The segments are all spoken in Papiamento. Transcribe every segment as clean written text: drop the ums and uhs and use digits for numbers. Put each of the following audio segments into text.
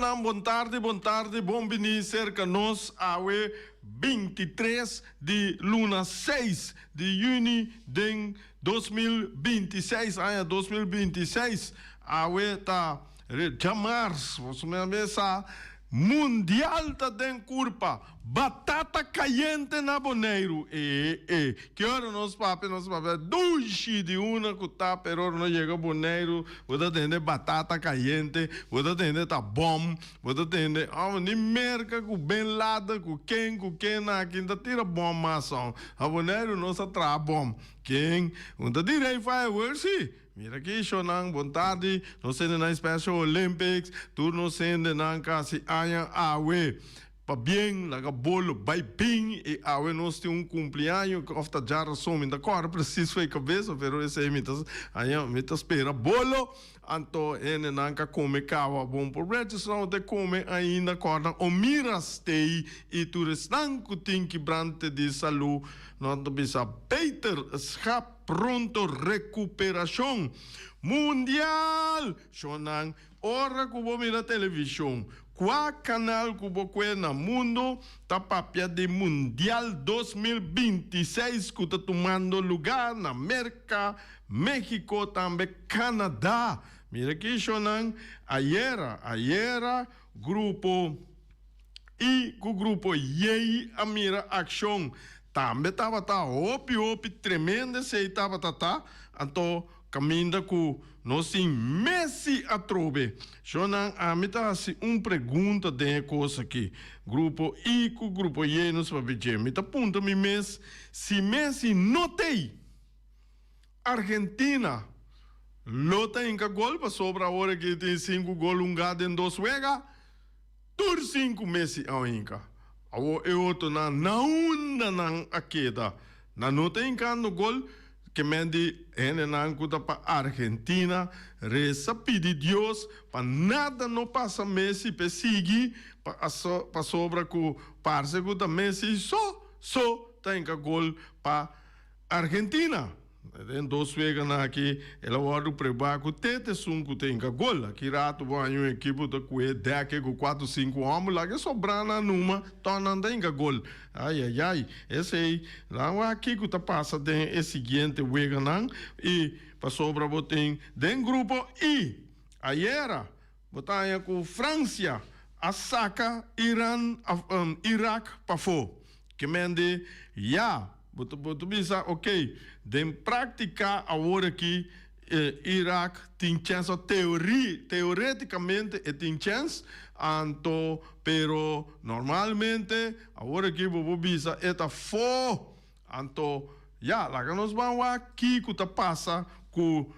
Hendenan bon tardi bon tardi bon bini serka nos awe 23 di luna 6 di juni den 2026 aña 2026 awe ta djamars boso mesa mundial ta den kurpa. Batata kayente na Boneiru e e ki ora nos papia nos papia dushi di una ku ta pero ora nos yega Boneiru bo ta tende batata kayente bo ta tende ta bòm bo ta tende ò ni Merka ku Ben Laden ku ken ku ken na kin ta tira bòm mas ò na Boneiru nos a traha bòm ken un ta tira e fireworks si. Mira ki shownan, bon tardi, nos hende nan Special Olympics, tur nos hende nan kasi aña awe. Pabien, laga bolo bai bin i awe nos tin un cumpleaño of ta djarason, mi ta corda precies for e cabeza, pero esey mi ta aña mi ta spera bolo, anto hende nan ka come caba bon probecho, si no te come ainda corda Omira stay i tur esnan cu tin kibrante di salu, nos ta bisa beter schap. Pronto recuperacion mundial! Shonnan, ora cu bo mira television, cua canal cu bo cue na mundo ta papia di Mundial 2026 cu ta tumando lugar na Merca, Mexico tambe Canada. Mira aki shonnan, ayera, ayera grupo I ku grupo Yei a mira akshon tambe tabata hopi hopi tremendo esei tabata ta anto kaminda ku nos tin Messi atrobe. Shonnan ami ta hasi un pregunta den e kos aki grupo I ku grupo Yei nos papia dje mi ta puntra mi mes si Messi no tei Argentina lo ta hinka gol pasobra awor aki tin sinku gol hunga den dos wega. Tur sinku Messi a hinka. Awor e otronan na unda nan a keda? Nan no ta hinkando gol? Ke men di hendenan ku ta pa Argentina resa pidi Dios pa nada no pasa Messi p'e sigui pasobra ku parse ku ta Messi so so ta hinka gol pa Argentina. Den dos weganan aki el a wòrdu prebá ku te ta esun ku ta hinka gol. Aki ratu bo haña un ekipo ta ku'e dèke ku kuatu sinku hòmber laga e sobrá nan numa tò nan ta hinka gol. Ayayay, esei nan wak kiko ta pasa den e siguiente weganan i pasobra bo tin den grupo I. Ayera bo ta haña ku Fransia a saka Iran Irak pafó. Ke mende ya. Bo ta bo ta bisa ok, den práktika awor aki Irak tin chèns o teorí teorétikamente e tin chèns, anto pero normalmente awor aki bo por bisa e ta fo. Anto ya, laga nos ban wak kiko ta pasa ku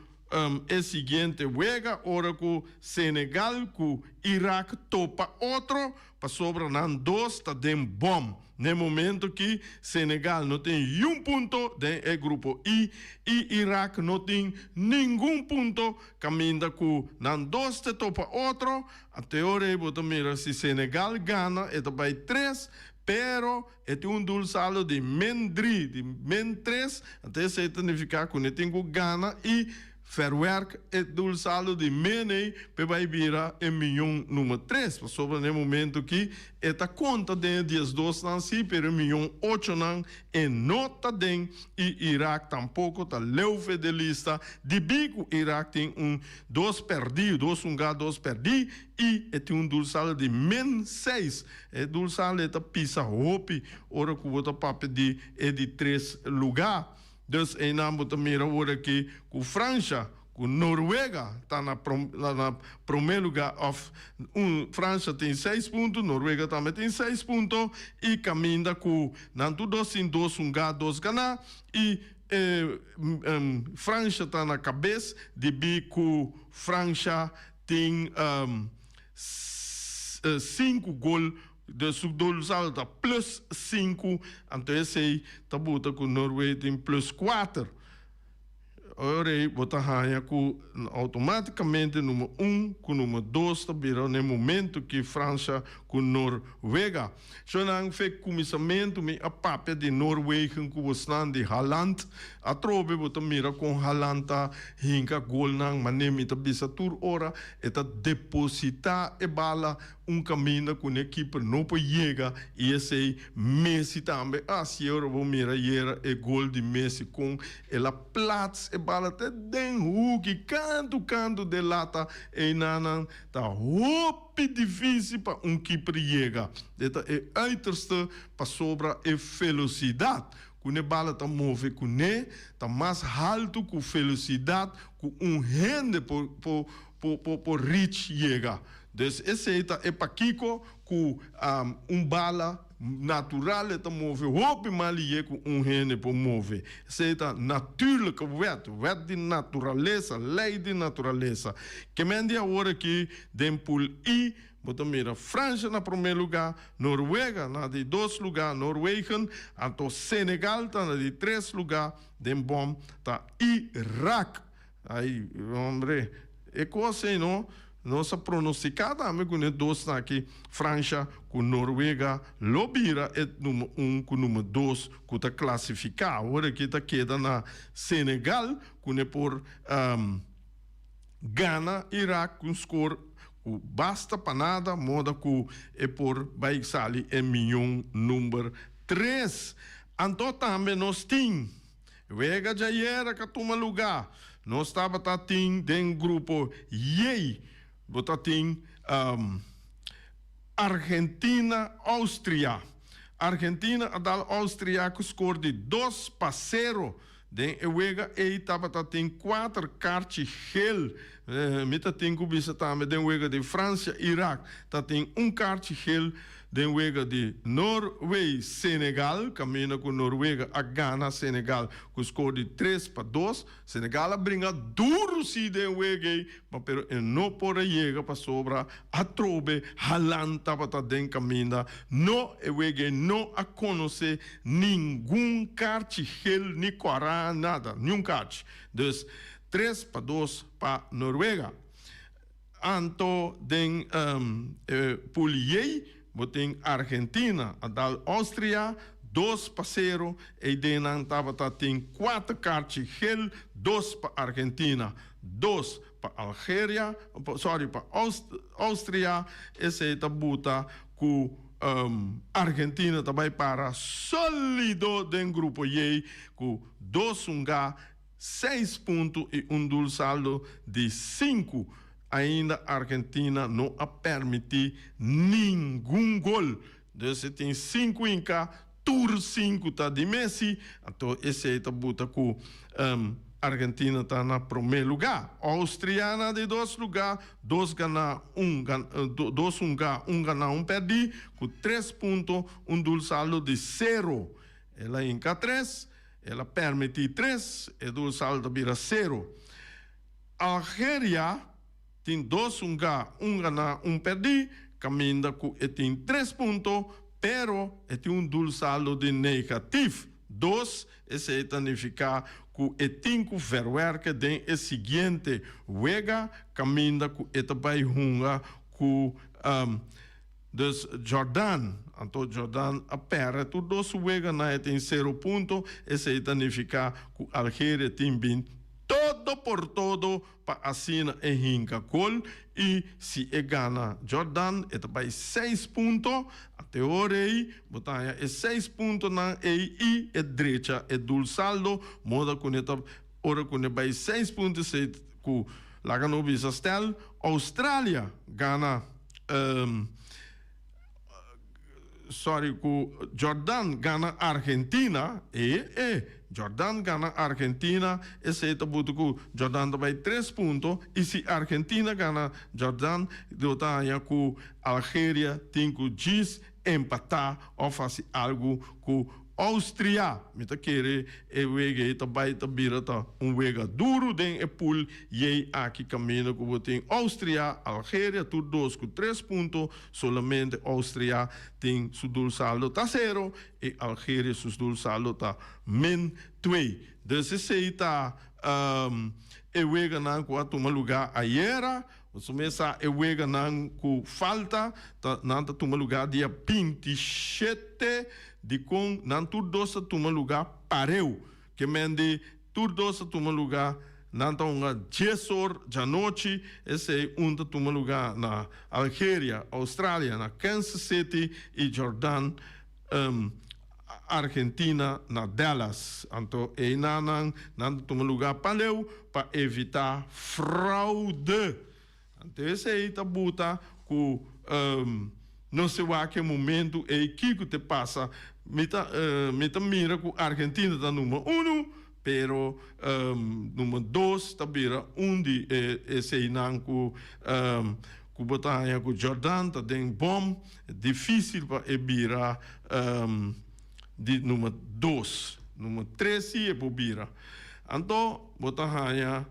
e siguiente wega ora ku Senegal ku Irak topa otro pasobra nan dos ta den bòm. N'e momento ki Senegal no tin yun punto den e grupo I i Irak no tin ningun punto kaminda ku nan dos te topa otro, ante ora ei bo ta mira si Senegal gana e ta bai tres, pero e tin un dul saldo di men dri, di men tres, ante esei ta nifiká ku ne tin ku gana i Verwerk e doelsaldo di Mene p'e bai bira e miyon number tres, pasobra na e momento ki e ta konta den e diesdosnan si, pero e miyon ochonan e no ta den i Irak tampoko ta leu fe de lista, dibí ku Irak tin un dos pèrdí, dos hungá dos pèrdí i e tin un doelsaldo di min seis. E doelsaldo e ta pisa hopi ora ku bo ta papia di e di tres lugá. Dus einan bo ta mira awor aki ku Fransha ku Noruega ta na na promé lugá òf un Fransha tin seis punto, Noruega tambe tin seis punto i kaminda ku nan tur dos tin dos hungá dos ganá i e Fransha ta na kabes debí ku Fransha tin sinku gol. De su doelsaldo ta plus sinku, anto esei ta buta ku Norway tin plus kuater. Ora ei bo ta haña ku outomátikamente number un ku number dos ta bira na e momento ki Fransha ku Norwega. Shonnan fe kuminsamentu mi a papia di Noorwegen ku bosnan di Haaland. Atrobe bo ta mira kon Haaland ta hinka golnan manera mi ta bisa tur ora e ta depositá e bala un kaminda ku ne keeper no por yega i esei Messi tambe a hasi. Ora bo mira ayera e gol di Messi kon el a plats e bala te den huki kantu kantu den lata einanan ta hopi difisil pa un keeper yega. E ta e uiterste pasobra e felosidat ku ne bala ta move kuné ta mas haltu ku felosidat ku un hende por por por por reach yega. Dus esei ta e pakiko ku un bala natural e ta move hopi mas lihe ku un hende por move. Esei ta natuurlijke wet, wet di naturalesa, lei di naturalesa. Kemen di awor aki den pool I bo ta mira Fransha na promé lugá, Norwega na di dos lugá, Noorwegen, anto Senegal ta na di tres lugá, den bòm ta Irak. Ay, hombre, e kos ei no, nos a pronosticá tambe ku ne dosnan aki, Fransha ku Norwega, lo bira e number un ku number dos ku ta klasifiká. Awor aki ta keda na Senegal ku ne por gana Irak ku un skor ku basta pa nada, moda ku e por bai sali e miyon number tres. Anto tambe nos tin. Wega djayera ka tuma lugá. Nos tabata tin den grupo J. Bo ta tin Argentina, Austria. Argentina a dal Austria ku skor di 2-0. Den e wega ei tabata tin kuater karchi gel. Mi ta tin ku bisa tambe den wega di Francia, Irak ta tin un karchi gel. Den wega di Norway-Senegal, kaminda ku Norwega a gana Senegal ku skor di 3-2. Senegal a bringa duru si den wega ei, ma pero e no por a yega pasobra atrobe Haaland tabata den kaminda. No, e wega ei no a konosé ningun karchi gel ni kòrá, nada, niun karchi. Dus 3-2 pa Norwega. Anto den e pool J bo tin Argentina a dal Austria 2-0, ei den nan tabata tin kuater karchi gel, dos pa Argentina, dos pa Algeria, sorry pa Austria, esei ta buta ku Argentina ta bai para solido den grupo J ku dos hunga. Seis punto i un doelsaldo di sinku. Ainda Argentina no a permití ningun gol. Dus e tin sinku hinká, tur sinku ta di Messi. Anto esei ta buta ku Argentina ta na promé lugá. Austria na di dos lugá, dos ganá, un dos hungá, un ganá, un pèrdí, ku tres punto, un doelsaldo di sero. El a hinká tres. El a permití tres, e doelsaldo ta bira sero. Algeria tin dos hungá, un ganá, un pèrdí, kaminda ku e tin tres punto, pero e tin un doelsaldo di negatif dos, esei ta nifiká ku e tin ku verwerke den e siguiente wega kaminda ku e ta bai hunga ku Dus Jordan, anto Jordan a pèrdè tur dos su weganan, e tin sero punto, esei ta nifiká ku Algeria tin bin todo por todo pa asina e hinka gol i si e gana Jordan e ta bai seis punto, ante ora ei bo ta haña e seis puntonan ei i e drecha e doelsaldo moda ku ne ta ora ku ne bai seis punto esei ku laga no bisa stèl Australia gana. Sorry ku Jordan gana Argentina e e Jordan gana Argentina esei ta buta ku Jordan ta bai tres punto i si Argentina gana Jordan lo ta haña ku Algeria tin ku djis empatá òf hasi algu ku Austria. Mi ta kere e wega ei ta bai ta bira ta un wega duru den e pool yei aki kaminda ku bo tin Austria, Algeria tur dos ku tres punto, solamente Austria tin su doelsaldo ta sero i Algeria su doelsaldo ta min twee. Dus esei ta. E weganan ku a tuma lugá ayera, boso mes sa e weganan ku falta ta nan ta tuma lugá dia 27, dikon nan tur dos ta tuma lugá pareu. Ke men di tur dos ta tuma lugá, nan ta hunga dies or djanochi, esei un ta tuma lugá na Algeria, Australia na Kansas City i Jordan. Argentina na Dallas. Anto einanan nan ta tuma luga paleu pa evita fraude. Anto esei ta buta ku no se wak e momento ei kiko te pasa. Mi ta mi ta mira ku Argentina ta number uno pero number dos ta bira un di e eseinan ku ku bo ta haña ku Jordan ta den bom. Difícil pa e bira di number dos. Number tres sí e por bira. Anto bo ta haña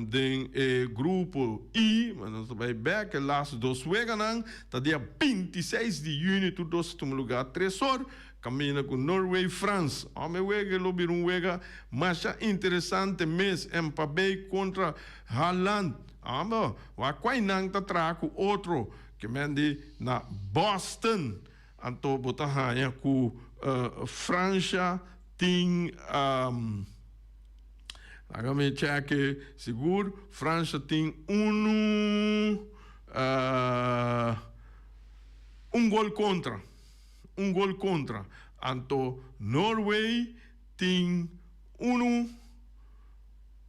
den e grupo I, ma nos ta bai bek e laatste dos weganan, ta dia 26 di juni tur dos ta tuma lugar tres or, kaminda ku Norway Frans. Ome wega e lo bira un wega masha interesante mes, Mbappé kontra Haaland. Amo, wak kuai nan ta traha ku otro. Ke men di na Boston anto bo ta haña ku Fransha tin laga mi chèke sigur Fransha tin unu un gol kontra un gol kontra anto Norway tin unu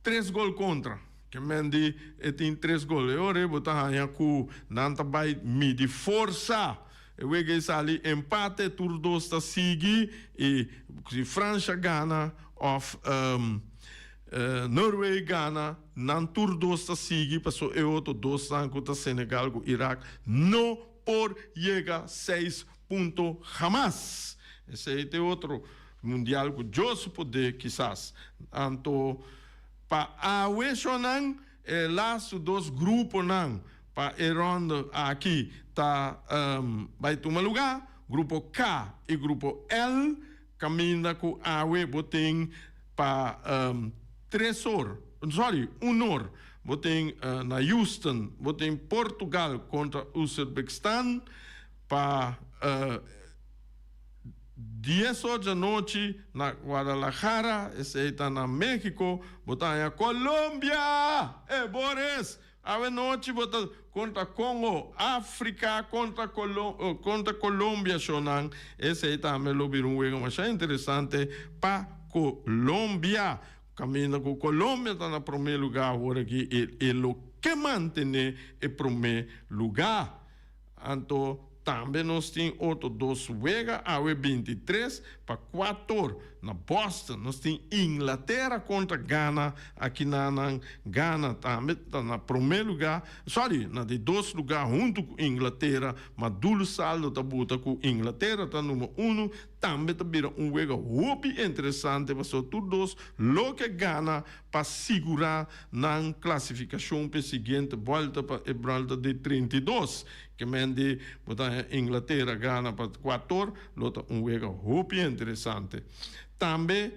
tres gol kontra. Ke men di e tin tres gol. E ora ei bo ta haña ku nan ta bai midi forsa. E wega ei sali empate, tur dos ta sigui i si Fransha gana òf Norway gana, nan tur dos ta sigui paso e otro dosnan ku ta Senegal ku Irak no por yega seis punto hamas. Esei ta e otro mundial ku Dios su poder kisas. Anto. Pa awe shonan e lastu dos gruponan pa e ronde aki ta bai tuma luga, grupo K i grupo L, kaminda ku awe bo tin pa tres or, sorry, un or, bo tin na Houston, bo tin Portugal kontra Uzbekistan pa. Dies or djanochi na Guadalajara, esei ta na Mexico, bo ta haña Colombia! E Boris! Awe nochi bo ta kontra Congo, Africa kontra kontra Colombia shownan. Esei tambe lo bira un wega masha interesante pa Colombia. Kaminda ku Colombia ta na promé lugá awor aki i e lo ke mantené e promé lugá. Anto tambe nos tin otro dos wega awe 23 pa kuator na Boston. Nos tin Inglatera kontra Ghana aki na nan. Ghana tambe ta na prome luga, sorry, na di dos luga huntu ku Inglatera, ma dul saldo ta buta ku Inglatera ta number uno. Tambe ta bira un wega hopi interesante pasobra tur dos lo ke gana pa sigurá nan klasifikashon p'e siguiente bòlta pa e bòlta di 32. Ke men di bo ta haña Inglatera gana pa kuator lo ta un wega hopi interesante. Tambe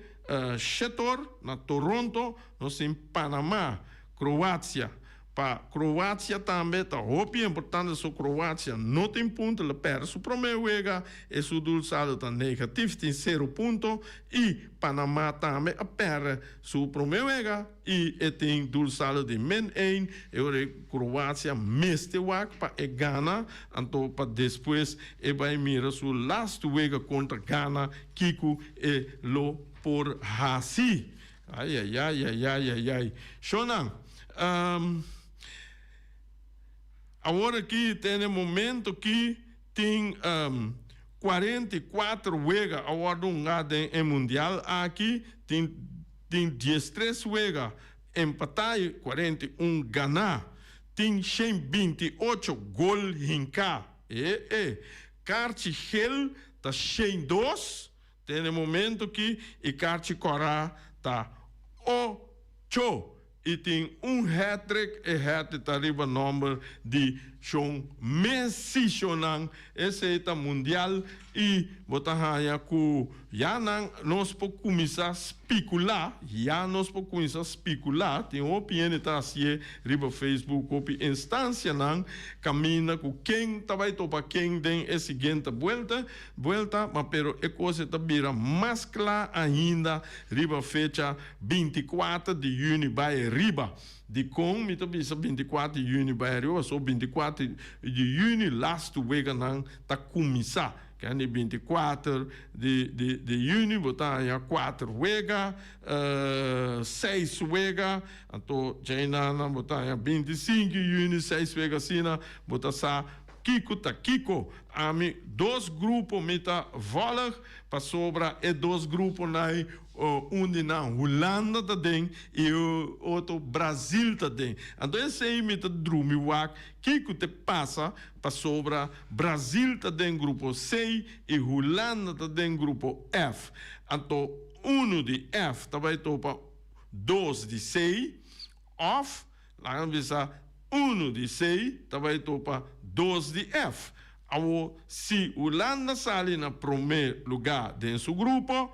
shetor na Toronto nos tin Panama, Kroatia. Pa Kroatia tambe ta hopi importante so Kroatia no tin punto el a perde su prome wega e su dulsado ta negatif tin sero punto y Panama tambe a perde su prome wega y e tin dulsado di min ein e ora e Kroatia mester wak pa e gana anto pa despues e bay mira su lastu wega kontra Ghana kico e lo por haci. Ayayayayayayay. Shownan, um, awor aki te na e momento ki tin um, 44 wega a wordo hunga den e mundial aki, tin tin 13 wega empatá i 41 ganá. Tin 128 gol hinká. E e. Karchi gel ta 102. Te na e momento ki e karchi kòrá ta ocho i tin un hat-trick, e hat-trick ta riba nòmber di Shon Messi. Shonnan, esei ta mundial. I bo ta haña ku ya nan nos por kuminsá spikulá, ya nos por kuminsá spikulá, tin hopi hende ta hasié riba Facebook, hopi instansianan kaminda ku ken ta bai topa ken den e siguiente buelta, buelta, ma pero e kos e ta bira mas kla ainda riba fecha 24 di yüni bai riba. Dikon mi ta bisa 24 di yüni bai ariba? Pasobra 24 di yüni lastu weganan ta kuminsá. Ken di 24 di di di yüni bo ta haña kuater wega, seis wega, anto djainana bo ta haña 25 di yüni seis wega asina bo ta sa kiko ta kiko. Ami dos grupo mi ta vòlg pasobra e dos gruponan ei un di nan Hulanda ta den i e otro Brazil ta den. Anto esei mi ta drumi wak kiko te pasa pasobra Brazil ta den grupo C i Hulanda ta den grupo F. Anto unu di F ta bai topa dos di C òf laga bisa unu di C ta bai topa dos di F. Awor si Hulanda sali na promé lugá den su grupo,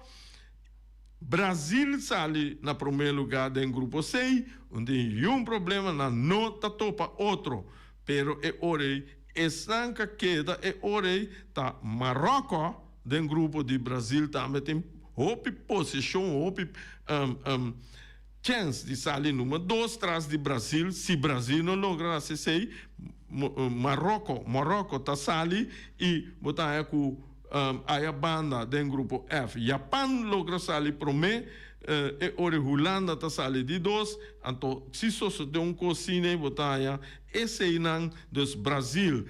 Brazil sali na promé lugá den grupo C, un tin yun problema nan no ta topa otro. Pero e ora ei esnan ka keda e ora ei ta Maròkò den grupo di Brazil tambe tin hopi posishon, hopi chèns di sali number dos tras di Brazil. Si Brazil no logra hasi esei, Maròkò, Moròkò ta sali i bo ta haña ku aya banda den grupo F. Japan logra sali promé, e ora Hulanda ta sali di dos. Anto si sosodé un kos asina bo ta haña eseinan, dus Brazil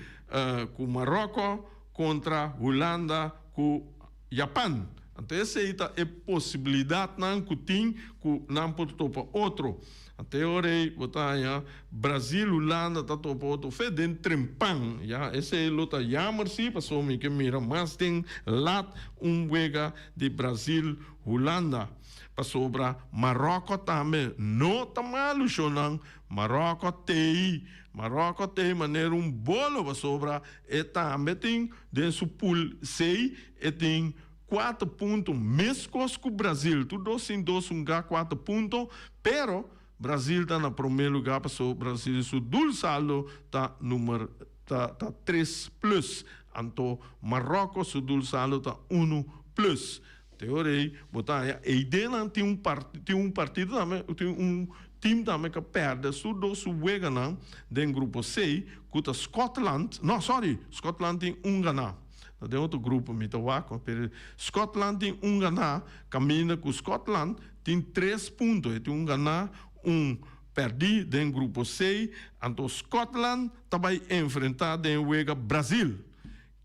ku Maròkò kontra Hulanda ku Japan. Anto esei ta e posibilidatnan ku tin ku nan por topa otro. Anto e ora ei bo ta haña Brazil, Hulanda ta topa otro fe den trempan. Ya, esei lo ta yamer si, pasobra mi ke mira mas den lat un wega di Brazil, Hulanda. Pasobra Maròkò tambe no ta malu shownan. Maròkò t'ei, Maròkò t'ei manera un bolo pasobra e tambe tin den su pool C e tin kuater punto meskos ku Brazil. Tur dos tin dos hunga kuater punto, pero Brazil ta na promé lugá pasobra Brazil su dul saldo ta numer ta ta tres plus. Anto Maròkò su dul saldo ta unu plus. Te ora ei bo ta haña eidenan tin un tin un partido tambe tin un team tambe ku a pèrdè su dos su weganan den grupo C ku ta Scotland no sorry Scotland tin un ganá ta den otro grupo mi ta wak pero Scotland tin un ganá kaminda ku Scotland tin tres punto e tin un ganá un pèrdí den grupo C anto Scotland ta bai enfrentá den wega Brazil.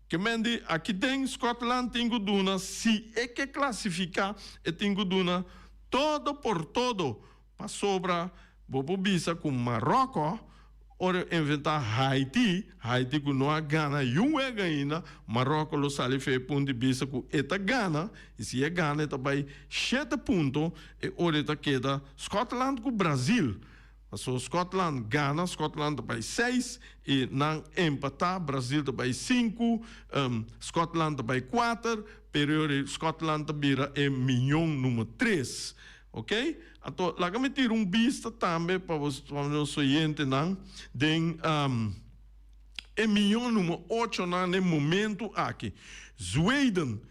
Ke men di aki den Scotland tin ku duna si e ke klasifiká e tin ku duna todo por todo pasobra bo por bisa ku Maròkò ora e enfrentá Haiti, Haiti ku no a gana yun wega ainda, Maròkò lo sali fe e punto di bista ku e ta gana i si e gana e ta bai shete punto e ora e ta keda Scotland ku Brazil. Paso Scotland gana, Scotland ta bai seis i nan empatá, Brazil ta bai sinku, Scotland ta bai kuater, pero e Scotland ta bira e miñon number tres. Ok? Anto laga mi tira un bista tambe pa bo pa nos oyentenan den e miñon number ochonan den momento aki. Zweden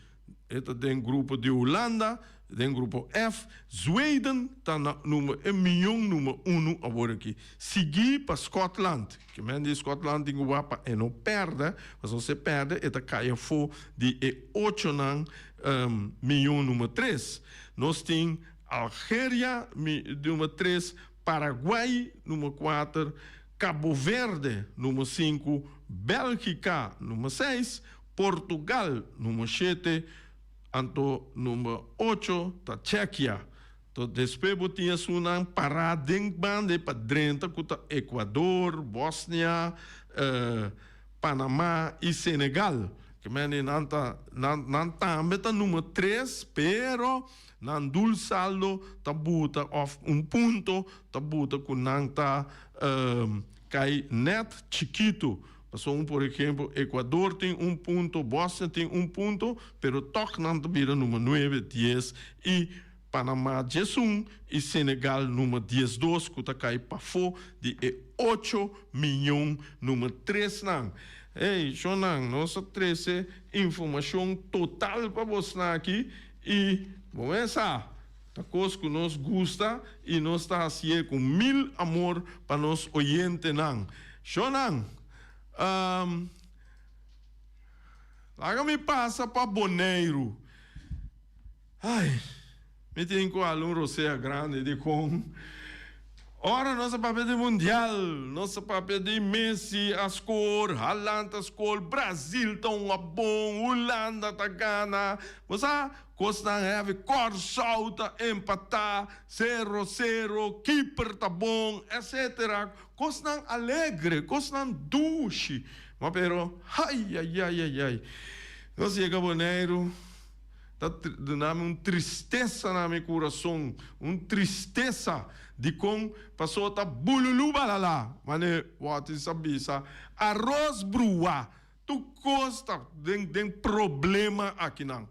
E ta den grupo di Hulanda, den grupo F. Zweden ta na number e miyon number unu awor aki, sigui pa Scotland. Ke men di Scotland tin ku wak pa e no pèrdè, pasobra si e pèrdè e ta kai afó di e ochonan miyon number tres. Nos tin Algeria number tres, Paraguay number kuater, Cabo Verde number sinku, Bèlgika number seis, Portugal number shete, anto number ocho ta Tjekia. To despues bo tin esunnan pará den banda pa drenta ku ta Ecuador, Bosnia, Panama i Senegal. Ke mende nan ta nan nan tambe ta number tres pero nan dul saldo ta buta òf un punto ta buta ku nan ta kai nèt chikitu. Pasobra por ehempel Ecuador tin un punto, Bosnia tin un punto, pero tòg nan ta bira number nuebe, dies i Panama 11 i Senegal number 12 ku ta kai pafó di e ocho miyon number tresnan. Hey, shonnan, nos a trese informashon total pa bosnan aki i bo mes sa, ta kos ku nos gusta i nos ta hasié ku mil amor pa nos oyentenan. Shonnan, laga mi pasa pa Boneiru. Ai, mi tin cu hala un rosea grandi di con ora nos a papia di mundial, nos a papia di Messi a score, Haaland a score, Brazil ta un a bon, Hulanda ta gana, bo sa, cosnan heavy, Corsou ta empata, zero zero, keeper ta bon, etcetera, cosnan alegre, cosnan dushi, ma pero, ai, ai, ai, ai, ai, nos yega Boneiru. Ta duna mi un tristesa na mi kurason, un tristesa dikon paso ta bululu balala, mane Watis a bisa, aros brua, tur kos ta den den problema akinan.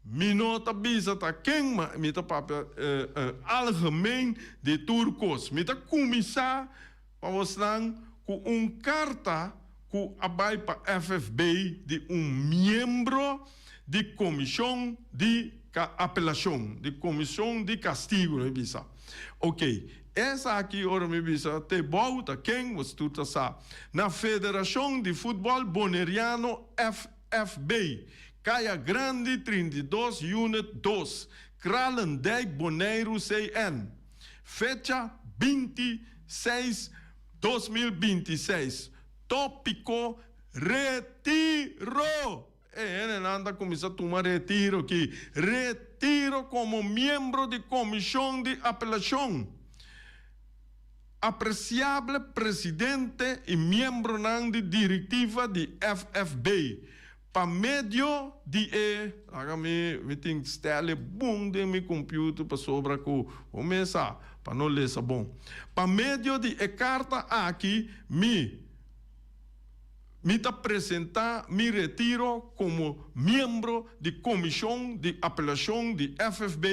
Mi no ta bisa ta ken, ma mi ta papia algemeen di tur kos. Mi ta kuminsá pa bosnan ku un karta ku a bai pa FFB di un miembro di komishon di apelashon, di komishon di kastigu mi bisa. Ok, esaki ora mi bisa te bou ta ken, boso tur ta sa. Na Federashon di Futbòl Boneriano, FFB, Kaya Grandi 32 Unit 2, Kralendijk, Boneiru, CN. Fecha 26 2026, Tópiko, Retiro! E hendenan ta kuminsá tuma retiro aki. Retiro komo miembro di Komishon di Apelashon. Apresiable Presidente i miembronan di Direktiva di FFB. Pa medio di e. Laga mi mi tin stèl e bon den mi computer pasobra ku bo mes sa pa no lesa bon. Pa medio di e karta aki mi mi ta presentá mi retiro komo miembro di Komishon di Apelashon di FFB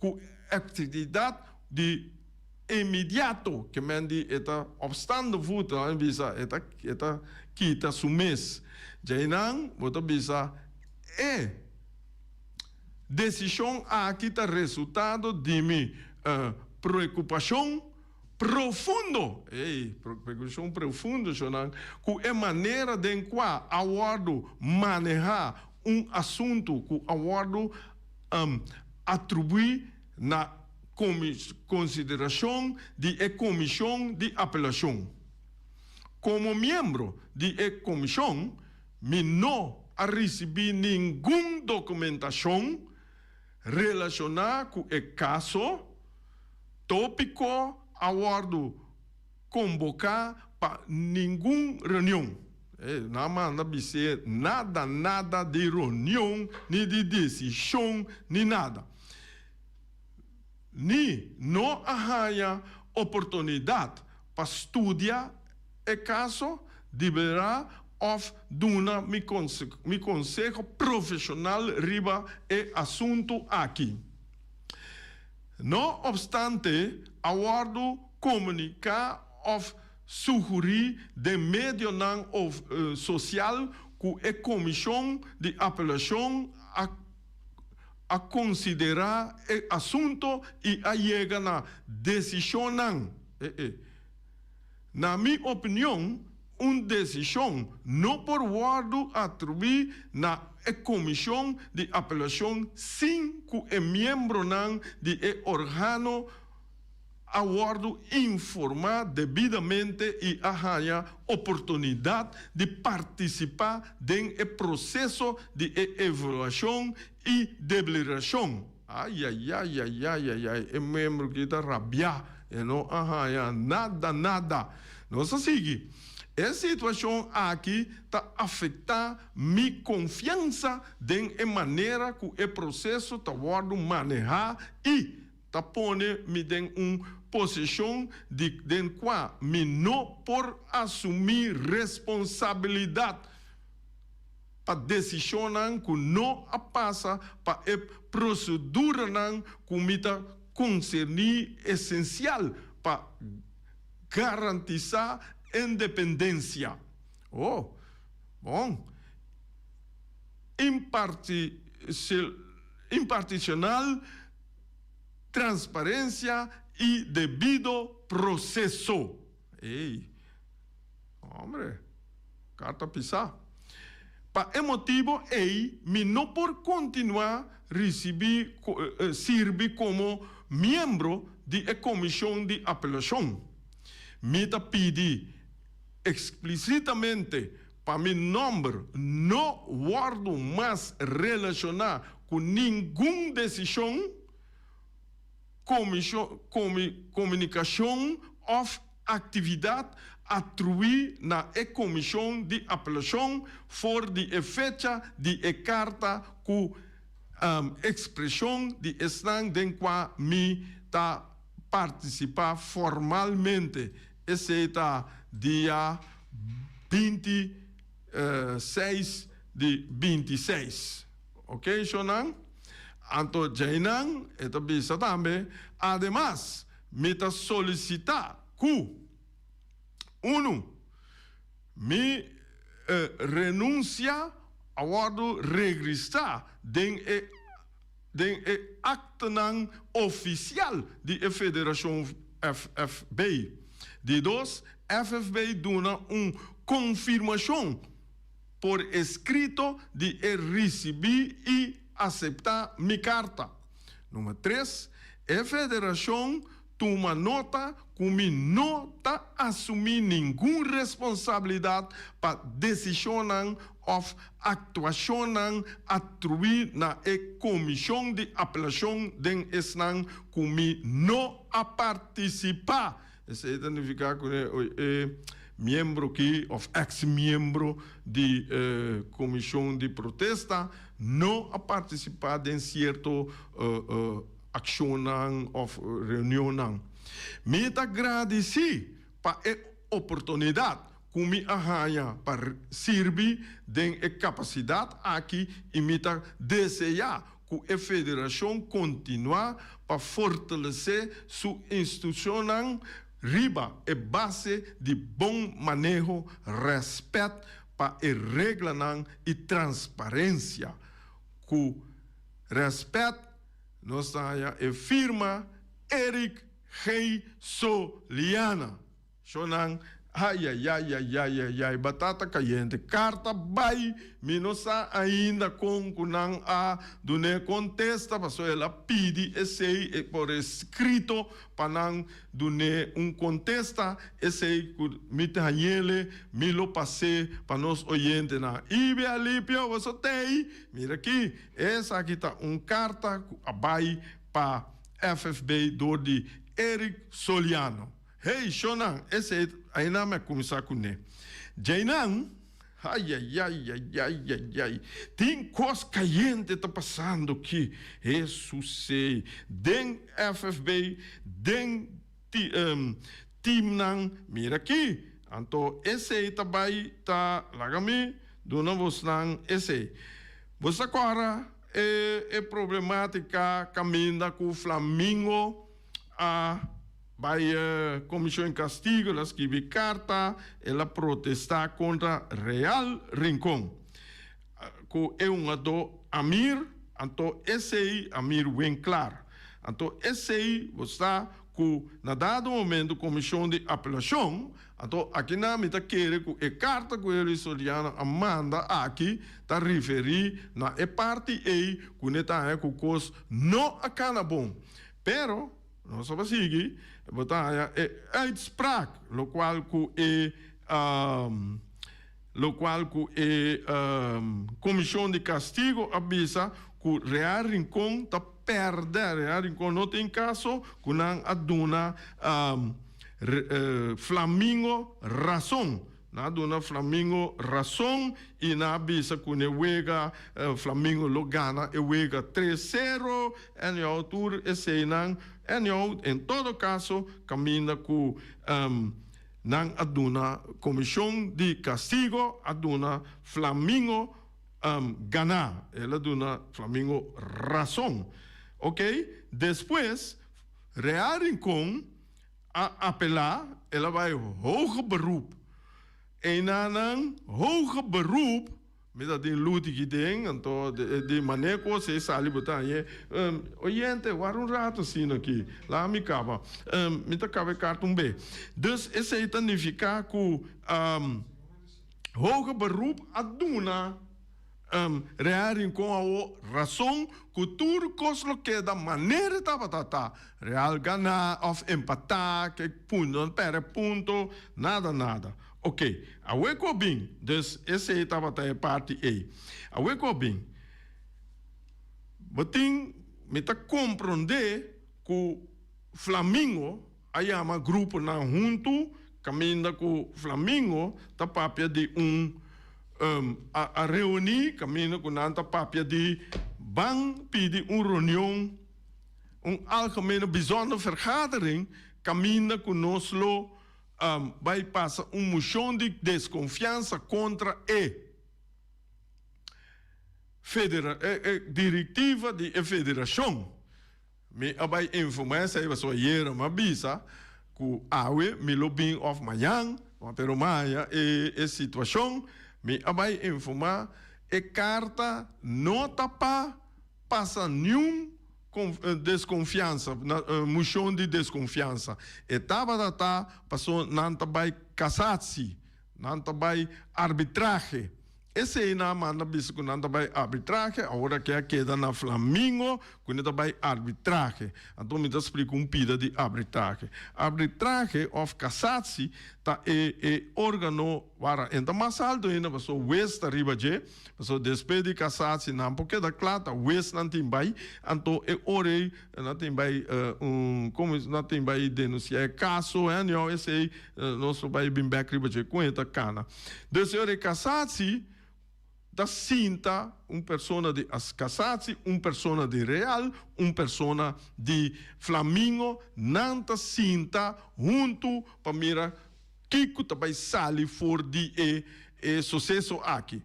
ku efektividat di inmediato, ke men di e ta opstaande voet, nan a bisa e ta e ta kita su mes. Djainan bo ta bisa e desishon aki ta resultado di mi preokupashon profundo, ey, preokupashon profundo shonnan, ku e manera den kua a wòrdu manehá un asuntu ku a wòrdu atribuí na konsiderashon di e komishon di apelashon. Komo miembro di e komishon, mi no a risibí ningun dokumentashon relashoná ku e kaso. Tópiko a wòrdu konboká pa ningun reunion. Nan a manda bis'é nada nada di reunion, ni di desishon, ni nada. Ni no a haña oportunidat pa studia e kaso, deliberá òf duna mi mi konseho profeshonal riba e asuntu aki. No opstante, a wòrdu komuniká òf sugurí den medionan sosial ku e komishon di apelashon a a konsiderá e asunto i a yega na desishonnan. Na mi opinion, un desishon no por wòrdu atribuí na e komishon di apelashon sin ku e miembronan di e organo a wòrdu informá debidamente i a haña oportunidat di partisipá den e proseso di e evaluashon i deliberashon. Ayayayayayayay, e miembro ki ta rabiá, e no a haña nada nada. Nos a sigui. E situashon aki ta afektá mi konfiansa den e manera ku e proseso ta wòrdu manehá i. Ta pone mi den un posishon di den kua mi no por asumí responsabilidat pa desishonnan ku no a pasa pa e proseduranan ku mi ta konserní esensial pa garantisá independensia. Oh, bon. Imparticional, transparencia y debido proceso. Ey, hombre, carta pisa. Pa e motibo ey mi no por continua ricibi, sirbi como miembro di e comision di apelacion. Mi ta pidi explicitamente Pa mi nòmber no wòrdu mas relashoná ku ningun desishon, komunikashon òf aktividat atruí na e Komishon di Apelashon for di e fecha di e karta ku ekspreshon di esnan den kua mi ta partisipá formalmente, esei ta dia 26 di 26. Ok, shonnan? Anto djeinan e ta bisa tambe, Ademas, mi ta solisitá ku, unu, mi renunsia a wòrdu registrá den e den e aktanan ofisial di e federashon FFB. Di dos, FFB duna un konfirmashon por eskrito di e risibí i aseptá mi karta. Number tres, e federashon Tuma nota ku mi no ta asumí ningun responsabilidat pa desishonnan òf aktuashonnan atruí na e Komishon di Apelashon den esnan ku mi no a partisipá. Esei ta nifiká ku e miembro ki òf eks miembro di e komishon di protesta no a partisipá den sierto akshonnan òf reunionnan. Mi ta gradisí pa e oportunidat ku mi a haña pa sirbi den e kapasidat aki i mi ta deseá ku e federashon kontinuá pa fortalesé su institushonnan riba e base di bon maneho, rèspèt pa e reglanan i transparensia. Ku rèspèt. Nos ta haña e firma Eric G. Soliana. Shonnan, Ayayayayayayay, batata kayente. Karta bai, mi no sa ainda kon ku nan a dun'é kontesta, pasobra el a pidi esei por eskrito pa nan dun'é un kontesta. Esei ku mi ta hañ'ele, mi lo pas'é pa nos oyentenan. Ibe Alipio, boso t'ei? Mira aki, Esaki ta un karta ku a bai pa FFB dor di Eric Soliano. Hey, shownan, esei aina mi a kuminsá kuné. Djeinan, ayayayayayayay, tin kos kayente ta pasando ki. Hesusey, den FFB, den teamnan, mira aki. Anto esei ta bai ta laga mi duna bosnan esei. Bo sa kòrda e e problematica kaminda ku Flamingo a bai Komishon di Kastigo, el a skibi karta, el a protestá kontra Real Rincon ku e hungadó Amir, anto esei Amir Winklaar. Anto esei bo sa ku na dado momento Komishon di Apelashon Anto akinan mi ta kere ku e karta ku Elvis Soriano a manda aki ta referí na e parti ei ku ne ta haña ku kos no a kana bon. Pero nos a sigui, bo ta haña e uitspraak lokual ku e lokual ku e komishon di kastigo a bisa ku Real Rincon ta pèrdè, Real Rincon no tin kaso ku nan a duna Flamingo rason. Nan a duna Flamingo rason y nan a bisa cu n'e wega Flamingo lo gana e wega tres sero. Anyhow tur eseynan. Anyhow, en todo kaso kaminda ku nan a duna komishon di kastigo a duna Flamingo ganá. El a duna Flamingo rason. Ok, despues Real Rincon a apelá, el a bai hoger beroep. Einanan hoger beroep Mi ta tin luti ki den, anto di manera ku esei sali bo ta hañ'é. Oyente, wara un ratu asina aki, laga mi kaba. Mi ta kaba e karta un be. Dus esei ta nifiká ku hoger beroep a duna Real Rincon awo rason ku tur kos lo keda manera e tabata ta. Real gana òf empatá, ke punto, pèrdè punto, nada nada. Ok, awe ku a bin, dus esei tabata e parti ei. Awe ku a bin, bo tin, mi ta komprondé ku Flamingo a yama gruponan huntu kaminda ku Flamingo ta papia di un, a a reuní kaminda ku nan ta papia di ban pidi un reunion, un algemene bijzonder vergadering kaminda ku nos lo bai pasa un moshon di deskonfiansa kontra e direktiva di e federashon. Mi a bai informá esei pasobra ayera mi a bisa ku awe mi lo bin òf mañan, pero mi a haña e situashon. Mi a bai informá e karta no ta pa pasa niun deskonfiansa, mushon di deskonfiansa. E tabata ta paso nan ta bai kasatsi, nan ta bai arbitrahe. Esei nan a manda bisa ku nan ta bai arbitrahe, awor aki a keda na Flamingo ku nan ta bai arbitrahe. Anto mi ta splika un pida di arbitrahe. Arbitrahe òf kasatsi ta e e órgano wara en ta mas alto ainda paso wes ta riba dje. Pasobra despues di kasá si nan por keda kla ta wes nan tin bai, anto e ora ei nan tin bai un komo nan tin bai denunsiá e kaso anyhow esei nos lo bai bin bèk riba dje kon e ta kana. Dus e ora ei kasá si ta sinta un persona di kasá si, un persona di Real, un persona di Flamingo, nan ta sinta huntu pa mira Kiko ta bai sali for di e e suseso aki?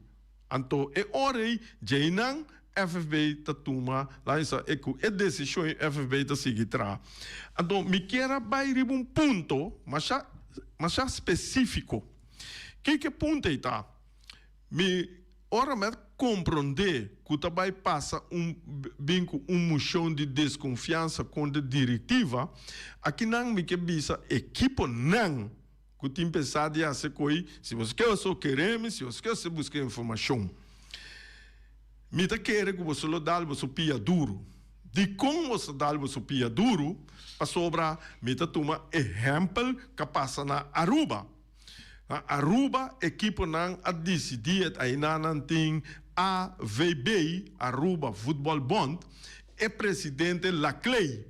Anto e ora ei djeinan FFB ta tuma laat sa e ku e desishon ei FFB ta sigui traha. Anto mi kier a bai riba un punto masha masha spesifiko. Kiko e punto ei ta? Mi ora mi a komprondé ku ta bai pasa un bin ku un moshon di deskonfiansa kontra direktiva, akinan mi ke bisa ekiponan ku tin pensá di hasi koi, si boso ke boso kere mi, si boso ke boso buska informashon. Mi ta kere ku boso lo dal boso pia duru. Dikon boso ta dal boso pia duru? Pasobra mi ta tuma ehèmpel ku a pasa na Aruba. Na Aruba ekiponan a disidí et aina nan tin AVB, Aruba Voetbal Bond, e presidente Laclay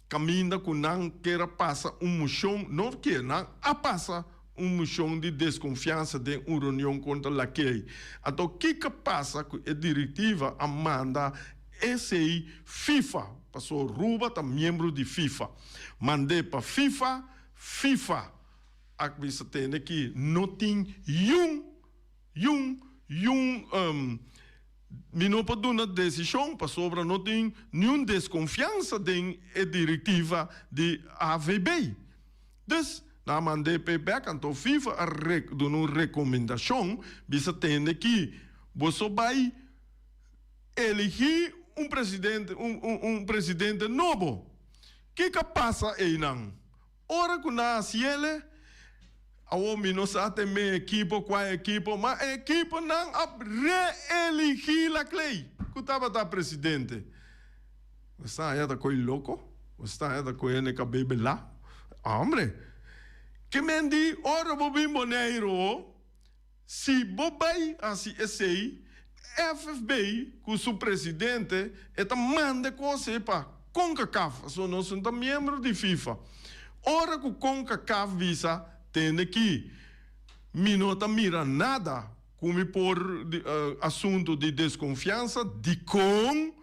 kaminda ku nan kier a pasa un moshon, no kier, nan a pasa un moshon di deskonfiansa den un reunion kontra Laclay. Anto kiko a pasa ku e direktiva a manda esei FIFA, paso Aruba ta miembro di FIFA, mand'é pa FIFA, FIFA. A bisa tende ki no tin yun, yun, yun, mi no por duna desishon pasobra no tin niun deskonfiansa den e direktiva di AVB. Dus, nan a mand'é p'e bèk, anto FIFA a duna un rekomendashon bisa tende ki boso bai eligí un presidente, un presidente nobo. Kiko a pasa einan? Ora ku nan hasi ele, awor mi no sa te me ekipo, kua ekipo, ma e ekiponan a reeligí Laclay, ku tabata presidente. Bo sta haña ta koe loko? Bo sta haña ta koe hende kabei belá? Hombre, ke men di ora bo bin Boneiru, Si bo bai hasi esei, FFB ku su presidente e ta manda e kos ei pa Concacaf, pasobra nos no ta miembro di FIFA. Ora ku Concacaf bisa tende ki mi no ta mira nada ku mi por asuntu di deskonfiansa, dikon?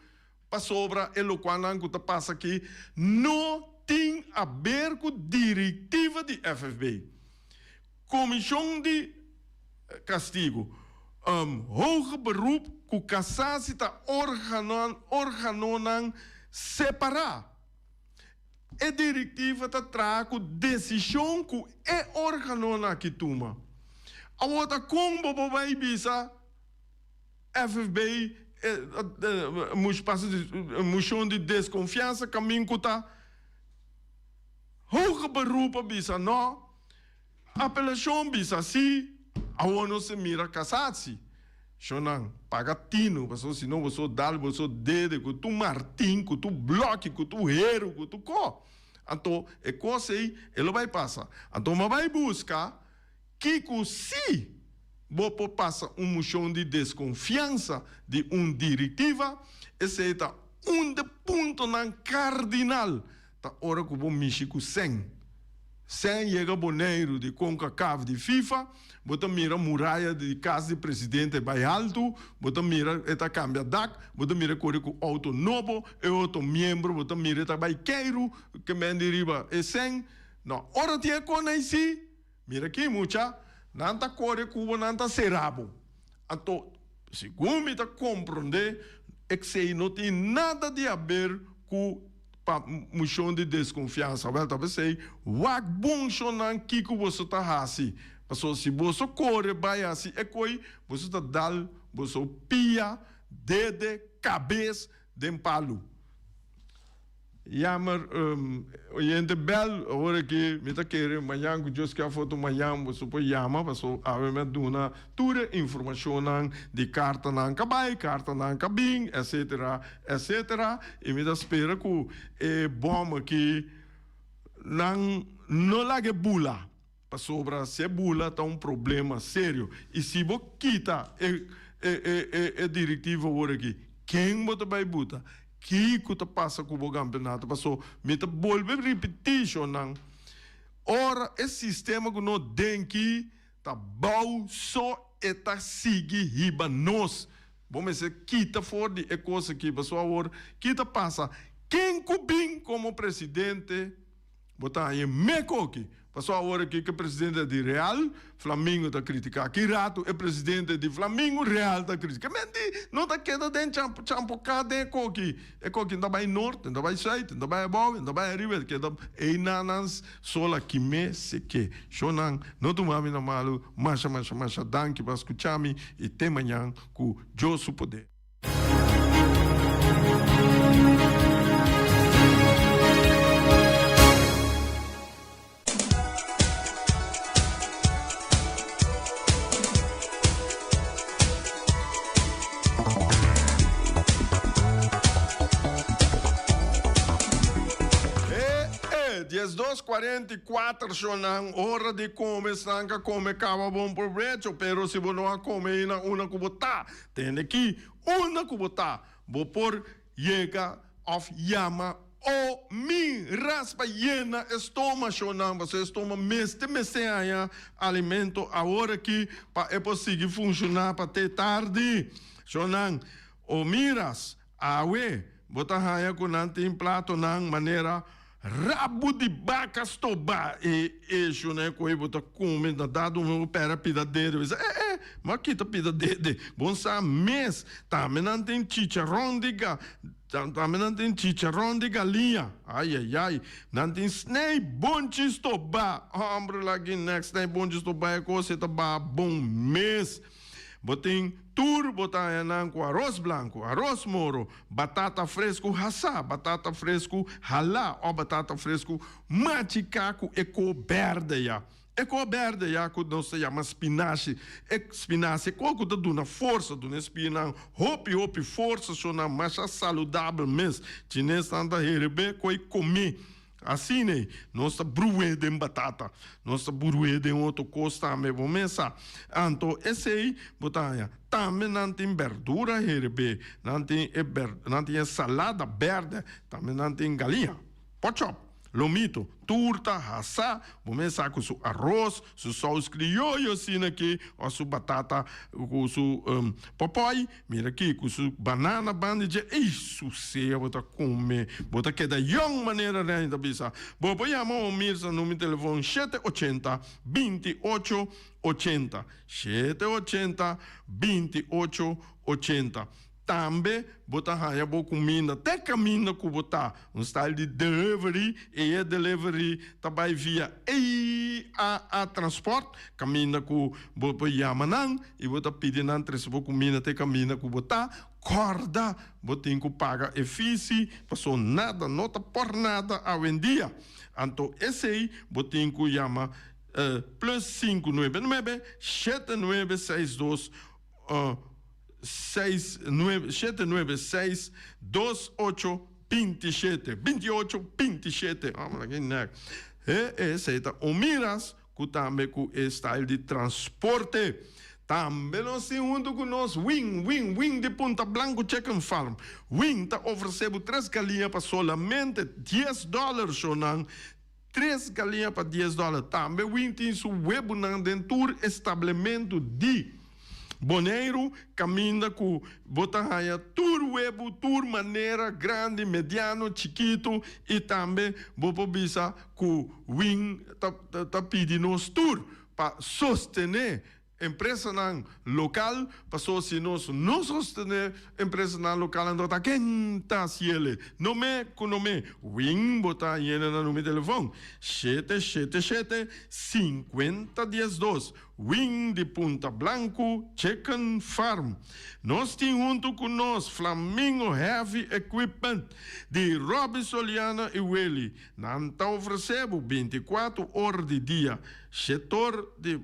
Pasobra e lokualnan ku ta pasa aki no. tin aber ku direktiva di FFB. Komishon di Kastigu, Hoger Beroep ku Kasasi ta organonan separá. E direktiva ta traha ku desishon ku e organonan aki tuma. Awor ta kon bo por bai bisa FFB pasa moshon di deskonfiansa kamin ku ta Hoger Beroep a bisa no? Apelashon bisa si, awor nos ta mira kasatsi. Shonnan, paga tinu, pasobra si no boso dal boso dede ku tur martin, ku tur bloki, ku tur heru, ku tur ko. Anto e kos ei, e lo bai pasa. Anto mi a bai buska kiko si bo por pasa un moshon di deskonfiansa di un direktiva, esei ta un de puntonan kardinal. Ta ora ku bo mishi ku sèn. Sèn yega Boneiru di Concacaf di FIFA, bo ta mira muraya di kas di presidente bai haltu, bo ta mira e ta kambia dak, bo ta mira e kore ku outo nobo, e otro miembro bo ta mira e ta bai keiru ke men di riba e sèn. No, ora tin e kona ei si, mira aki mucha, nan ta kore ku bo, nan ta sera bo. Anto, segun mi ta komprondé, esei no tin nada di haber ku Pa mushon di deskonfiansa. Wèl, ta p'esei, wak bon shonnan kiko boso ta hasi. Pasobra si boso kore bai hasi e koi, boso ta dal boso pia, dede, kabes den palu. Jammer, oyente bèl ora ki mi ta kere mañan ku Dios ke afoto mañan boso por yama pasobra awe mi a duna tur e informashonnan di kartanan ka bai, kartanan ka bin, etsetera. Etcetera, y mi ta spera cu e bom aki nan no laga e bula, pasobra si e bula ta un problema serio, y si bo kita e e e directiva awor aki, ken bo ta bay buta? Kico ta pasa cu bo campeonato? Paso mi ta bolbe ripiti shownan, ora e sistema cu no den ki Ta bou so e ta sigui hiba nos. Bo mester kita for di e kos aki pasobra awor ki ta pasa? Ken ku bin komo presidente bo ta haña me koki. Pasobra awor aki ku e presidente di Real Flamingo ta kritika. Ki ratu e presidente di Flamingo Real ta kritika. Menti no ta keda den champoká den e koki. E koki no ta bai nort, no ta bai sùit, no ta bai abou, no ta bai ariba, e ta keda einan nan sola kimé seke. Shownan no tuma mi na malu, masha masha masha danki pa skucha mi i te mañan ku Dios su poder. 12 44 shonnan ora di come esnan ka come caba bon probecho pero si bo no a come aina una cu bo ta tende ki unda cu bo ta bo por yega of yama o mi raspa yena e stoma shonnan pasobra e stoma mester mester haña alimento awor aki pa e por sigui funciona pa te tardi shonnan o miras Awe bo ta haña ku nan tin platonan manera rabu di baka stobá e eshunan ku bo ta kume na dado momento bo pèrdè pida dede bo bisa eh eh mi a kita pida dede bon sa mes tambe nan tin chicharon di ga tambe nan tin chicharon di galiña ayayay nan tin snei bonchi stobá hombre laki nek snei bonchi stobá e kos e ta baha bon mes. Bo tin tur bo ta haña nan ku aros blanku, aros moro, batata fresku hasá, batata fresku halá òf batata fresku machiká ku e ko bèrdè ya. E ko bèrdè ya ku nos ta yama spinashi. E spinashi e ko ku ta duna forsa, duna e spirnan hopi hopi forsa, so nan masha saludabel mes. Chinesnan ta herebé ku e komé. Asina ei, nos ta bru'é den batata, nos ta bru'é den otro kos tambe, bo mes sa. Anto esei bo ta haña. Tambe nan tin berdura herebé, nan tin e ber, nan tin e salada bèrdè, tambe nan tin galiña, pòchòp. Lomito, tur ta hasá, bo mes sa ku su aros, su sous krioyo asina aki, òf su batata ku su pòpòi, mira aki, ku su banana banda dje, ey susea bo ta kome, bo ta keda yòn manera Reny ta bisa. Bo por yama Omirsa numero telefòn shete ochenta, binti ocho, ochenta, shete ochenta, binti ocho, ochenta. Tambe bo ta haña bo kuminda te kaminda ku bo ta. Un style di delivery i e delivery ta bai via EAA Transport, kaminda ku bo por yama nan i bo ta pidi nan trese bo kuminda te kaminda ku bo ta. Kòrda bo tin ku paga e fisi paso nada no ta por nada awendia. Anto esei bo tin ku yama plus sinku nuebe nuebe shete nuebe seis dos seis nuebe shete nuebe seis dos ocho binti shete binti ocho binti shete amo na kin nek he esei ta un miras ku tambe ku e style di transporte tambe nos tin huntu ku nos wing wing wing di Punta Blanco Chicken Farm wing ta ofrese bo tres galiña pa solamente dies dollar shonan Tres galiña pa dies dòler. Tambe Win tin su webunan den tur establementu di Boneiru kaminda ku bo ta haña tur webu, tur manera, grandi, mediano, chikitu i tambe bo por bisa ku Win ta ta pidi nos tur pa sostené Empresanan lokal, paso si nos no sostené empresanan lokal anto ta ken ta hasiele? No me ku no me, win bo ta yena na numero telefòn, shete shete shete sinkuenta diesdos, win di Punta Blanku Chicken Farm. Nos tin huntu ku nos Flamingo Heavy Equipment di Robby Soliano i Willy. Nan ta ofresé bo bintikuatro ora di dia. Shetor di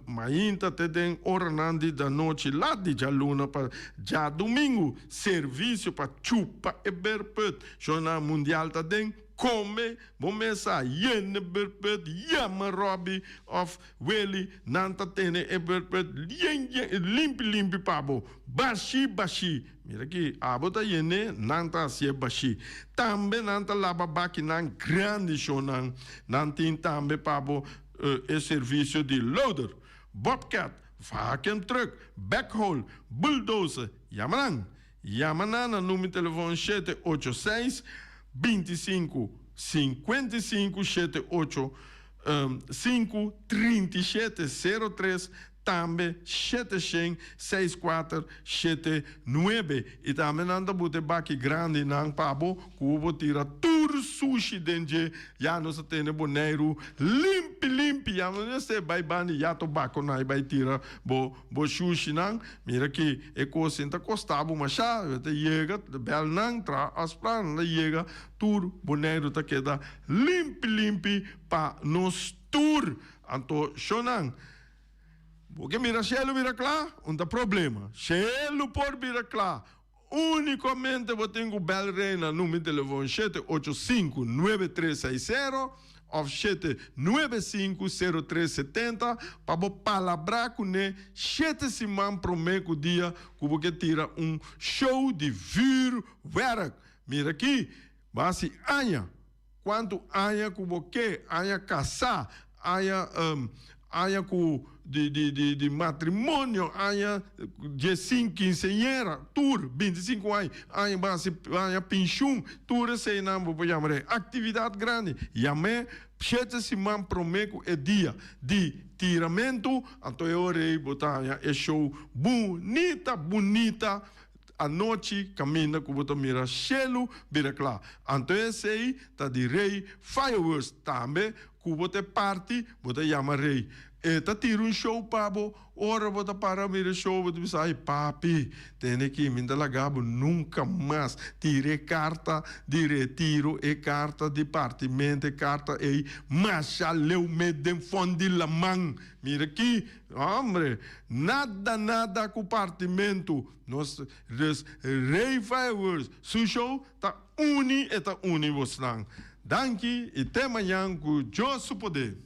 mainta te den oranan di danochi lat di djaluna pa djadumingu, servisio pa chupa e berput. Shona mundial ta den kome bo mesa yene berput, yama Robby of Willy, nan ta tene e berput yen yen limpi limpi pa bo, bashi bashi. Mira aki, abo ta yene, nan ta hasié bashí. Tambe nan ta laba bakinan grandi, shonnan. Nan tin tambe pa bo e servisio di loader, bobcat, vacuum truck, backhoe, bulldozer. Yama nan! Yama nan na numero telefon shete ocho seis, 25, 55, shete ocho sinku, 37, sero tres. Tambe shete shen seis kuater shete nuebe i tambe nan ta buta e baki grandi nan pa bo ku bo tira tur sushi den dje ya nos ta tene Boneiru limpi limpi ya no mester bai banda ya tobako nan bai tira bo bo shushi nan mira ki e kos sin ta kosta bo masha bo ta yega bel nan traha afsprak nan ta yega tur Boneiru ta keda limpi limpi pa nos tur anto shonan. Bo ke mira shelu bira kla? Un ta problema. Shelu por bira kla. Unikamente bo tin ku bel Reina number di telefon shete ocho sinku nuebe tres seis sero òf shete nuebe sinku sero tres setenta pa bo palabrá kuné shete siman promé ku dia ku bo ke tira un show di vuurwerk. Mira aki, bo hasi aña. Kuantu aña ku bo ke, aña kasá, aña aña ku di di di di matrimonio, aña diesin kinseñera, tur bintisinku aña, aña bo hasi aña penshun, tur eseinan bo por yama den aktividat grandi. Yam'é shete siman promé ku e dia di tiramentu, anto e ora ei bo ta haña e show bunita bunita. Anochi kaminda ku bo ta mira shelu bira kla. Anto esei ta di Rei Fireworks. Tambe ku bo ta e parti bo ta yama Rei. E ta tira un show pa bo. Ora bo ta para mira e show bo ta bisa, Ay papi, tende aki mi ta laga bo nunka mas. Tira e karta di retiro, e karta di partimento, e karta ei masha leu me den fond di laman. Mira aki, hombre, nada nada ku partimentu. Nos dus Rey Fireworks su show ta uni e ta uni bosnan. Danki y te mañan cu Dios su poder.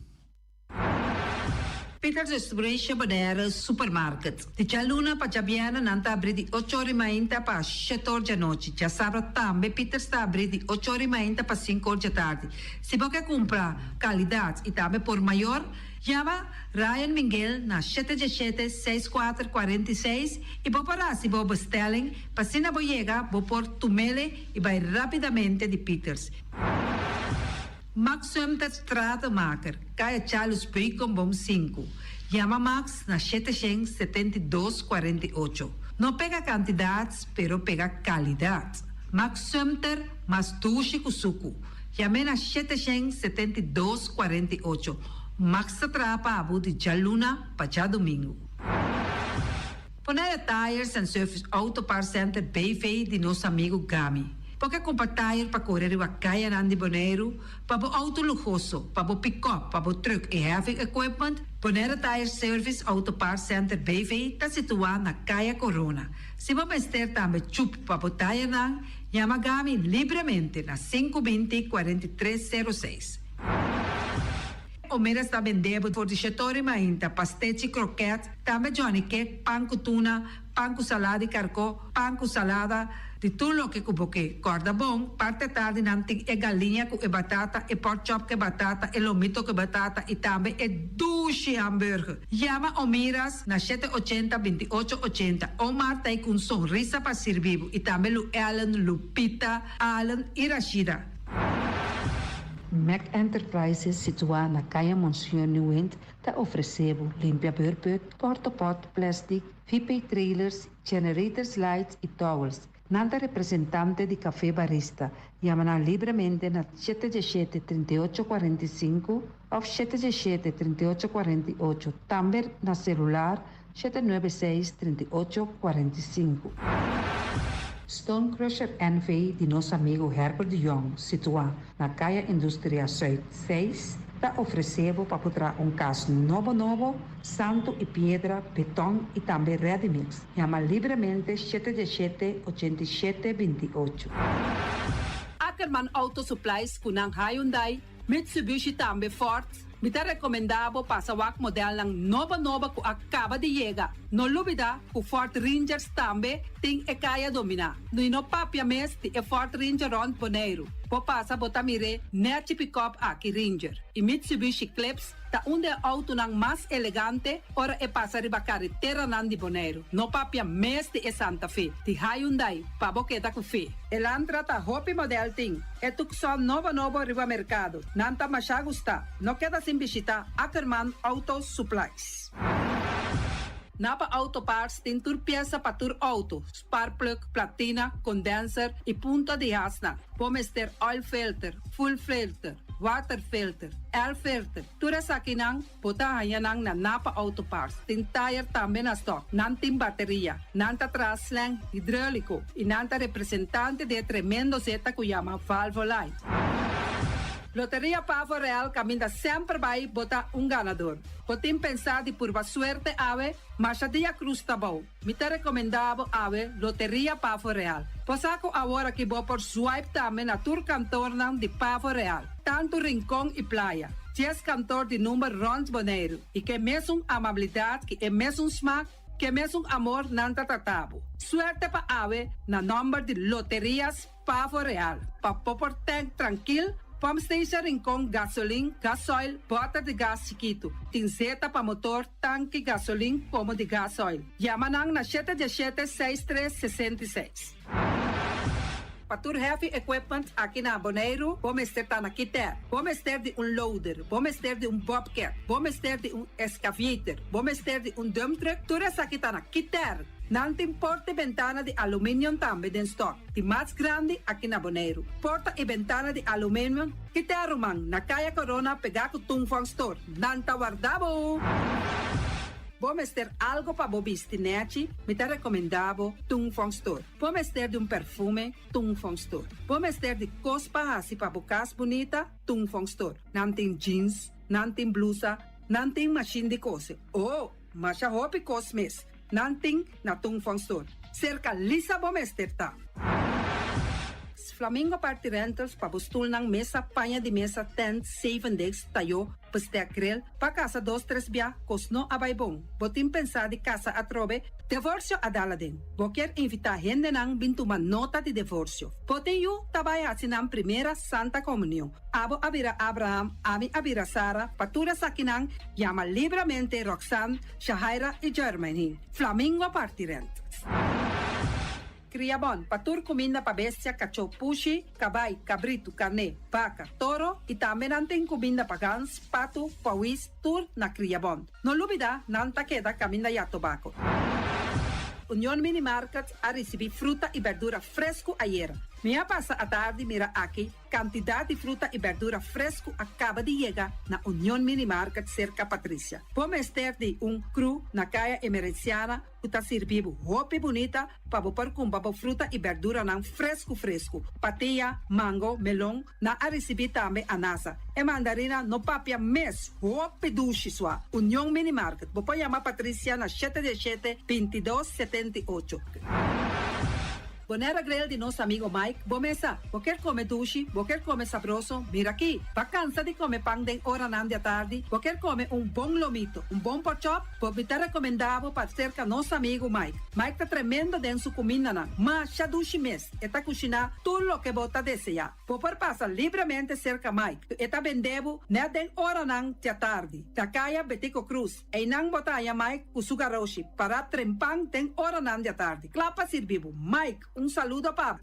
Peters Distribution Bonaire Supermarket. Di djaluna pa djabièrnè nan ta abrí di ocho ora i mainta pa shete or djanochi. Djasabra tambe Peters ta abrí di ocho ora i mainta pa sinku or djatardi. Si bo ke kumpra kalidat i tambe por mayor, yama Ryan Minguel na shete djeshete, seis kuater, 46 i bo por hasi bo bestelling pa asina bo yega bo por tumele i bai rápidamente di Peters. Max Sumter Stratenmaker, Kaya Charles Beukenboom sinku. Yama Max na 772 48. No pega kantidat, pero pega kalidat. Max Sumter, mas dushi ku suku. Yam'é na 772 48. Max ta traha pa bo di djaluna pa djadumingu. Bonaire Tires and Service Auto Parts Center BV di nos amigu Gami. Bo ke kumpra tire pa kore riba kayanan di Boneiru, pa bo outo luhoso, pa bo pikòp, pa bo trùk i heavy equipment? Bonaire Tire Service Auto Parts Center BV ta situá na Kaya Korona. Si bo mester tambe chup pa bo tirenan, yama Gami libremente na 520 43 06. Omeras ta bende bo for di shetori mainta, pastechi, kroket, tambe Johnny cake, pan ku tuna, pan ku salada di karkó, pan ku salada, di tur loke ku bo ke. Kòrda bon, parti atardi nan tin e galiña ku e batata, e pork chop ku e batata, e lomito ku e batata i tambe e dushi hamburger. Yama Omiras na 780 28 80. Omar ta ei ku un sonrisa pa sirbi bo i tambe Lu Ellen, Lupita, Allen i Rashida. Mac Enterprises situá na Kaya Monseñor Nieuwind ta ofresé bo limpia beurput, portapot, plèstik, VP trailers, generators lights i towels. Nan ta representante di Café Barista. Yama nan libremente na 717 38 45 òf 717 38 48. Tambe na selular 796 38 45. Stone Crusher NV di nos amigu Herbert de Jong, situá na Kaya Industria Zuid 6, ta ofresé bo pa traha un kas nobo nobo, santu i piedra, beton i tambe ready mix. Yama libremente 717 87 28. Ackerman Auto Supplies ku nan Hyundai, Mitsubishi tambe Ford. Mi ta rekomendá bo pasa wak modelnan nobo nobo ku a kaba di yega. No lubidá ku Ford Rangers tambe tin e kaya dominá. I no papia mes di e Ford Ranger rònt Boneiru. Bo pasa bo ta mir'é nèchi pick-up aki Ranger. I Mitsubishi Eclipse ta un di e outonan mas elegante ora e pasa riba kareteranan di Boneiru. No papia mes di e Santa Fe, di Hyundai, pa bo keda ku fe. Elantra ta hopi model tin. E Tucson nobo nobo riba merkado. Nan ta masha gustá. No keda sin bishitá Ackerman Auto Supplies. Napa Auto Parts tin tur piesa pa tur outo, spark plug, platina, condenser i punta di hasnan. Bo mester oil filter, fuel filter, water filter, air filter. Tur esakinan bo ta haña nan na Napa Auto Parts. Tin tire tambe na stock. Nan tin bateria. Nan ta traha slang hidráuliko i nan ta representante di e tremendo zeta ku yama Valvoline. Loteria Pavo Real kaminda semper bai bo ta un ganador. Bo tin pensá di purba suerte awe? Masha dia krus ta bou. Mi ta rekomendá bo awe Loteria Pavo Real. Bo sa ku awor aki bo por swipe tambe na tur kantornan di Pavo Real, tantu Rincon i Playa. 10 kantor di number rònt Boneiru i ke mesun amabilidat ku e mesun smak, ke mesun amor nan ta trata bo. Suerte pa awe na nòmber di Loterias Pavo Real. Pa bo por tank trankil, pump station Rincon, gasolin, gasoil, bòter di gas chikitu. Tin zeta pa motor, tanki, gasolin komo di gasoil. Yama nan na 717 63 66. Pa tur heavy equipment aki na Boneiru, bo mester ta na Kiter. Bo mester di un loader, bo mester di un bobcat, bo mester di un excavator, bo mester di un dump truck, tur esaki ta na Kiter. Nan tin porta i bentana di aluminium tambe den stock, di mas grandi aki na Boneiru. Porta i bentana di aluminium, Kiter ruman, na Kaya Corona pegá ku Tung Fong Store. Nan ta warda bo! Bo mester algo pa bo bisti nèchi, mi ta rekomendá bo Tung Fong Store. Bo mester di un perfume, Tung Fong Store. Bo mester di kos pa hasi pa bo kas bunita, Tung Fong Store. Nan tin jeans, nan tin blusa, nan tin mashin di kose. Oh, masha hopi kos mes. Nan tin na Tung Fong Store. Serka Lisa bo mester ta. Flamingo Party Rentals pa bo stulnan, mesa, paña di mesa, tent, zevendegs, tayo, bestek, grill, pa casa dos tres bia, cos no a bay bon. Bo tin pensa di casa atrobe? Devorcio a dal aden. Bo kier invita hendenan bin tuma nota di devorcio. Bo tin yu ta bay haci nan primera Santa Comunion. Abo a bira Abraham, ami a bira Sara, pa tur esakinan yama libramente Roxanne, Shahaira y Jermaine. Flamingo Party Rentals. Cria bon pa tur cuminda pa bestia, cachó, pushi, cabai, cabritu, carné, baca, toro y tambe nan tin cuminda pa gans, patu, pauwis, tur na Cria Bon. No lubida nan ta keda caminda ya Tobaco. Union Mini Market a ricibi fruta y berdura fresco ayera. Mi a pasa atardi mira aki Kantidat di fruta i bèrdura fresku a kaba di yega na Union Mini Market serka Patricia. Bo mester di un kru na Kaya Emerenciana ku ta sirbi bo hopi bunita pa bo por kumpra bo fruta i bèrduranan fresku fresku. Patia, mango, melon, nan a risibí tambe anasa. E mandarina no papia mes, hopi dushi sua. Union Mini Market, bo por yama Patricia na shete diesshete, bintidos, setentiocho. Bonera Grill di nos amigo Mike, bo mesa. Bo kier come dushi, bo kier come sabroso, mira aki. Bo cansa di come pan den oranan di atardi, bo kier come un bon lomito, un bon porkchop, bo mi ta recomenda bo pa cerca nos amigo Mike. Mike ta tremendo den su cumindanan, masha dushi mes, e ta cushina tur loke bo ta desea. Bo por pasa libremente cerca Mike, e ta bende bo net den oranan di atardi, na caya Betico Cruz. Einan bo ta haña Mike ku su garoshi pará trempan den oranan di atardi, kla pa sirbi bo. Mike, un saludo pa bo.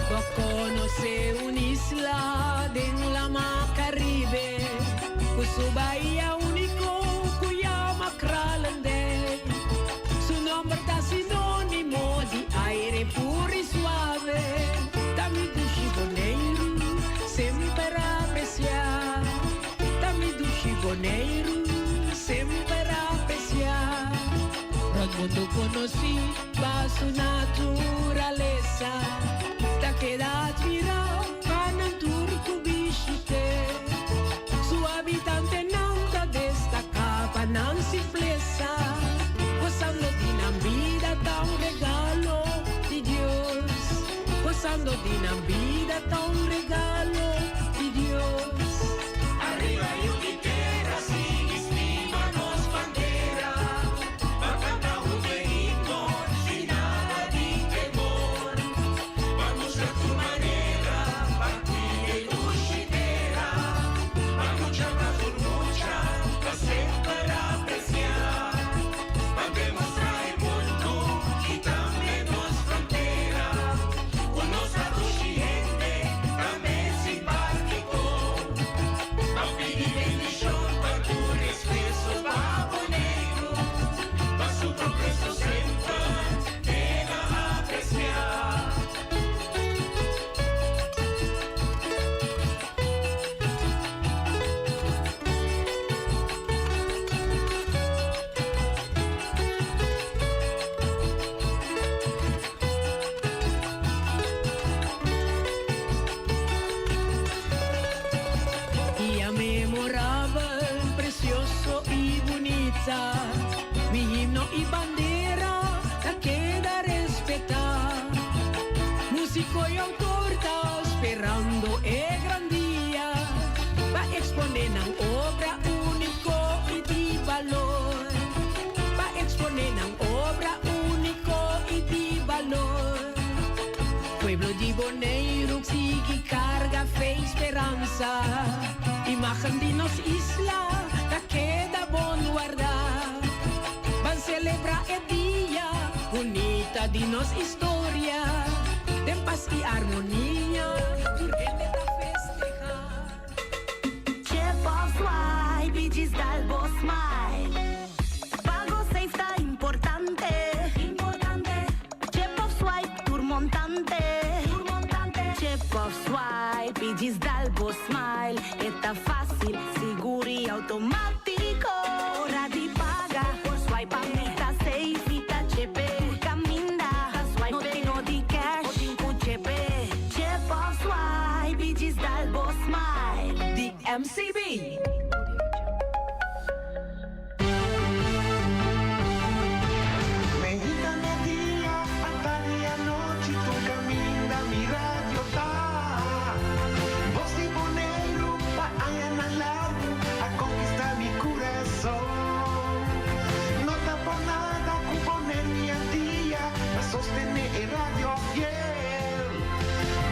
Bo conoce un isla den lama Caribe cu su bahia unico cu yama Kralendijk. Su nomber ta sinonimo di aire puro y suave. Ta mi dushi Boneiru, semper aprecia. Ta mi dushi Boneiru, semper aprecia. Rond mundo conoci pa su naturalesa, ta keda admira pa nan tur cu bishite. Su habitantenan ta destaca pa nan simplesa, gozando di nan bida ta un regalo di Dios. Gozando di nan bida ta un regalo di Dios. Arriba yu di tera sigui stima nos bandera Pa canta hunto e himno sin nada di temor Pa mustra tur manera pa cuida e dushi tera Pa lucha pa tur mucha pa semper aprecia Pa demostra e mundo y tambe nos frontera Cu nos ta dushi hende tambe simpatico Pa pidi bendicion pa tur esfuerzo pa Boneiru Pa su progreso semper keda aprecia. Dia memorabel, precioso y bunita, Mi himno y bandera ta keda respetá. Musico y autor ta sperando e gran dia pa exponé nan obra único y di balor. Pa exponé nan obra único y di balor. Pueblo di Boneiru sigui carga fe y speransa. Imagen di nos isla ta keda bon warda. Ban celebra e dia bunita di nos historia. Den pas y armonia tur hende ta festeha. Chip of swipe y djis dal bo smile. Pago safe ta importante. Chip of swipe tur montante. Chip of swipe y djis dal bo smile. E ta facil, sigur y automatico. Ora di paga, por swipe pa mi ta safe. Mi ta chip. MCB. Mehita media, atardi i anochi tur kaminda mi radio ta. Bos di Boneiru pa añanan largu a konkistá mi kurason. No ta por nada ku Boneiru i Antia ta sostené e radio fiel.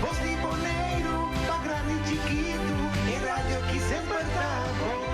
Bos di Boneiru pa grandi i chikitu e radio aki semper ta bon.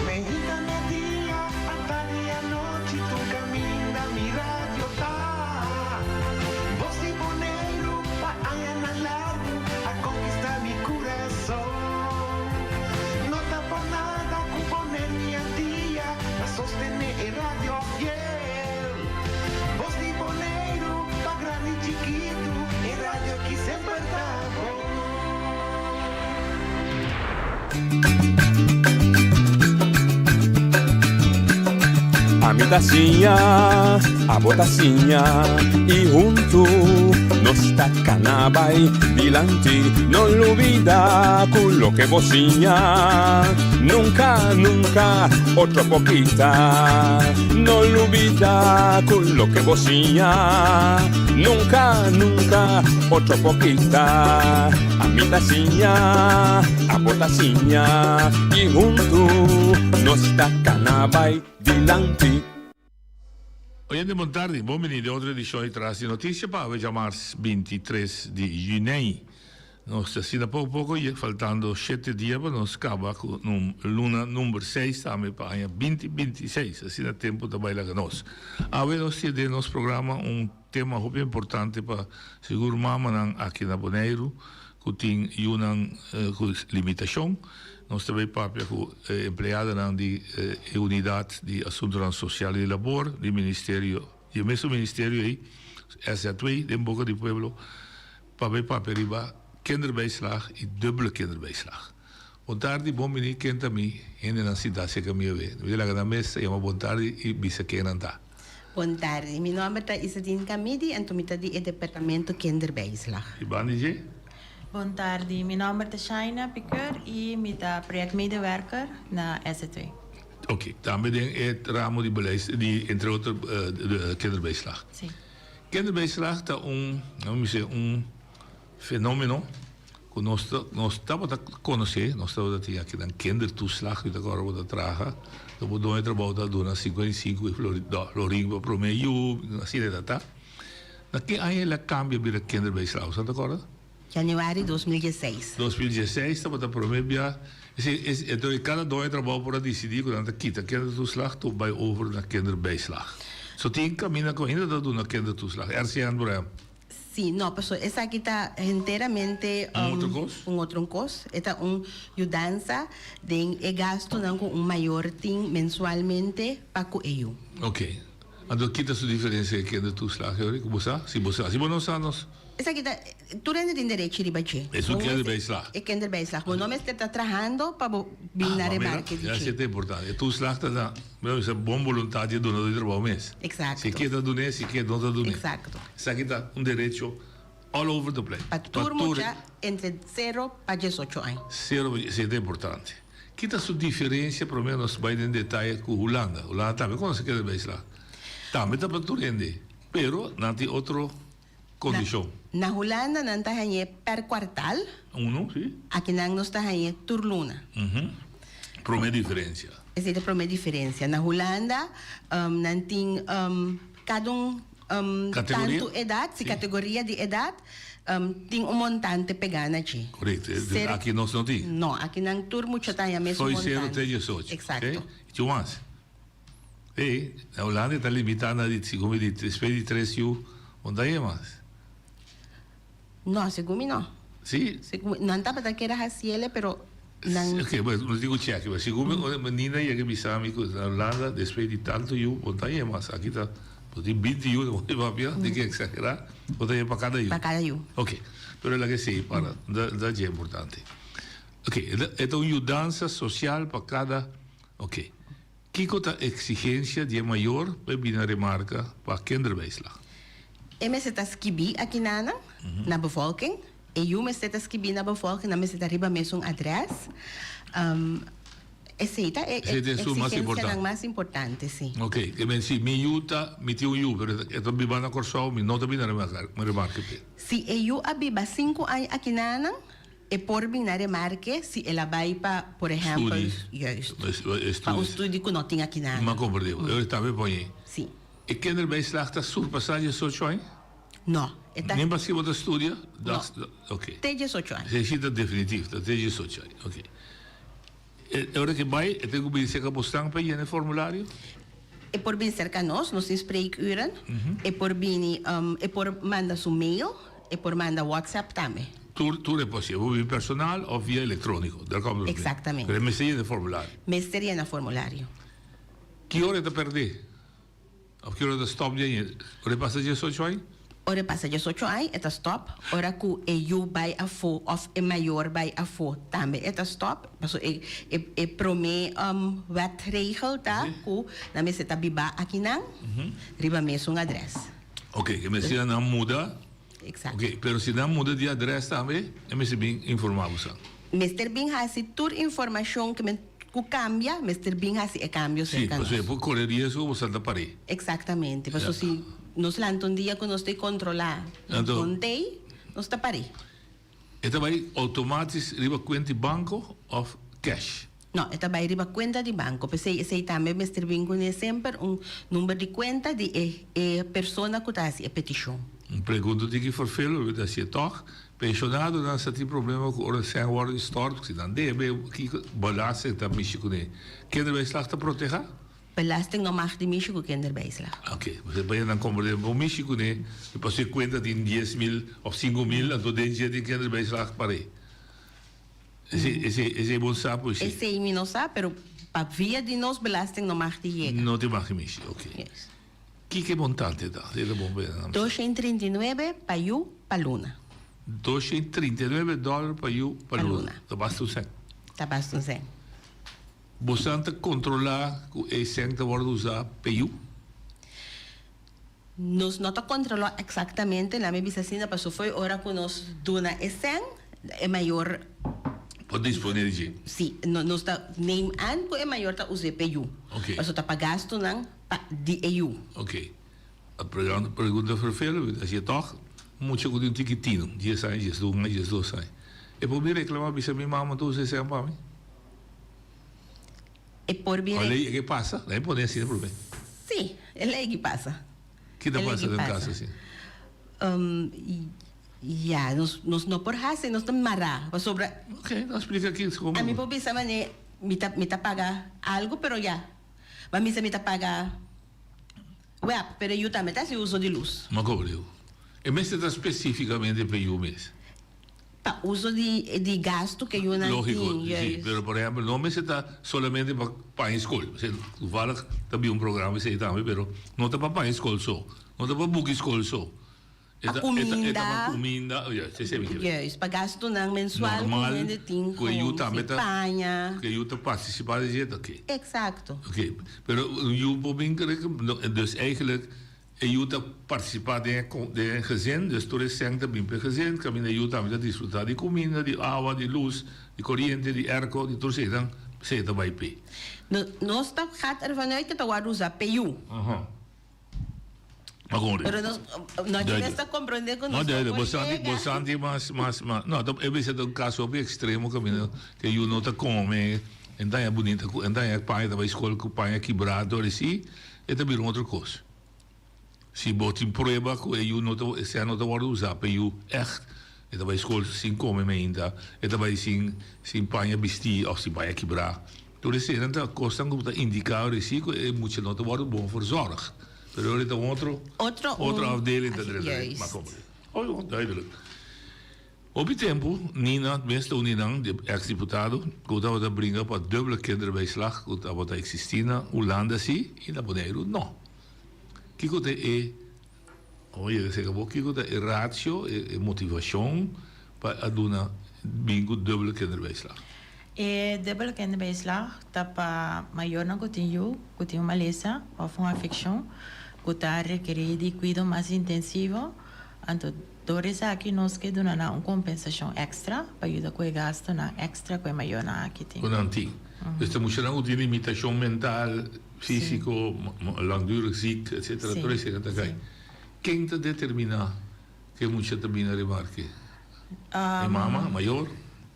Mehita media, atardi i anochi tur kaminda mi radio ta. Bos di Boneiru pa añanan largu a konkistá mi kurason. No ta por nada ku Boneiru i Antia ta sostené e radio fiel. Bos di Boneiru pa grandi i chikitu e radio aki semper ta bon. Ami ta siña, abo ta siña y huntu nos ta cana bay dilanti. No lubida cu loke bo siña nunca, nunca otro por kita. No lubida cu loke bo siña nunca, nunca otro por kita. Ami ta siña, abo ta siña y huntu nos ta cana bay dilanti. Oyente bon tardi, bon bini den otro edicion di Tras di Noticia pa awe djamars 23 di junei. Nos ta asina poco poco y faltando shete dia pa nos caba cu luna number seis tambe pa aña binti binti seis. Asina tempo ta bay laga nos. Awe nos tin den nos programa un Tema hopi importante pa sigur mamanan aki na Boneiru ku tin yunan ku limitashon. Nos ta bay papia ku e empleadonan di e Unidat di Asuntonan Sosial i Labor di Ministerio, di e mesun ministerio ei, SZW, den boka di pueblo, pa bay papia riba kinderbijslag i dubbele kinderbijslag. Bon tardi, bon bini, ken ta mi? Hendenan sintá serka mi awe. Mi ta laga nan mes ta yama bon tardi i bisa ken nan ta. Bon tardi, mi nomber ta Isadine Kamidi anto mi ta di e departamento Kinderbijslag. I banda di dje? Bon tardi, mi nomber ta Shaina Piqueur i mi ta projectmedewerker na SZW. Ok, tambe den e ramo di beleid, di entre otro de kinderbijslag. Si. Kinderbijslag ta un, laat mi bisa, un fenomeno Ku nos ta nos tabata konosé, nos tabata tin akinan kindertoeslag, mi ta kòrda bo ta traha, ta bo doño trabou ta duna 55 florin pa promé yu, asina e ta ta. Na ki aña el a kambia bira kinderbijslag, bo sa ta kòrda? Januari 2016. 2016 tabata promé bia, esei es entonces kada doño trabou por a disidí ku nan ta kita kindertoeslag to bai over na kinderbijslag. So tin kaminda ku ainda ta duna kindertoeslag, RCN por ehempel. Sí, no, paso esaki ta henteramente Un otro kos? un otro kos. E ta un yudansa den e gastunan ku un mayor tin mensualmente pa ku e yu. Ok. Anto kita su diferensia e kindertoeslag yori ku bo sa? Si bo sa. Si bo no sa nos. Esaki ta, tur hende tin derechi riba dje. E su kinderbijslag. E kinderbijslag. Bo no mester ta trahando pa bo bin na remarke di dje. Ja, esei ta importante. E toeslag ta na, mi a bisa, bon boluntat di e dunador di trabou mes. Exacto. Si e ke ta dun'é, si ke no ta dun'é. Exacto. Esaki ta un derecho all over the place. Pa tur mucha entre sero pa diesocho aña. Sero pa, esei ta importante. Ki ta su diferencia prome nos bai den detaye cu Hulanda? Hulanda tambe conoce kinderbijslag. Tambe ta pa tur hende, pero nan tin otro Kondishon. Na Hulanda nan ta hañ'é per kuartal. Unu, si. Akinan nos ta hañ'é tur luna. Promé diferensia. Esei ta promé diferensia. Na Hulanda nan tin kada un tantu edat, si kategoria di edat, tin un montante pegá na dje. Korekto. Aki nos no tin. No, akinan tur mucha ta haña mesun montante. Foi sero te diesocho. Eksakto. I tin mas. Ey, na Hulanda e ta limitá na di, segun mi di, despues di tres yu, bo no ta haña mas. No, segun mi no. Si? Segun mi, nan tabata kere hasiele, pero nan. Ok, bueno, no tin ku chèk, pero segun mi, ora Nina yega bisa mi ku na Hulanda despues di tantu yu, bo no ta haña mas. Aki ta, bo tin binti yu, bo papia, tin ke eksagerá, bo ta haña pa kada yu. Pa kada yu. Ok, pero laga esei para, no ta dje importante. Ok, e ta un yudansa sosial pa kada, ok. Kiko ta eksigensia di e mayor pa e bini remarka pa kinderbijslag? E mester ta skibí akinanan na bevolking. E yu mester ta skibí na bevolking, nan mester ta riba mesun adrès. Esei ta e eksigensianan mas importante, si. Ok, ke men si mi yu ta, mi tin un yu, pero e ta biba na Kòrsou, mi no ta bini remarka p'e. Si e yu a biba sinku aña akinanan, E por bin na remarke si el a bai pa, por ehempel, juist, pa un studi ku no tin aki nada. M'a komprendé. E ta be poñé. Si. E kinderbijslag ta surpasá diesocho aña? No. E ta. Nin paske bo ta studia? No. Ok. Te diesocho aña. Esei ta definitif, ta te diesocho aña. Ok. E ora ke bai, e tin ku bini serka bosnan pa yena e formulario? E por bini serka nos, nos tin spreekuren. E por bini, e por manda su mail, e por manda WhatsApp tambe. Tur, tur e por hasi, e por bini personal of via elektroniko, der komt erop neer. Exactamente. Pero e mester yena e formulario. Mester yena formulario. Ki ora e ta perdé? Of ki ora ta stop di aña? Ora e pasa diesocho aña? Ora e pasa diesocho aña e ta stop. Ora ku e yu bai afó of e mayor bai afó tambe e ta stop. Pasobra e e e promé wetregel ta ku nan mester ta bibá akinan riba mesun adrès. Oke, ke mester nan muda. Exacto. Oke, pero si nan muda di adrès tambe e mester bin informá bo sa. Mester bin hasi tur informashon ke men Ku kambia, mester bin hasi e kambio serka nos. Sí, pasobra e por kore riesgo bo sa ta par'é. Eksaktamente, pasobra si nos lanta un dia ku nos ta e kontrolá bon tei, nos ta par'é. E ta bai outomatis riba kuenta di banko òf kèsh? No, e ta bai riba kuenta di banko. P'esei esei tambe mester bin kuné semper un number di kuenta di e e persona ku ta hasi e petishon. Un pregunta tiki ferfelu, mi ta hasié tòg. Pensionadonan sa tin problema ku ora sèn wòrdu gestort, si nan debe, kiko belasting ta mishi kuné? Kinderbijslag ta protehá? Belasting no mag di mishi ku kinderbijslag. Oké, bo bay nan komprendé bo mishi kuné, i pasobra e kuenta tin 10,000 òf 5,000, anto den dje tin kinderbijslag par'é. Esei, esei, esei bon sa pues si. Esei mi no sa, pero pa via di nos belasting no mag di yega. No tin mag di mishi, oké. Yes. Kiko e montante ta? Esei ta bon pa nan sa. 239 pa yu pa luna. 239 dòler pa yu pa luna. Ta basta un sèn. Ta basta un sèn. Bosan ta kontrolá ku e sèn ta wòrdu usá pa yu? Nos no ta kontrolá eksaktamente, laat mi bisa asina, pasobra fo'i ora ku nos duna e sèn, e mayor. Por disponé di dje. Sí, nos ta neem aan ku e mayor ta us'é pa yu. Pasobra ta pa gastunan. Pa di e yu. Ok. A pregunta vervelend, mi ta hacié toch. Mucha cu tin un tiki tino, dies aña, diesdun aña, diesdos aña. E por bin reclama bisa mi mama ta usa esei pa mi? E por bin. O ley e pasa? Ley pone asina prome. Sí, e ley ki pasa. Ki ta pasa den caso asina? Ya, nos nos no por haci, nos ta mara pasobra. Ok, no splica aki. Ami por bisa mane mi ta mi ta paga algo pero ya. Ma misa mi ta paga. Web, pero e yu tambe ta hasi uso di lus. Ma komo digo? E mester ta spesífikamente pa e yu mes. Pa uso di di gastu ku e yunan tin, Lógiko, si. juist. Pero por ehèmpel no mester ta solamente pa paña skol. Osea, toevallig ta bin un programa esei tambe, pero no ta pa paña skol so. No ta pa buki skol so. Pa kuminda. E ta pa kuminda, juist, esei mi kere. Juist, pa gastunan mensual ku Normal, hende tin ku e yu gewoon, tambe si, ta, paña. ku e yu ta partisipá den dje, oké. Eksakto. Oké, pero un yu por bin kere, dus eigenlijk e yu ta partisipá den e den e gezin, dus tur e sèn ta bin pa e gezin, kaminda e yu tambe ta disfrutá di kuminda, di awa, di lus, di koriente, di airco, di tur eseinan, esei ta bai p'e. No, nos ta gaat ervan uit ku ta wòrdu usá p'e yu. Aha. Maar gewoon Pero nos, no Duidelijk. ta comprende cu No, nos duidelijk. no Bo santi, bo santi mas, mas, mas. No, e bisa ta un caso hopi extremo caminda que yu no ta come, en daña bunita cu, en daña paña ta bay school cu paña kibra door esi, e ta bira un otro cos. Si bo tin prueba cu e yu no ta, e sea no ta wordo usa pa e yu echt, e ta bay school sin come meinta, e ta bay sin, sin paña bisti of sin paña kibra. Tur eseinan ta kosnan ku ta indiká resi ku e mucha no ta wòrdu bon verzorgd. Pero ora ta un otro, Otro, otro un, afdeling ta drenta den. juist. Ma kom Oh, oh, duidelijk. Hopi tempu Nina mes ta un di nan, di eks diputado, ku tabata bringa pa dubbele kinderbijslag ku tabata eksistí na Hulanda sí i na Boneiru no. Kiko ta e, ora yega serka bo, kiko ta e ratio, e motivashon pa a duna bin ku dubbele kinderbijslag? E dubbele kinderbijslag ta pa mayornan ku tin yu ku tin un malesa òf un afekshon ku ta rekerí di kuido mas intensivo. Anto dor esaki nos ke duna nan un kompensashon èkstra pa yuda ku e gastunan èkstra ku e mayornan aki tin. Ku nan tin. Dus ta muchanan ku tin limitashon mental, físiko, langdurig ziek, etsetera, tur esei nan ta kai. Ken ta determiná ku e mucha ta bini remarke? E mama, mayor,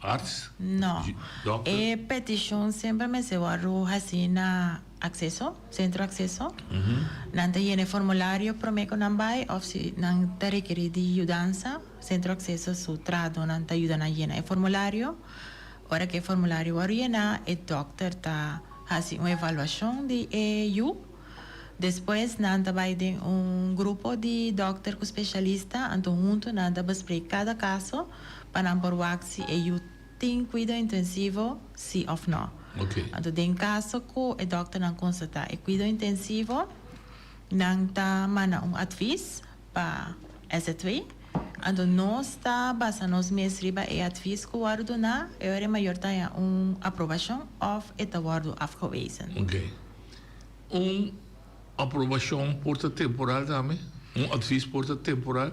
arts, No. dokter? E petishon semper mester wòrdu hasí na Akseso, Sentro Akseso. Nan ta yena e formulario promé ku nan bai òf si nan ta rekerí di yudansa, Sentro Akseso su trahadónan ta yuda nan yena e formulario. Ora ku e formulario wòrdu yená, e dòkter ta hasi un evaluashon di e yu. Despues nan ta bai den un grupo di dòkter ku spesialista, anto huntu nan ta bespreek kada kaso pa nan por wak si e yu tin kuido intensivo si òf nò. Anto den kaso ku e dòkternan konstatá e kuido intensivo, nan ta manda un advis pa SZW. Anto nos ta basa nos mes riba e advis ku wòrdu duná, e ora e mayor ta haña un aprobashon òf e ta wòrdu afgewezen. Un aprobashon por ta temporal tambe? Un advis por ta temporal?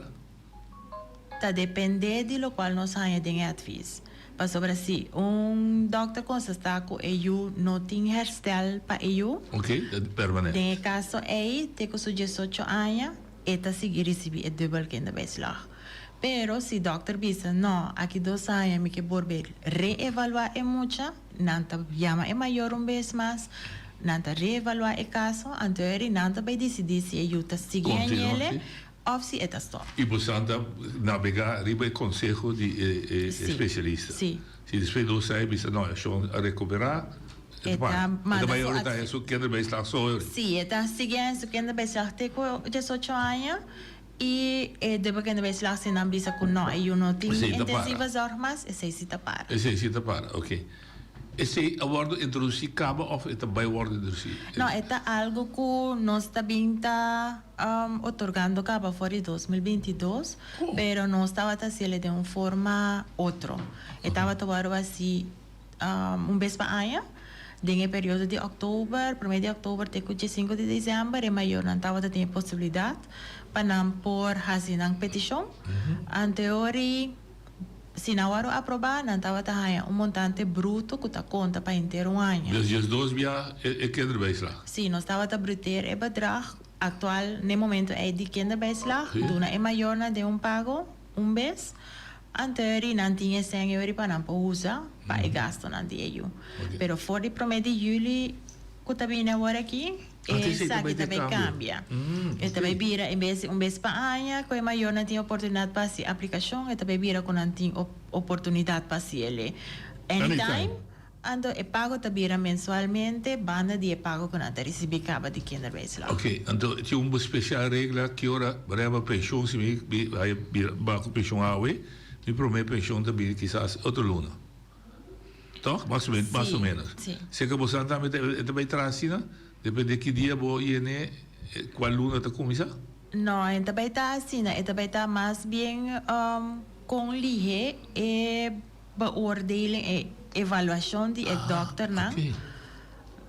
Ta dependé di lokual nos haña den e advis. Pasobra si un dòkter konstatá ku e yu no tin herstel pa e yu, Ok, ta permanent. den e kaso ei te ku su diesocho aña e ta sigui risibí e dubbel kinderbijslag. Pero si dòkter bisa no, aki dos aña mi ke bolbe reevaluá e mucha, Nan ta yama e mayor un bes mas, nan ta reevaluá e kaso, anto eri nan ta bai disidí si e yu ta sigui hañ'ele òf si e ta stòp. I bosan ta nabegá riba e konseho di e spesialista. Si. Si despues dos aña bisa no, e shon a rekuperá, e ta para. E ta bai ora ta haña su kinderbijslag so ori. Si, e ta sigui haña su kinderbijslag te ku diesocho aña. I e debe kende bay slag si nan bisa ku no e yu no tin Esei ta para. intensieve zorg mas, esei si ta para. Esei si ta para, ok. Esei a wòrdu introdusí kaba òf e ta bai wòrdu introdusí? No, e ta algu ku nos ta bin ta otorgando kaba for di 2022, pero nos tabata hasiel den un forma otro. E tabata wòrdu hasi un bes pa aña, den e periodo di òktober, promé di òktober te ku diesinku di desèmber, e mayornan tabata tin e posibilidat pa nan por hasi nan petishon. Anteori, si nan wòrdu aprobá, nan tabata haña un montante bruto ku ta konta pa henter un aña. Dus diesdos bia e kinderbijslag? Sí, nos tabata bruteer e bedrag aktual n'e momento ei di kinderbijslag, duna e mayornan den un pago un bes. Anto eri nan tin e sèn eri pa nan por usa pa e gastonan di e yu. Pero for di promé di yüli ku ta bini awor aki, esaki ta bai kambia. E ta bai bira en bes di un bes pa aña ku e mayornan tin oportunidat pa hasi aplikashon, e ta bai bira ku nan tin oportunidat pa hasi el anytime. Anto e pago ta bira mensualmente banda di e pago ku nan ta risibí kaba di kinderbijslag. Oké, anto tin un spesial regla ki ora reba penshon si mi haya bira ba ku penshon awe, mi promé penshon ta bini kisas otro luna. Tòg? Mas o menos, mas o menos. Si. Seka bosan tambe ta e ta bai traha asina? Depende ki dia bo yene kual luna ta kuminsá? No, e ta bai ta asina, e ta bai ta mas bien kon lihé e beoordeling, e evaluashon di e dòkternan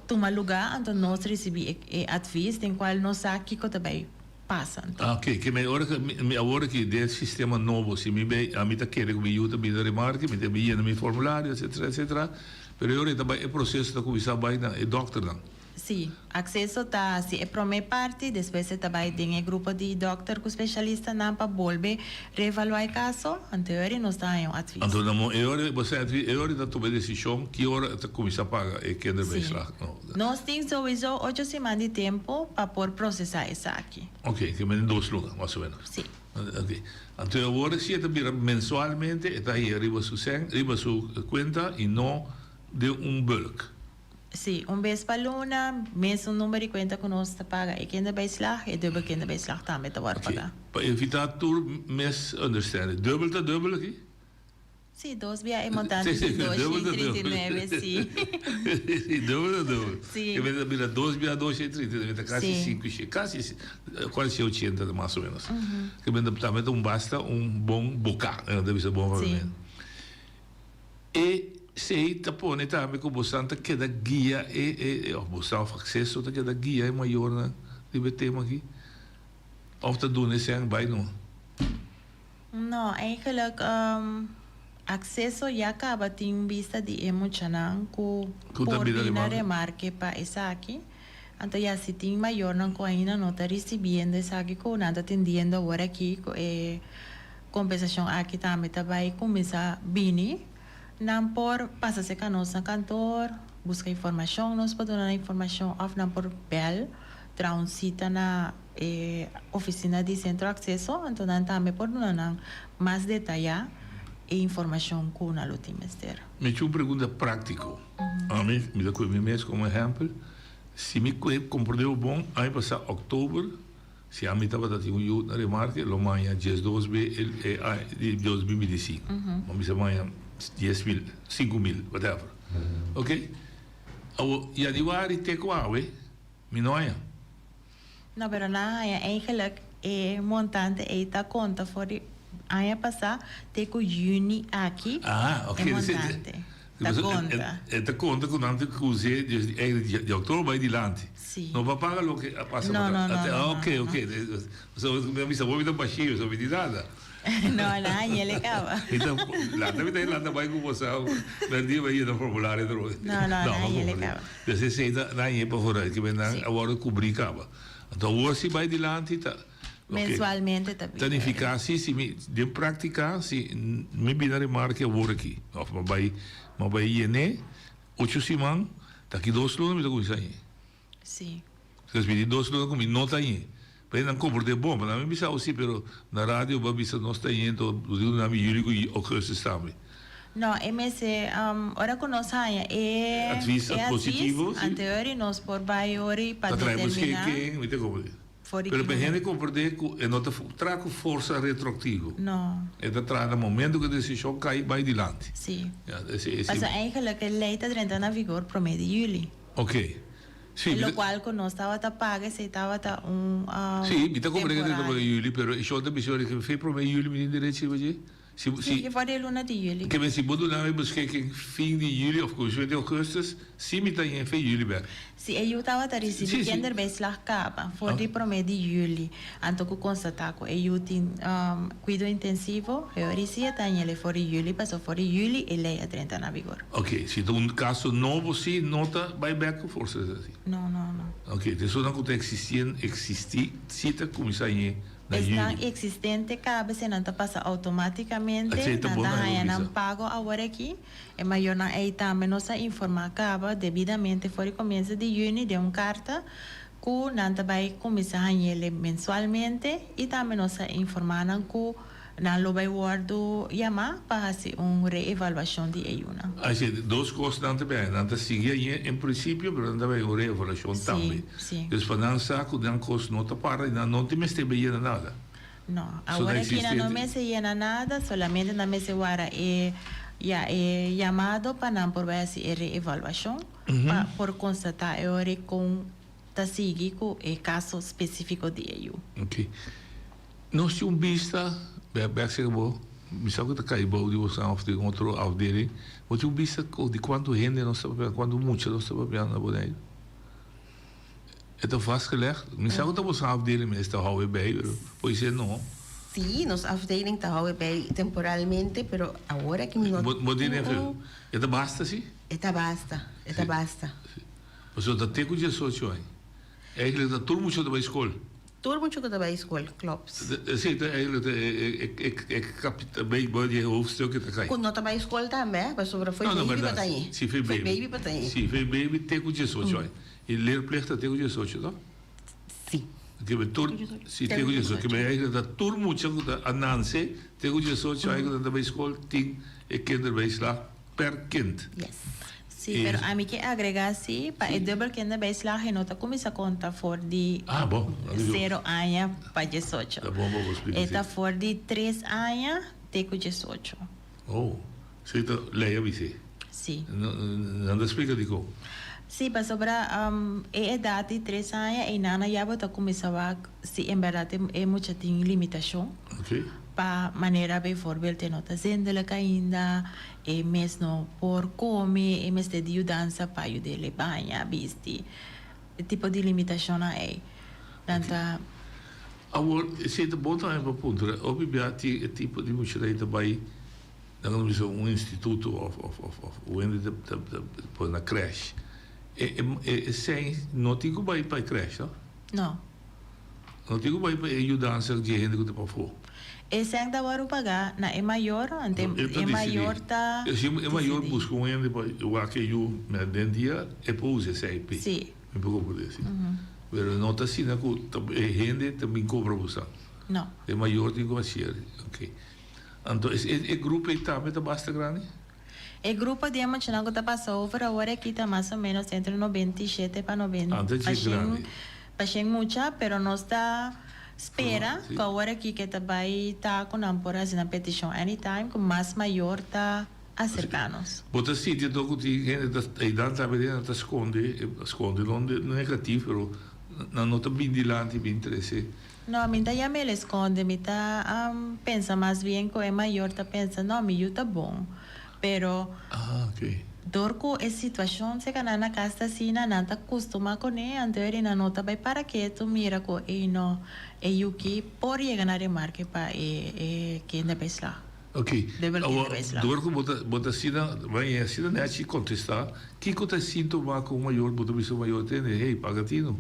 tuma lugá, anto nos risibí e advis den kual nos sa kiko ta bai pasa anto. Ah, oké. Ke mi ora ke mi awor aki den e sistema nobo, si mi bai, ami ta kere ku mi yu ta bini remarke, mi ta bin yena mi formulario, etcetera, etcetera, pero e ora e ta bai e proseso ta kuminsá bai na e dòkternan. Sí, Acceso ta hasi e promé parti, despues e ta bai den e grupo di dòkter ku spesialistanan pa bolbe reevaluá e kaso. Anto e ora nos ta haña un advis. Anto na mo e ora bo sa advis, e ora ta tuma e desishon ki ora e ta kuminsá paga e kinderbijslag. Sí. Nos tin souiso ocho siman di tempu pa por prosesá esaki. Oké, ke mende dos luna, mas o ménos. Sí. Oké. Anto e ora si e ta bira mensualmente e ta hia riba su sèn, riba su kuenta i no den un bulk. Sí, un bes pa luna, mesun number di cuenta cu nos ta paga e kinderbijslag, e dubbel kinderbijslag tambe ta worde paga. Pa evita tur misunderstanding, dubbel ta dubbel aki? Sí, dos bia e montante di dos shen 39, sí. Sí, dubbel ta dubbel. Sí. E mester bira dos bia dos shen 39, ta casi sinku shen, casi cuarenta shen ochenta mas o menos. Ke mester tambe ta un basta un bon boca, nan ta bisa bon papiamento. E Esei ta pone tambe ku bosan ta keda guia e, e, òf bosan òf Akseso ta keda guia e mayornan riba e tema aki? Òf ta duna e sèn bai numa? No, eigenlijk Akseso ya kaba tin bista di e muchanan ku Ku ta por bira bini na remarke. remarke pa esaki. Anto ya si tin mayornan ku ainda no ta risibiendo esaki ku nan ta tendiendo awor aki ku e kompensashon aki tambe ta bai kuminsá bini. Nan por pasa serka nos na kantor, buska informashon, nos por duna nan informashon òf nan por bèl, traha un sita na e ofisina di Sentro Akseso, anto nan tambe por duna nan mas detayá e informashon ku nan lo tin mester. Mi tin un pregunta práktiko. Ami, mi ta kohe mi mes komo ehèmpel. Si mi kohe komprondé bo bon, aña pasá òktober, Si ami tabata tin un yu na remarke, lo maña 12 be e aña di 2025. Bo bisa maña 10 mil, 5 mil, whatever. Ok? Awo, januari te ku awe, mi no haña. No, pero nan haña eigenlijk e montante ei ta konta for di aña pasá te ku yüni aki Ah, ok. e montante ta konta. E ta konta ku nan ta kuse di di oktober bai dilanti. Sí. No pa paga loke a pasa No, no, no, Ah, no, ok, no, ok. So, mi a bisa, bo mi ta bashio, so mi di nada. No, nan haña el e kaba. Mi ta, lanta mi ta lanta bai ku bo sa, berdí bai yena formulario atrobe. No, no, nan haña el e kaba. Des esei ta, nan haña pa vooruit, ke men nan a wòrdu kubrí kaba. Anto awor si bai dilanti ta, ok. Mensualmente ta Ta bira. nifiká si, si mi, den práktika, si mi bira remarke awor aki, òf mi a bai, mi a bai yen'é ocho siman, ta aki dos luna mi ta kuminsá hañ'é. Sí. Pues mi di dos luna ku mi no ta hañ'é. Pero nan komport'é bon, pa nan mi bisa sí, pero na radio bo a bisa nos ta hañ'é, enton bo tin ku duna mi yüli ku ougùstus tambe. No, e mester, ora ku nos haña e Advis e advis, positivo, sí. anteori nos por bai ori pa Ta trae determiná. beschikking, mi ta komprendé. For di Pero ki pa hende momento. komprendé ku e no ta traha ku forsa retroaktivo. No. E ta traha na momento ku e desishon kai bai dilanti. Sí. Ja, ese, ese. Pasobra eigenlijk e lei ta drenta na vigor promé di yüli. Ok. Sí, E mi ta. lokual ku nos tabata paga esei tabata un Sí, mi ta komprendé ku ta promé temporario. di yüli, pero e shon ta bisa ora ku fe promé di yüli mi tin derecho riba dje. Si, Sí, si. ki for di e luna di yüli. Ke men si bo duna mi beschikking fin di yüli òf kuminsamentu di ougùstus, si mi ta yen fe yüli bèk. Si e yu tabata risibí Sí, sí. kinderbijslag kaba for di promé di yüli, anto ku konstatá ku e yu tin kuido intensivo, e ora si e ta hañ'el for di yüli, pasobra for di yüli e lei a drenta na vigor. Ok, si ta un kaso nobo si no ta bai bèk ku forsa esaki? No, no, no. Ok, te esunnan ku ta eksistien, eksistí, si ta kuminsá hañ'é na Esnan yüli. eksistente kaba esei nan ta pasa outomátikamente, Esei ta nan bon ta na haña nan bisa. pago awor aki. E mayornan ei tambe nos a informá kaba debidamente for di komienso di yüni den un karta ku nan ta bai kuminsá hañ'el mensualmente i tambe nos a informá nan ku. Nan lo bai wòrdu yamá pa hasi un reevaluashon di e yunan. Así, dos kos nan ta bai. Nan ta sigui aña en prinsipio, pero nan ta bai un reevaluashon tambe. Dus pa nan sa ku nan kos no ta para i nan no tin mester bai yena nada. No, awor aki nan no mester yena nada, solamente nan mester wara e ya e yamado pa nan por bai hasi e reevaluashon pa por konstatá e ora kon ta sigui ku e kaso spesífiko di e yu. Oké. Nos tin un bista, bek sega bo, mi sa ku ta kai bou di bosan òf di un otro afdeling, bo tin un bista di kuantu hende nos ta papiando, kuantu mucha nos ta papiando na Boneiru? E ta vastgelegd? Mi sa ku ta bosan afdeling mes ta hou e bei, pero por ser no. Sí, nos afdeling ta hou e bei temporalmente, pero awor aki mi no Bo tin un. E ta basta si? E ta basta, e ta basta. Pasobra ta te ku diesocho aña. Eigenlijk ta tur mucha ta bai skol. Tur mucha ku ta bai skol, klopt. Esei ta eigenlijk ta e kapita bei bo di e hoofdstuk ta kai. Ku no ta bai skol tambe, pasobra fo'i baby pa ta ahi. Si, fo'i baby. Fo'i baby pa ta ahi. Si, fo'i baby te ku diesocho aña. E leerplicht ta te ku diesocho, to? Si. Ke be tur, si, te ku diesocho. Ke be eigenlijk ta tur mucha ku ta a nanse te ku diesocho aña ku nan ta bai skol tin e kinderbijslag per kind. Yes. Sí, pero ami ke agrega sí, pa e dubbel kinderbijslag e no ta kuminsá konta for di Ah, bon. sero aña pa diesocho. Ta bon pa bo splika E sí. ta for di tres aña te ku diesocho. Oh, sí ta lei a bis'é. Sí. Nan ta splika dikon? Sí, pasobra e edat di tres aña einan ya bo ta kuminsá wak si en bèrdat e mucha tin limitashon. Oké. Pa manera bijvoorbeeld e no ta zindelijk ainda, e mes no por come, e mester di yudansa pa yud'é baña, bisti. E tipo di limitashonnan ei. Nan ta. Awor, esei ta bon tambe pa puntra. Hopi bia tin e tipo di muchanan ei ta bai nan ta bisa un instituto of of of of un hende ta ta ta pone na crèsh. E e esei no tin ku bai pa e crèsh, no? No. No tin ku bai pa e yudansa di e hende ku ta pafó. E sèn ta wòrdu pagá na e mayor, ante e mayor ta Si e mayor disidí. buska un hende pa wak e yu den dia, e por usa e sèn p'e. Sí. Mi por komprendé así. Pero no ta asina ku e hende ta bin kobra bo sa. No. E mayor tin ku hasié. Oké. Anto e grupo ei tambe ta basta grandi? E grupo di e muchanan ku ta pasa over awor aki ta mas o menos entre 97 pa 90 Anto pa dje grandi. pa shen mucha, pero nos ta spera ku awor aki ke ta bai ta ku nan por hasi nan petishon anytime ku mas mayor ta aserka nos. Bo ta sinti anto ku tin hende ta einan tambe den nan ta skonde, skonde no negatief pero nan no ta bin dilanti bin trese. No, mi ta yama el esconde, mi ta pensa mas bien cu e mayor ta pensa, no, mi yu ta bon, pero Ah, ok. dor cu e situacion seca nan na cas ta asina, nan ta custuma cune, anto eri nan no ta bay para ketu mira cu ey no, e yu ki por yega na remarke pa e e kinderbijslag. Ok, Dubbel awor, kinderbijslag. dor cu bo ta bo ta asina, bay asina nechi contesta, kico ta e sintoma cu un mayor, bo ta bisa un mayor tende, hey, paga tino?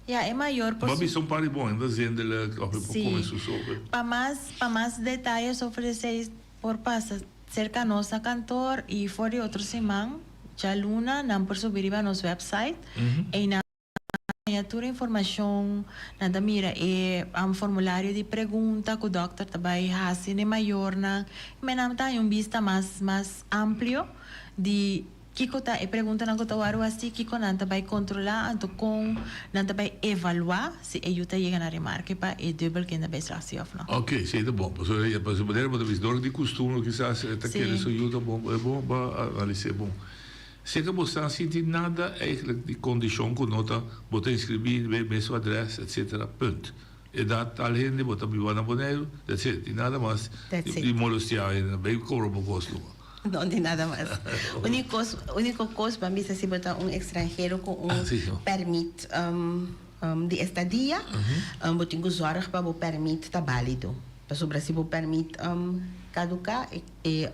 Ya, e mayor por Bo a su. bisa un par di bon, e ta zendelijk of e por come Sí. su sope. Pa mas, pa mas detaye sobre esei por pasa serka nos na kantor i for di otro siman, djaluna, nan por subi riba nos website. Einan haña tur informashon, nan ta mira e formulario di pregunta ku dòkter ta bai hasi na e mayornan. I nan ta haña un bista mas, mas amplio di. Kiko ta e preguntanan ku ta wòrdu hasi? Kiko nan ta bai kontrolá? Anto kon nan ta bai evaluá si e yu ta yega na remarke pa e dubbel kinderbijslag sí òf no? Ok, sí ta bon. Pasobra ya pasobra manera bo ta bisa dor di kustumber kisas e ta kere su yu ta bon, e bon pa analis'é bon. Si ke bo sa sinti nada eigenlijk di kondishon ku no ta bo ta inskribí riba e mesun adrès etsetera punt. Edat tal hende bo ta biba na Boneiru, that's it. Tin nada mas That's di it. molestiá hende, bai kobra bo kos numa. No tin nada mas. Único único kos pa bisa si bo ta un extranhero ku un Ah, sí, no. pèrmit di estadia, bo tin ku zòrg pa bo pèrmit ta bálido. Pasobra si bo pèrmit kaduká e e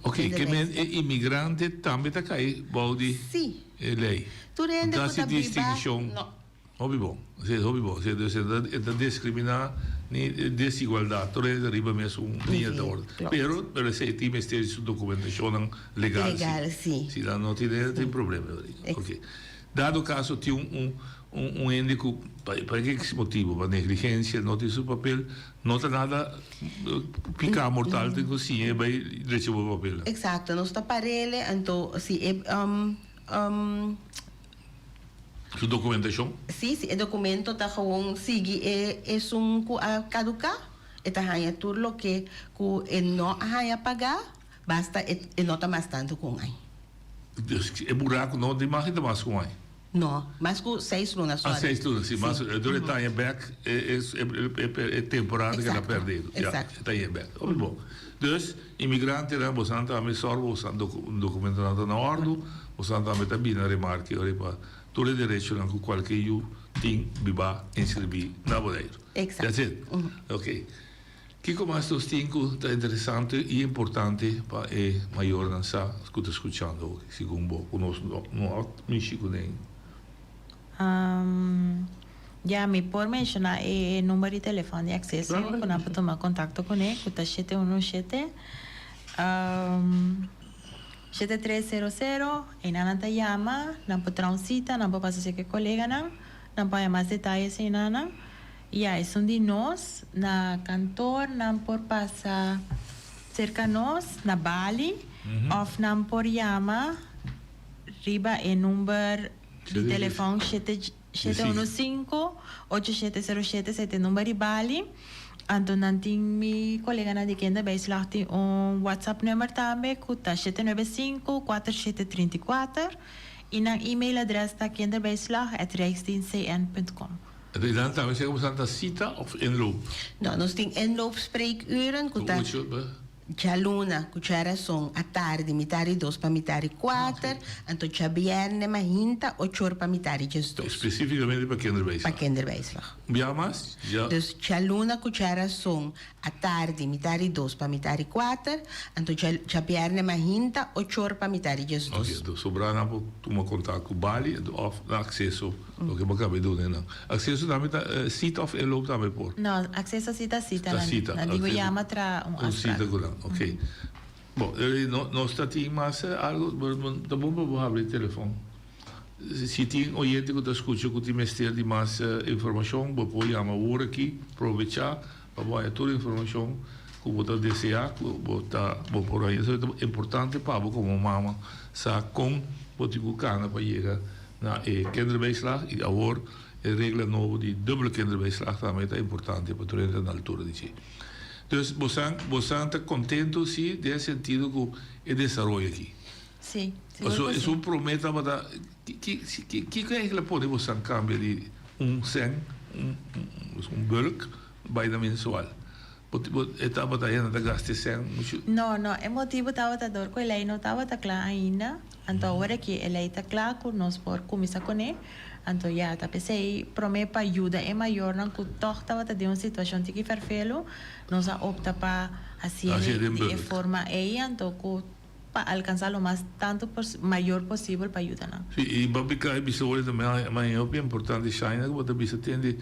Ok, ke men e imigrante tambe ta kai bou di Sí. e lei. Tur hende No ta ku hasi ta biba distinshon. no. Hopi bon. Si, hopi bon. Si, dus e ta, e ta discriminá ni desigualdat. Tur hende riba mesun liña ta wòrdu. Klopt. Pero, pero esei tin mester di su dokumentashonnan legal, si. Legal, si. Si nan no tin, tin problema. Ex. Oké. Dado kaso tin un, un. Un un hende ku pa pa ke motibu, pa negligensia no tin su papel, no ta nada piká mortal tin ku siña e bai drecha bo papelnan. Exacto, nos ta parele anto si e Su dokumentashon? Si, si e dokumento ta gewoon sigui e esun ku a kaduká, e ta haña tur loke ku e no a haña pagá, basta e e no ta mas tantu ku un aña. Dus e buraku no di mag e ta mas ku un aña? No, mas ku seis luna, sorry. Ah, seis luna, si. Mas dor e taña bek e e temporada ku el a pèrdè. Exacto. Ya, e taña bek. Hopi bon. Dus, imigrantenan, bosan tambe sòrg bosan dokumentonan ta na òrdu, bosan tambe ta bini na remarke ora pa tur e derechonan ku kualke yu tin bibá inskribí na Boneiru. Exacto. That's it. Oké. Kiko mas nos tin ku ta interesante i importante pa e mayornan sa ku ta skuchando oki, segun bo, ku nos no a mishi kuné? Ya, mi por menshoná e number di telefòn di Akseso ku nan por tuma kontakto kuné, ku ta 717 7300. Einan nan ta yama, nan por traha un sita, nan por pasa serka e koleganan, nan por haña mas detayes einanan. Ya, esun di nos na kantor nan por pasa serka nos na Bali of nan por yama riba e number di telefon shete shete uno sinku ocho shete sero shete esei ta e number di Bali. Anto nan tin mi koleganan di Kinderbijslag tin un WhatsApp number tambe ku ta shete nuebe sinku kuater shete trinta i kuater i nan email adres ta kinderbijslag at rijksdienstcn punt com. Entonces nan tambe sega boso ta cita of inloop? No, nos tin inloopspreekuren ku ta djaluna ku djarason atardi mitar di dos pa mitar di kuater, anto djabièrnè mainta ochor pa mitar di diesdos. Spesífikamente pa kinderbijslag? Pa kinderbijslag. Un bia mas? Dja. Dus djaluna ku djarason Atardi, mitar di dos pa mitar di kuater, anto djabièrnè mahinta ochor pa mitar di diesdos. Oke, anto sobrá nan por tuma kontak ku Bali anto òf na Akseso, loke bo kaba di duna nan. Akseso tambe ta sita òf inloop tambe por? No, Akseso si ta sita Ta sita. Nan digo yama tra un Un afsprak. sita ku nan, oke. Bon, nos ta tin mas algu, ta bon pa bo habri e telefòn. Si tin oyente ku ta skucha ku tin mester di mas informashon, bo por yama awor aki, probechá pa bo haña tur informashon ku bo ta deseá ku bo ta bo por haña. Esaki ta importante pa bo komo mama sa kon bo tin ku kana pa yega na e kinderbijslag i awor e regla nobo di dubbele kinderbijslag tambe ta importante pa tur hende ta na altura di dje. Dus bosan bosan ta kontentu si den e sentido ku e desaroyo aki. Sí, sigur Paso ku sí. esun promé tabata, ki ki ki kiko eigenlijk a pone bosan kambia di un sèn, un un bulk, bai na mensual? Bo bo e tabata hende ta gasta e sèn muchu? No, no, e motibu tabata dor ku e lei no tabata kla ainda, anto awor aki e lei ta kla ku nos por kuminsá kuné, anto ya ta p'esei promé pa yuda e mayornan ku tòg tabata den un situashon tiki fèrfelu, nos a opta pa hasié Hasié den di e bulk. forma ei, anto ku Pa alcansa lo mas tanto mayor posibel pa yuda nan. Sí, i bo pica e bisa ora tambe ma e hopi importante Shaina ku bo ta bisa tende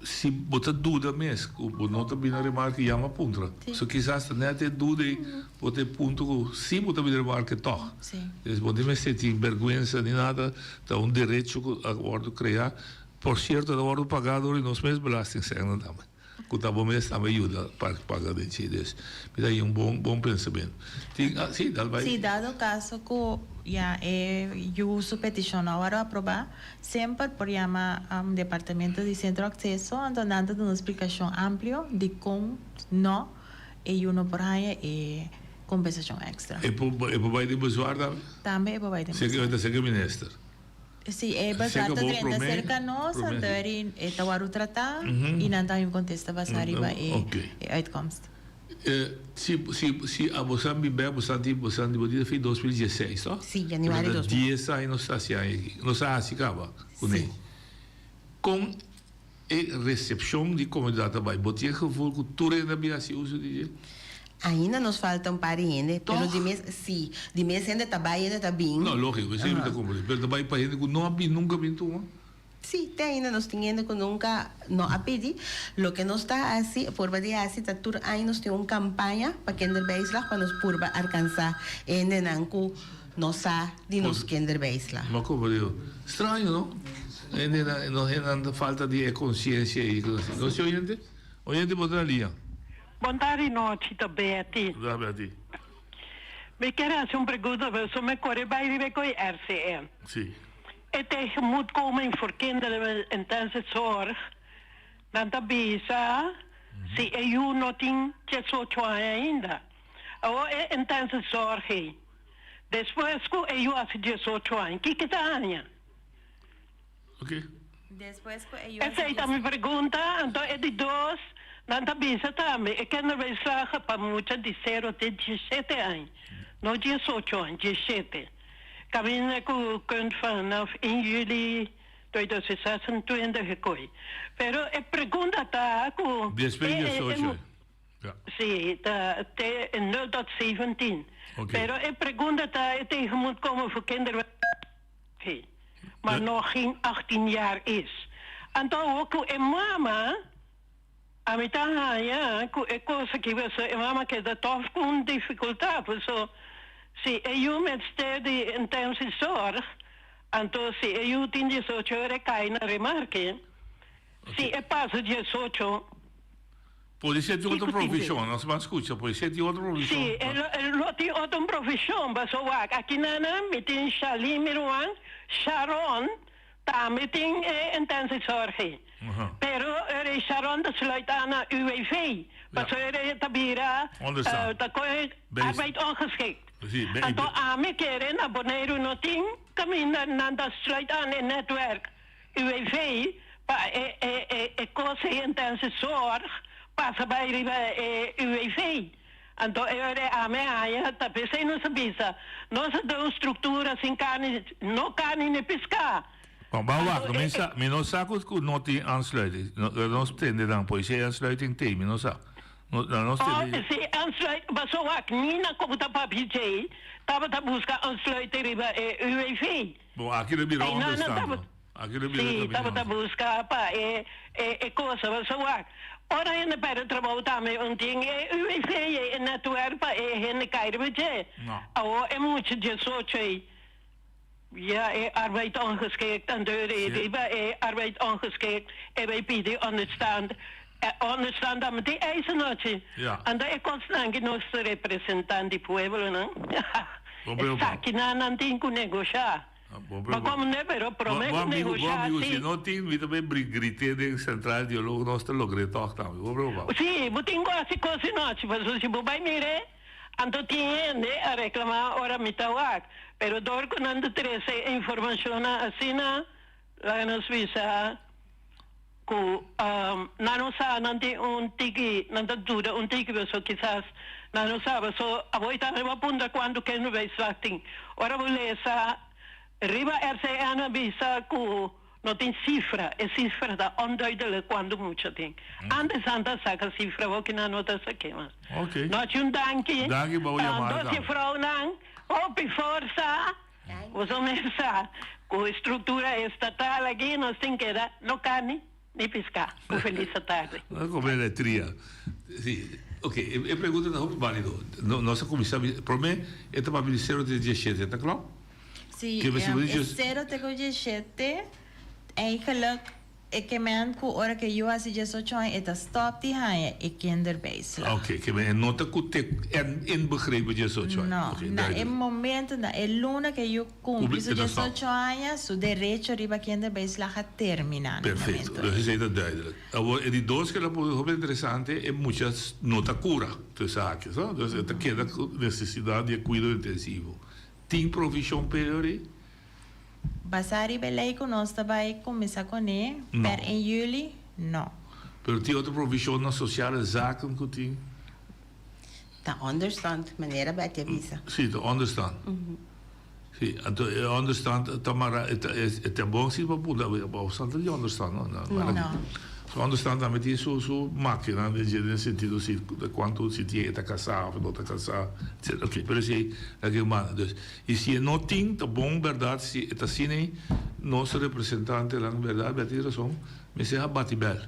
si bo ta duda mes ku bo no ta bini na remarke yama puntra. So kisas ta net e duda ei bo ta e punto ku si bo ta bini remarke tog. Des bo no mester tin berguensa ni nada ta un derecho ku a wordo krea por cierto ta wordo paga dor di nos mes belastingcentnan tambe. Ku ta bo mes tambe yuda pa paga den chi. Dus mi ta haña un bon bon pensamentu. Tin ah si dal bai. Si dado kaso ku ya e yu su petishon no a wòrdu aprobá, semper por yama departamento di Sentro Akseso, anto nan ta duna un splikashon amplio dikon no e yu no por haña e kompensashon èkstra. E por e por bai den bezwaar tambe? Tambe e por bai den bezwaar. Seke ta seke minister. Si e basá ta drenta serka nos, anto eri e ta wòrdu tratá i nan ta haña un kontesta basá riba e uitkomst. Si si abo sa bin bek bo sa di bo sa di bo di fin 2016 to? Si, januari dos mil. Dies aña nos ta hasi aña aki. Nos a hasi kaba kuné. Kon E recepcion di comunidad ta bay. Bo tin e gevoel cu tur hende a bin haci uso di dje? Ainda nos falta un par di hende, pero di mes, si, di mes hende ta bay, hende ta bin. No, logico, esey mi ta comprende. Pero ta bay pa hende cu no a bin, nunca a bin tuma? Si, te ainda nos tin hende cu nunca no a pidi. Loke nos ta haci, purba di haci, ta tur aña nos tin un campaña pa kinderbijslag pa nos purba alcansa e hendenan cu no sa di nos kinderbijslag. Ma como digo, straño, no? Hendenan, nos hendenan ta falta di e conciencia ei. Nos si oyente? Oyente bo ta na liña. Bon tardi nochi ta Betty. Dag Betty. Mi kier haci un pregunta pero so mi core bay riba e coy RCN. Si. E tegemoetkoming voor kinderen met intense zorg nan ta bisa si e yu no tin diesocho aña ainda. Awor e intense zorg ei despues cu e yu haci diesocho aña kiko ta haña? Ok. Despues cu e yu haci Esei ta mi pregunta. Anto e di dos, nan ta bisa tambe e kinderbijslag pa mucha di sero te diesshete aña, no diesocho aña, diesshete. Caminda cu kunt vanaf 1 juli 2026 e koe. Pero e pregunta ta cu Despues e e diesocho aña. Ja. Si, ta te nul tot 17. Ok. Pero e pregunta ta e tegemoetkoming voor kinderbijslag. Sí, maar nog geen 18 jaar is. Anto awor ku e mama, ami ta haña ku e kos aki paso e mama keda tòg ku un difikultat, paso si e yu mester di intensive zorg, anto si e yu tin diesocho ora e kai na remarke, si e pasa diesocho. Polisía tin otro Kiko tin provishon, nos ban skucha, polisía tin otro provishon. Sí, e lo e lo tin otro provishon, paso wak, aki nan mi tin Shalin mi ruman, Sharon tambe tin e intensive zorg ei. Pero e Sharon ta sluit aan na UWV, paso e ta bira Onderstand. ta kohe Bij arbeid ongeschikt. Sí, bij Anto ami kere na Boneiru no tin kaminda nan ta sluit aan e netwerk. UWV pa e e e e kos ei intense zorg pasa bai riba e UWV. Anto e ora e ame haña ta p'esei nos a bisa nos a den un struktura sin karni no karni ni piská. Bon, ban wak, Anto mi e sa, mi no sa ku ku no tin aansluiting. No, nos tende nan pois e aansluiting t'ei, mi no sa. No, nan nos Oh, tende. si aansluit, paso wak, Nina komo ta papia djei tabata buska aansluiting riba e UWV. Bon, aki lo bira Ei, nan, nan onderstand. tabata, Aki lo bira sí, también tabata onderstand. busca pa e, e, e cosa, paso wak, ora hende perde trabou tambe un tin e UWV e e netwerk pa e hende kai riba dje. No. Awor e mucha diesocho ei, ya e arbeid ongeschikt, anto e Sí. riba e arbeid ongeschikt e bay pidi onderstand. E onderstand tambe tin eisen ochi. Ja. Anto e kosnan ki nos ta representan di pueblonan, Bon preocupa. esakinan nan tin ku negoshá. Bon Ma preocupa. komo ne pero promé Bo ku amigo, bo negoshá amigo, si si. no tin, mi ta bay grité den central dialogo, nos ta logr'é tòg tambe. Bo preocupa. Sí, bo tin ku hasi kos di nochi, pasobra si bo bay mir'é, anto tin hende a reklamá ora mi ta wak. Pero dor ku nan ta trese e informashonnan asina, laga nos bisa Ku nan no sa nan tin un tiki, nan ta duda un tiki pasobra kisas nan no sa pasobra abo e ta riba punta kuantu kinderbijslag tin. Ora bo lesa riba RCN a bisa ku no tin sifra, e sifra ta onduidelijk kuantu mucha tin. Antes nan ta saka sifra awor ki nan no ta sak'é mas. Nochi un danki. Danki pa bo yamada Dos tambe. jefrounan, hopi forsa. Boso mes sa ku e struktura estatal aki nos tin keda no karni ni piská. Un felis atardi. Nos a come letria. Si, ok, e pregunta ta hopi balido. Nos a kuminsá, promé e ta papia di sero te dieshete, ta kla? Si, e sero te ku dieshete, eigenlijk E ke men ku ora ke yu hasi diesocho aña e ta stòp di haña e kinderbijslag. Oké, ke men e no ta ku te en inbegrepen diesocho aña. No, Oké, na e duidelijk. momento, na e luna ke yu kumpli su E ta stòp. diesocho aña, su derecho riba kinderbijslag a terminá na e Perfecto, momento dus ei. esei ta duidelijk. Awor e di dos ke la pone hopi interesante, e mucha no ta kura tussen haakjes, no? Dus e ta keda ku nesesidat di e kuido intensivo. Tin provishon p'e ori? Basá riba e lei ku nos ta bai kuminsá kuné No. per en yüli? No. Pero tin otro provishon na sociale zaken ku tin? Ta onderstand, manera Betty a bisa. Si, ta onderstand. Si, anto e onderstand ta mara, e ta, e ta bon si pa punta, onderstand ta di onderstand, no? No. No. Su onderstand tambe tin su, su makinan den dje, den sentido si, de kuantu si tin e ta kasá of e no ta kasá, etcetera. Oké, pero esei ta ke manda. Dus, I si e no tin, ta bon bèrdat si e ta asina ei, nos representantenan bèrdat bè tin rason, mester a bati bèl.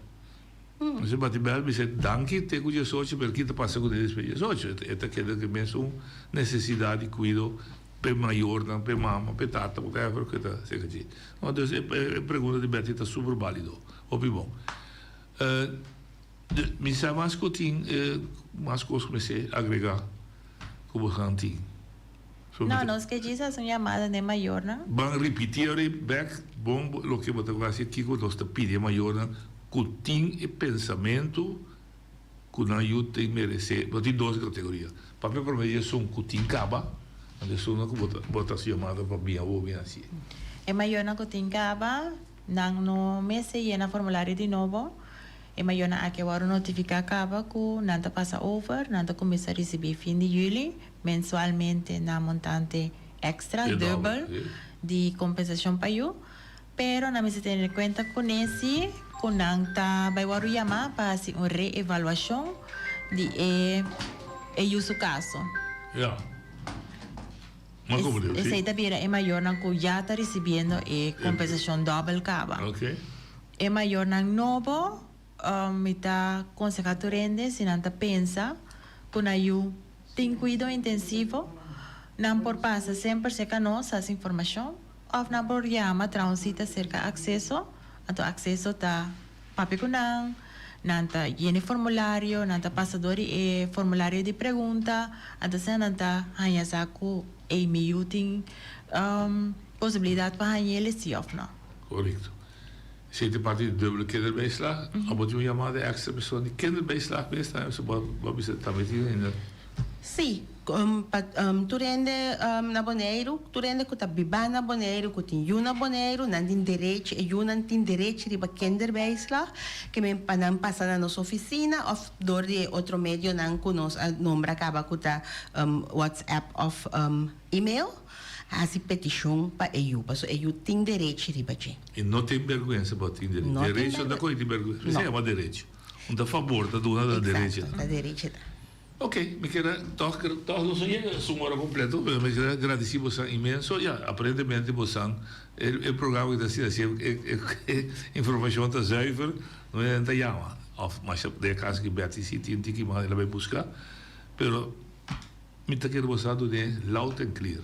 Mester bati bèl, mester danki te ku diesocho, pero ki ta pasa ku despues di diesocho? E ta keda ku e mesun nesesidat di kuido. p'e mayornan, p'e mama, p'e tata, whatever ku ta seka dje. No, dus e pregunta di Betty ta super bálido. Hopi bon. Mi sa mas ku tin mas kos ku mester agregá ku bosan tin. So mi No, nos ke djis hasi un yamada n'e mayornan. Ban ripití ahora bèk bon loke bo ta hasi kiko nos ta pidi e mayornan ku tin e pensamentu ku nan yu tin meresé. Bo tin dos kategoria. Papia promé di esun ku tin kaba, anto esunnan ku bo ta bo ta hasi yamada pa bin awor bin hasié. E mayornan ku tin kaba, nan no mester yena formulario di nobo. E mayornan aki a wòrdu notifiká kaba ku nan ta pasa over, nan ta kuminsá risibí fin di yüli mensualmente nan montante èkstra, dùbel, di kompensashon pa yu. Pero nan mester tene kuenta kuné si ku nan ta bai wòrdu yamá pa hasi un reevaluashon di e e yu su kaso. Ya. M'a komprendé, si. Esei ta bira e mayornan ku ya ta risibiendo e kompensashon dòbel kaba. Oké. E mayornan nobo, mi ta konsehá tur hende si nan ta pensa ku nan yu tin kuido intensivo, nan por pasa semper serka nos hasi informashon òf nan por yama traha un sita serka Akseso. Anto Akseso ta papia ku nan, nan ta yena e formulario, nan ta pasa dor di e formulario di pregunta, anto asina nan ta haña sa ku ey mi yu tin posibilidat pa hañ'el si òf no. Korekto. Esei ta parti di dubbele kinderbijslag. Abo tin un yamada extra persona di kinderbijslag mes tambe so bo a bisa tambe tin hende. Sí, pa tur hende na Boneiru, tur hende ku ta biba na Boneiru, ku tin yu na Boneiru, nan tin derechi, e yunan tin derechi riba kinderbijslag, ke men pa nan pasa na nos ofisina òf dor di e otro medionan ku nos a nombra kaba ku ta WhatsApp òf email. Hasi petishon pa e yu, pasobra e yu tin derechi riba dje. E no tin bergwensa pa tin derecho. No tin Derecho ta koe tin bergwensa. No. Esei yama derecho. Un ta fabor ta duna ta derecho. Exacto, ta derecho ta. Ok, mi kier a tòg tòg nos no yega esun ora kompleto, pero mi kier a gradisí bosan inmenso. Ya, aparentemente bosan e e programa ku ta asina si e e e informashon ta zuiver, no hende ta yama. Òf masha den e kaso ki Betty si tin tiki mas el a bai buska, pero. Mi ta kere bo sa dun'é loud and clear.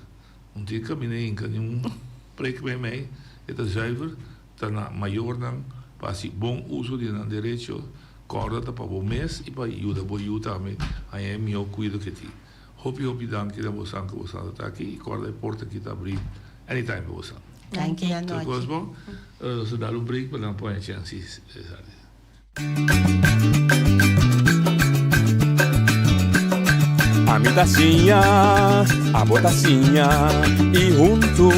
Un tin kaminda hinka ni un prek mei mei, e ta zuiver, ta na mayornan pa hasi bon uso di nan derecho, kòrda ta pa bo mes i pa yuda bo yu tambe haña e mihó kuido ke tin. Hopi hopi danki na bosan ku bosan ta ta aki i kòrda e porta aki ta abrí anytime pa bosan. Danki Tur anochi. kos bon? Nos ta dal un break pa nan por haña chèns sali. Ami ta siña, abo ta siña y huntu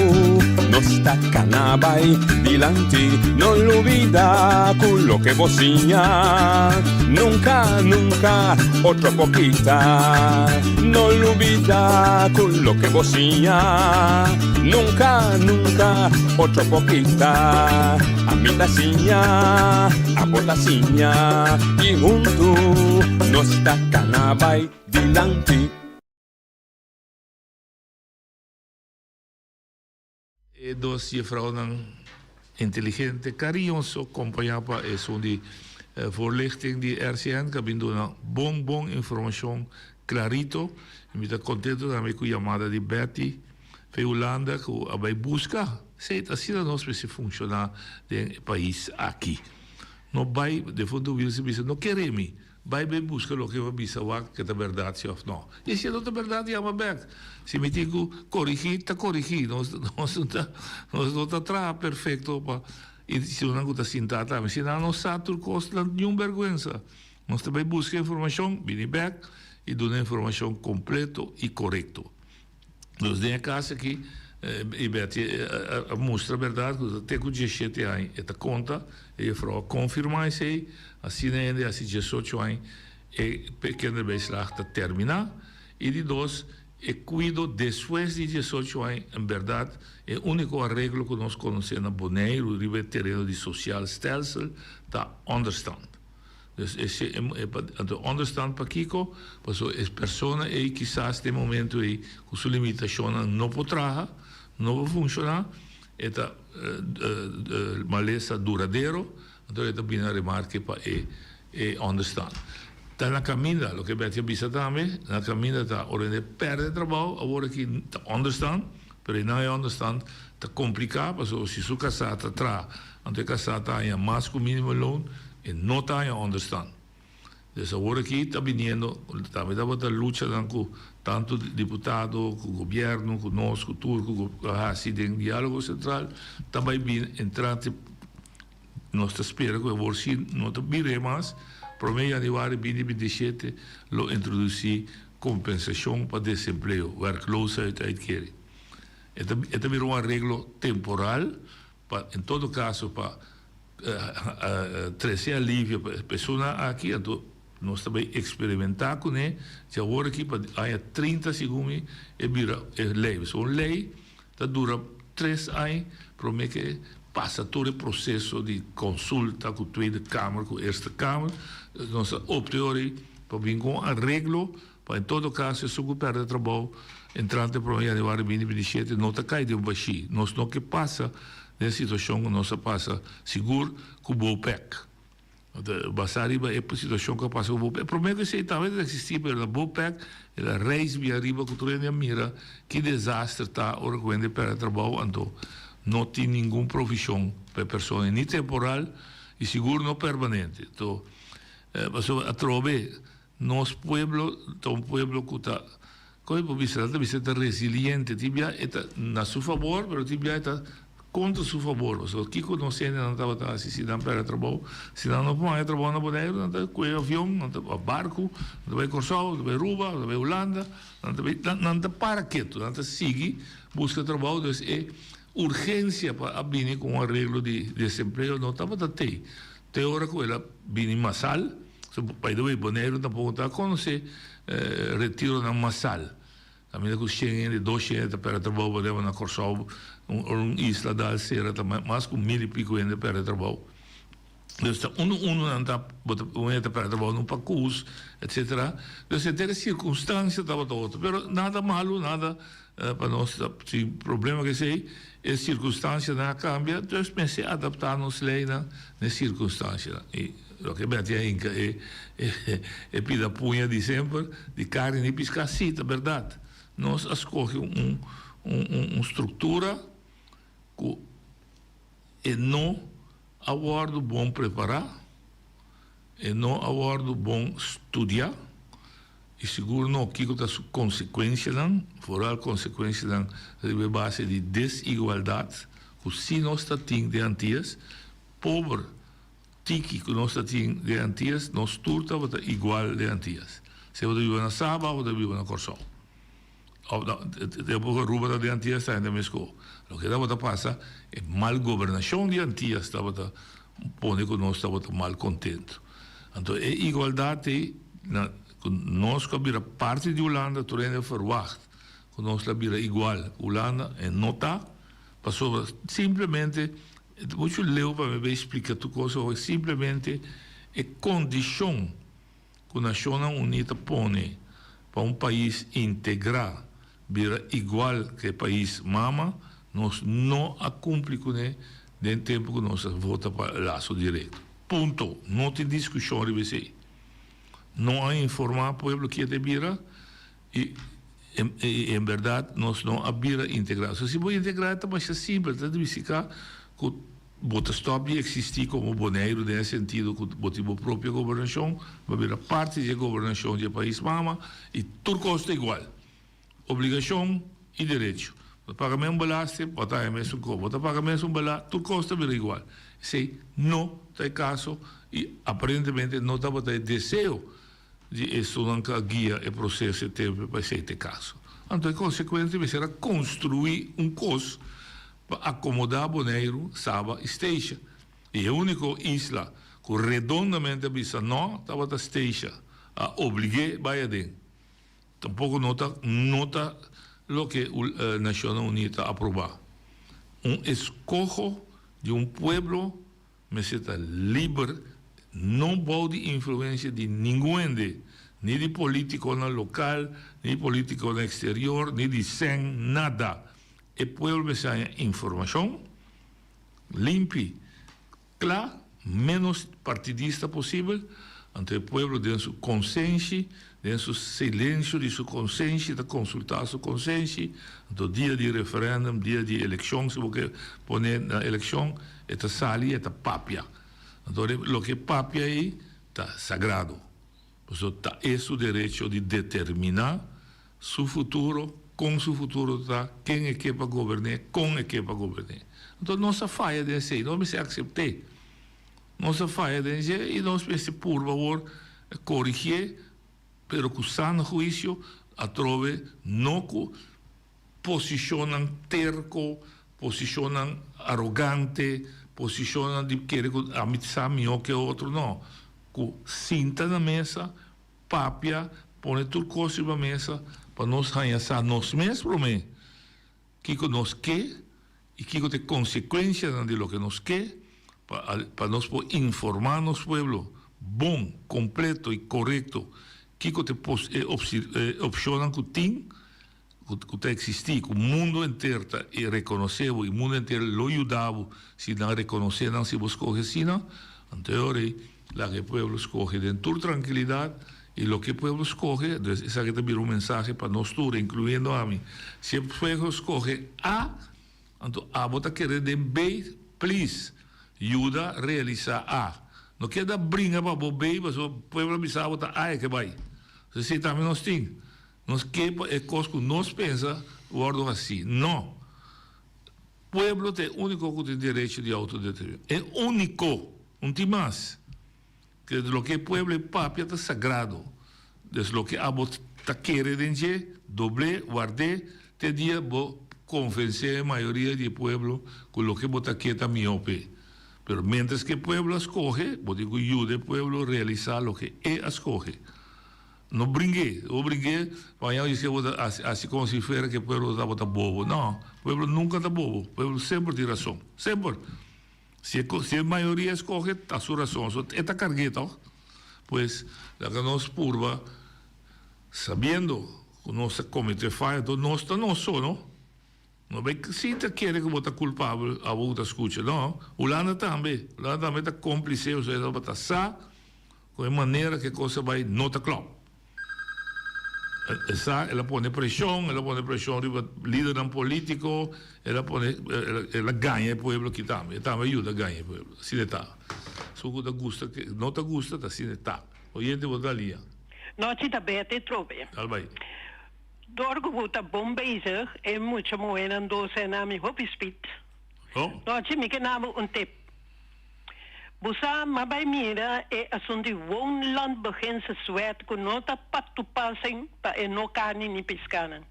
nos ta cana bay dilanti. No lubida cu loke bo siña nunca, nunca otro por kita. No lubida cu loke bo siña nunca, nunca otro por kita. Ami ta siña, abo ta siña i huntu nos ta kana bai dilanti. E dos jefrounan inteligente, kariñoso, kompañá pa esun di voorlichting di RCN ku a bin duna bon bon informashon klarito. Mi ta kontento tambe ku yamada di Betty. Fe Hulanda ku a bai buska esei ta asina nos mester funshoná den e pais aki. No bai defuntu Wilson bisa no kere mi, bai bai buska loke bo a bisa wak ke ta bèrdat si òf no. I si e no ta bèrdat yama bèk. Si mi tin ku korigí ta korigí nos nos no ta nos no ta traha perfekto pa i si nan ku ta sinta tambe si nan no sa tur kos nan niun bèrgwensa. Nos ta bai buska informashon bini bèk i duna informashon kompleto i korekto. Nos den e kas aki, i Betty a mustra bèrdat ku ta te ku diesshete aña e ta konta, e jefrou a konfirmá esei, asina hende hasi diesocho aña e kinderbijslag ta terminá, i di dos, e kuido despues di diesocho aña, en bèrdat e úniko areglo ku nos konosé na Boneiru riba e tereno di sosial stelsel ta ònderstand. Dus e anto onderstand pakiko? Pasobra e persona ei kisas den momento ei ku su limitashonnan no por traha, no por funshoná, e ta malesa duradero, anto e ta bini na remarke pa e e onderstand. Ta na kaminda, loke Betty a bisa tambe, na kaminda ta ora hende pèrdè trabou, awor aki ta ònderstan, pero einan e ònderstan ta kompliká pasobra si su kasá ta traha, anto e kasá ta haña mas ku minimumloon, e no ta haña ònderstan. Dus awor aki ta biniendo, tambe tabata luchanan ku tantu diputado, ku gobièrnu, ku nos, ku tur ku a hasi den Diálogo Sentral, ta bai bini entrante, nos ta spera ku awor si no ta bir'é mas, promé yanüari binti 27 lo introdusí kompensashon pa desempleo, werkloosheidsuitkering. E ta e ta bira un areglo temporal pa en todo kaso pa Trece alivio pa e persona aki, anto nos ta bay experimenta cune dje awor aki pa aña 30 segun mi e bira e ley. Pasobra un ley ta dura tres aña prome ke pasa tur e proceso di consulta cu Tweede Kamer cu Eerste Kamer. Nos a opte ora ey pa bin cu un areglo pa en todo caso esun cu perde trabou entrante prome januari 2027 no ta cay den un bashi. Nos no ke pasa Den situashon ku nos a pasa sigur ku Bopec. Basá riba e situashon ku a pasa ku Bopec. Promé ku esei tambe ta eksistí pero na Bopec el a reis bia ariba ku tur hende a mira ki desaster ta ora ku hende pèrdè trabou anto no tin ningun provishon pa e persona ni temporal i sigur no permanente. Anto pasobra atrobe Nos pueblo ta un pueblo cu ta, como bo bisa, nan ta bisa ta resiliente, tin bia e ta na su fabor, pero tin bia e ta contra su fabor. Pasobra kico nos hendenan tabata haci si nan perde trabou? Si nan no por haña trabou na Boneiru, nan ta coge avion, nan ta barco, nan ta bay Corsou, nan ta bay Aruba, nan ta bay Hulanda, nan ta bay, nan ta para keto, nan ta sigui busca trabou. Dus e urgencia pa a bini cu un areglo di desempleo no tabata tey. Te ora cu el a bini masal, so by the way Boneiru tampoco ta conoce retironan masal. Caminda cu shen hende, dos shen hende ta perde trabou, whatever, na Corsou, ora un isla dal cera ta mas cu mil y pico hende perde trabou. Dus ta uno uno nan ta, bo ta, un hende ta perde trabou na un pacus, etcetera. Dus henter e circunstancia tabata otro, pero nada malo, nada Pa nos ta sin problema ku esei, e sirkunstansianan a kambia, dus mester adaptá nos leinan na e sirkunstansianan. I loke Betty a hinka e e pida puña di semper, di karni ni piská, sí, ta bèrdat. Nos a skohe un un struktura ku e no a wòrdu bon prepará, e no a wòrdu bon studiá. I sigur no kiko ta su konsekuensianan, foral konsekuensianan riba e base di desigualdat ku si nos ta tin den Antias, pober tiki ku nos ta tin den Antias, nos tur tabata igual den Antias. Sea bo ta biba na Saba òf bo ta biba na Kòrsou. Òf na tempu ku Aruba ta den Antias ta hende meskó. Loke tabata pasa, e mal gobernashon di Antias tabata pone ku nos tabata mal kontentu. Anto e igualdat ei na ku nos ku a bira parti di Hulanda tur hende a ferwagt ku nos lo a bira igual ku Hulanda e no ta pasobra simplemente e ta muchu leu pa mi bay splika tur kos awe simplemente e kondishon ku Nashonnan Uní ta pone pa un pais integrá bira igual ku e pais mama, nos no a kumpli kuné den tempu ku nos a vota pa laso direkto. Punto. No tin diskushon riba esei. No a informá pueblo kie ta bira i en bèrdat nos no a bira integrá. So si bo integrá ta masha simpel, ta nifiká ku Bo ta stòp di eksistí komo Boneiru den e sentido ku bo tin bo propio gobernashon, bo a bira parti di e gobernashon di e pais mama i tur kos ta igual. Obligashon i derecho. Bo ta paga mes un belasting, bo ta haña mes un kos. Bo ta paga mes un bela, tur kos ta bira igual. Esei no ta e kaso i aparentemente no tabata e deseo di esunnan ku a guia e proseso e tempu pa esei ta e kaso. Anto e konsekuensia mester a konstruí un kos Pa akomodá Boneiru, Saba i Statia. I e úniko isla ku redondamente a bisa nò tabata Statia. A oblig'é bai aden. Tampoko no ta no ta loke Nashonnan Uní ta aprobá. Un eskoho di un pueblo mester ta liber, no bou di influensia di ningun hende, ni di polítikonan lokal, ni polítikonan eksterior, ni di sèn, nada. E pueblo mester haña informashon limpi, kla, ménos partidista posibel. Anto e pueblo den su konsenshi, den su silensio di su konsenshi ta konsultá su konsenshi, anto dia di referèndum, dia di elekshon si bo ke pone na elekshon, e ta sali e ta papia. Anto loke e papia ei ta sagrado. Pasobra ta e su derecho di determiná su futuro, kon su futuro ta, ken e ke pa gobern'é, kon e ke pa gobern'é. Anto nos a faya den esei, nos mester aksept'é. Nos a faya den dje i nos mester purba awor korigié, pero ku sano huisio, atrobe no ku posishonnan terko, posishonnan arogante, posishonnan di kere ku ami sa mihó ke otro, no. Ku sinta na mesa, papia, pone tur kos riba mesa pa nos haña sa nos mes promé kiko nos ke i kiko ta e konsekuensianan di loke nos ke, pa pa nos por informá nos pueblo bon, kompleto i korekto kiko ta e e opshonnan ku tin. Ku ta eksistí, ku mundu henter ta rekonosé bo i mundu henter lo yuda bo si nan rekonosé nan si bo skohe asina, anto e ora ei laga e pueblo skohe den tur trankilidat i loke e pueblo skohe, entonces esaki ta bira un mensahe pa nos tur, inkluyendo ami, si e pueblo skohe A, anto abo ta kere den B, please yuda realisá A. No keda bringa pa bo B pasobra pueblo a bisa bo ta A e ke bai. Esei tambe nos tin. Nos ke pa e kos ku nos pensa wòrdu hasí. No! Pueblo ta e úniko ku tin derecho di outodeterminashon. E úniko! Un tin mas. Ke loke e pueblo e papia ta sagrado. Dus loke abo ta kere den dje, dobl'é, ward'é, te dia bo konvensé e mayoria di e pueblo ku loke bo ta ke ta mihó p'e. Pero miéntras ku e pueblo a skohe, bo tin ku yuda e pueblo realisá loke e a skohe. No bringu'é, bo bringu'é mañana bo dice bo ta haci haci como si fuera que pueblo tabata bobo. No, pueblo nunca ta bobo, pueblo semper tin razon, semper. Si e si e mayoria escoge ta su razon, so e ta cargu'é toch. Pues laga nos purba sabiendo cu nos a comete faya, enton nos ta nos so no. No bay sinta kere cu bo ta culpabel abo cu ta scucha, no. Hulanda tambe, Hulanda tambe ta complice, osea e tabata sa cu e manera cu e cos a bay no ta klop. E sa, el a pone presion, el a pone presion riba lidernan politico, el a pone, el a gaña e pueblo aki tambe, e tambe a yuda gaña e pueblo, asina e ta. Esun cu ta gusta, no ta gusta, ta asina e ta. Oyente bo ta lia. Nochi ta bete trobe. Dal bay. Door ku bo ta bon bezig e mucha muhénan dose na mi hopi spit. Nochi mi ke na bo un tip. Bo sa m'a bai mira e asuntu di woonlandbeginselswet ku no ta pa toepassing pa e no karni ni piskanan.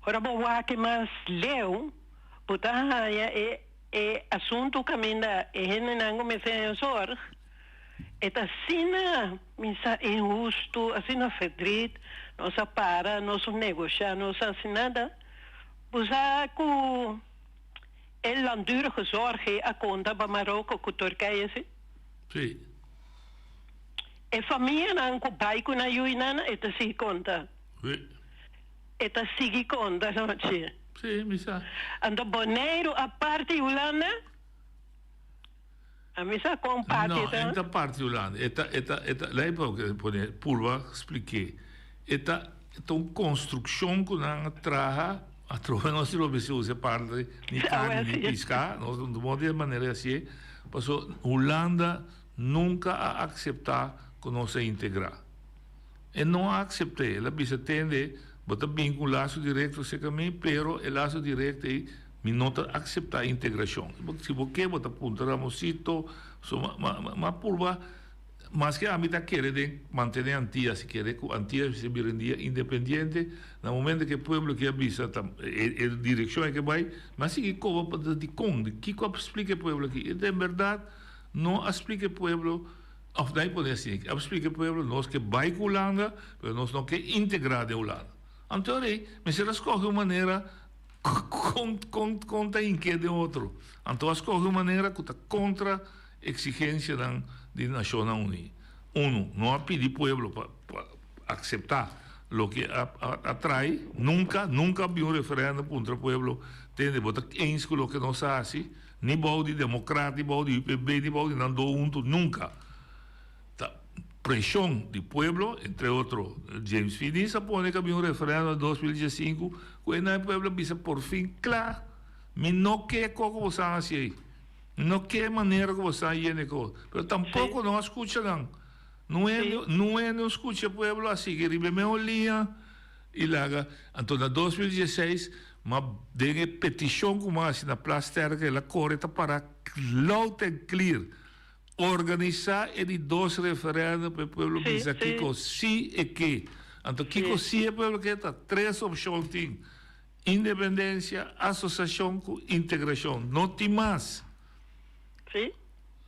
Ora bo wak e mas leu bo ta haña e e asuntu kaminda e hendenan ku mester haña zorg. E ta asina, mi sa, inhustu, asina verdriet. Nos a para, nos a negoshá, nos a hasi nada. Bo sa ku e langdurige zorg ei a konta pa Maroko ku Turkije, si? Sí. E famianan ku bai ku nan yuinan, e ta sigui konta. Sí. E ta sigui konta, nochi. Sí, mi sa. Anto Boneiru aparte Hulanda? A mi sa kon parti No, ta. e ta parti Hulanda. E ta, e ta, e ta, lei pa pone purba spliké. E ta, e ta un konstrukshon ku nan a traha, atrobe nos si lo mester usa e parti ni karni ni piská, nos no por di e manera hasié, paso Hulanda nunka a akseptá ku nos a integrá. E no a aksept'é, el a bisa tende, bo ta bin ku un laso direkto serka mi, pero e laso direkto ei Mi no ta acepta integracion. Si bo ke bo ta puntra Ramosito, so ma ma purba maske ami ta kere den mantene Antia, si kere ku Antia si bira un dia independiente, na momento ke pueblo ke a bisa ta e e direccion e ke bai, mi a sigui koba pa dikon, di kiko a splika e pueblo aki. E den berdad no a splika e pueblo, of nan pone asina, a splika e pueblo nos ke bai ku Hulanda, pero nos no ke integra den Hulanda. Anto rei mester a skohe un manera Kon kon kon ta hink'é den otro? Anto a skohe un manera ku ta kontra eksigensianan di Nashonnan Uní. Unu, no a pidi pueblo pa pa akseptá loke a a trai. Nunka, nunka a bin un referèndum puntra pueblo, tende bo ta eens ku loke nos a hasi? Ni bou di demokrat, ni bou di UPB, ni bou di nan do huntu, nunka. Preshon di pueblo, entre otro James Finies a pone ku a bin un referèndum na 2015 ku e nan e pueblo a bisa porfin kla, mi no ke kos ku bo san hasi ei, mi no ke e manera ku bo san yena e kos. Pero tampoko no a skucha nan. No hende no hende a skucha e pueblo a sigui riba e meho liña i laga. Anto na 2016 ma den e petishon ku mi a hasi na Plasterk el a kore ta para loud and clear. Organisá e di dos referèndum pa e pueblo bisa kiko sí e ke. Anto kiko sí e pueblo ke ta tres opshon tin, independensia, asosiashon ku integrashon. No tin mas.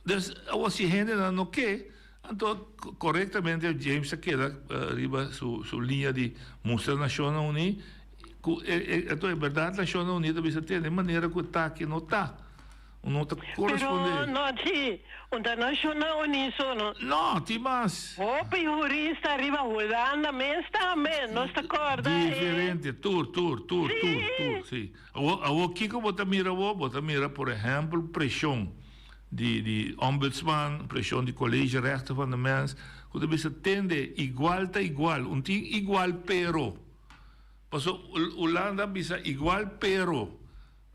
Dus awor si hendenan no ke, anto korektamente James a keda riba su su liña di mustra Nashonnan Uní ku e anto e bèrdat Nashonnan Uní ta bisa tene manera ku e ta aki no ta. Un no ta corresponde. Pero no ci, un ta Nacionnan Uní so no. No, tin mas. Hopi hurista riba Hulanda mes tambe, nos ta corda e. Diferente, tur, tur, tur, tur, tur, si. Awor, awor kico bo ta mira awor? Bo ta mira por ehempel presion di, di ombudsman, presion di College Rechten van de Mens, cu ta bisa tende, igual ta igual, un tin igual pero. Paso Hulanda a bisa igual pero.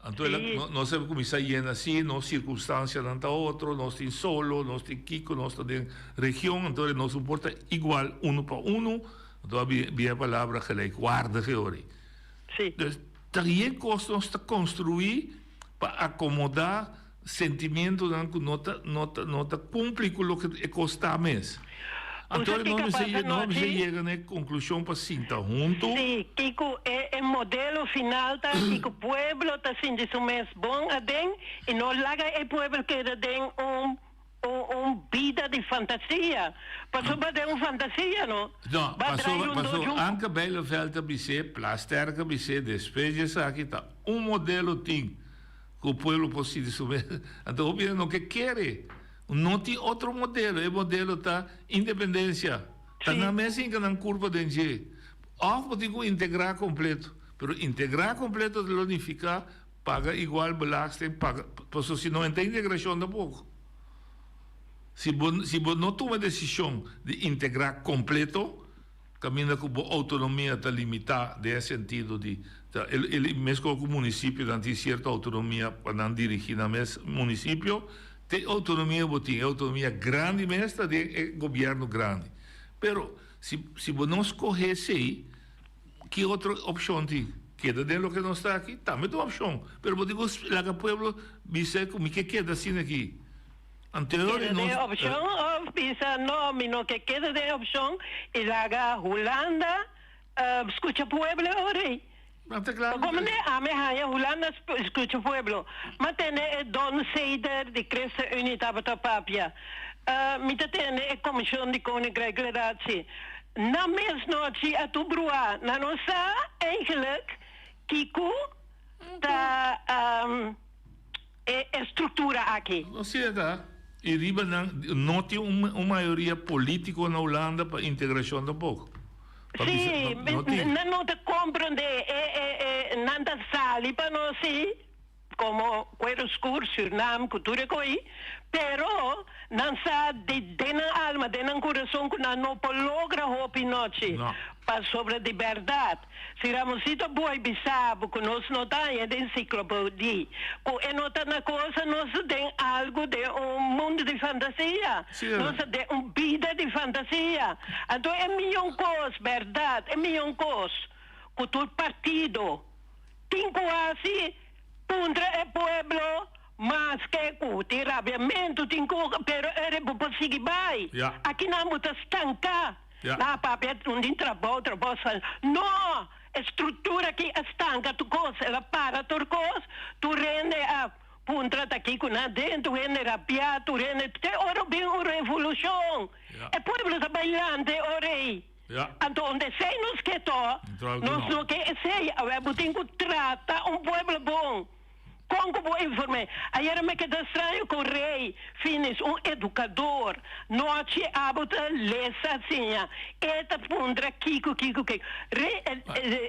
Anto el a, nos a kuminsá yena así, nos sirkunstansianan ta otro, nos tin solo, nos tin kiko, nos ta den region, anto nos no por ta igual unu pa unu, anto a bin e palabra gelijkwaardig e ora ei. Dus ta yen kos nos ta konstruí pa akomodá sentimientonan ku no ta no ta no ta kumpli ku loke e kos ta mes. Anto Usa no kiko mester pasa no mester nochi? yega na e konklushon pa sinta huntu. Sí, kiko e e modelo final ta, kiko pueblo ta sinti su mes bon aden i no laga e pueblo keda den un un un bida di fantasia. Pasobra den un fantasia no No, ba paso drai rondó paso djun. Anke Bijleveld a bis'é, Plasterk a bis'é, despues di esaki ta un modelo tin ku pueblo por sinti su mes. Anto hopi hende no ke kere. No tin otro modelo, e modelo ta independencia. Ta nan mes hinca nan curpa den dje. Of bo tin cu integra completo. Pero integra completo ta lo nifica paga igual belasting, paga, pasobra si no enta integracion tampoco. Si bo, si bo no tuma decision di integra completo, Caminda cu bo autonomia ta limita den e sentido di ta el mescos cu municipionan tin cierto autonomia pa nan dirigi nan mes municipio, te autonomia bo tin, e autonomia grandi mes ta den e gobierno grandi. Pero si si bo no scoge esey, ki otro opcion tin? Keda den loke nos ta aki? Tambe ta un opcion, pero bo tin cu laga pueblo bisa cu mi ke keda asina aki. Anterior Keda den opshon of bisa no mi no ke keda den opshon i laga Hulanda skucha pueblo e ora ei. Komo ne ami haña Hulanda skucha pueblo. Ma tende e Don Seder di ChristenUnie tabata papia. Mi ta tende e komishon di Koninkrijk Relatie. Nan mes nochi a tur bruá. Nan no sa eigenlijk kiko ta. E estructura aki. No cierta, y riba nan no tin un mayoria politico na Hulanda pa integracion tampoco. Pa Sí, bisa, no, no tin. nan no ta comprende e e e nan ta sali pa nos sí, como cuero scur, Surinam cu tur e co'i, pero nan sa di den nan alma, den nan curason cu nan no por logra hopi nochi. No. Pasobra di berdad, si Ramosito Boy bisa bo cu nos no ta haña den enciclopedia, cu e no ta na cosa, nos ta den algo den un mundo di fantasia, nos ta den un bida di fantasia. Anto e miyon cos, berdad, e miyon cos cu tur partido tin cu haci, puntra e pueblo, maske cu tin rabiamento, tin cu, pero e bo por sigui bay. Akinan bo ta stanca. Na papia un di trabou, trabou sa. No! E structura aki a stanca tur cos, el a para tur cos, tur hende a puntra ta kico nan den, tur hende rabia, tur hende, te ora bin un revolucion. E pueblo ta bailante e ora ey. Anto unda esey nos ke to, nos no ke esey. Awe bo tin cu trata un pueblo bon. Kon ku bo inform'é? Ayera mi keda straño ku Rey Finis, un edukador, nochi abo ta lesa siña. E ta puntra kiko, kiko, kiko. Rey,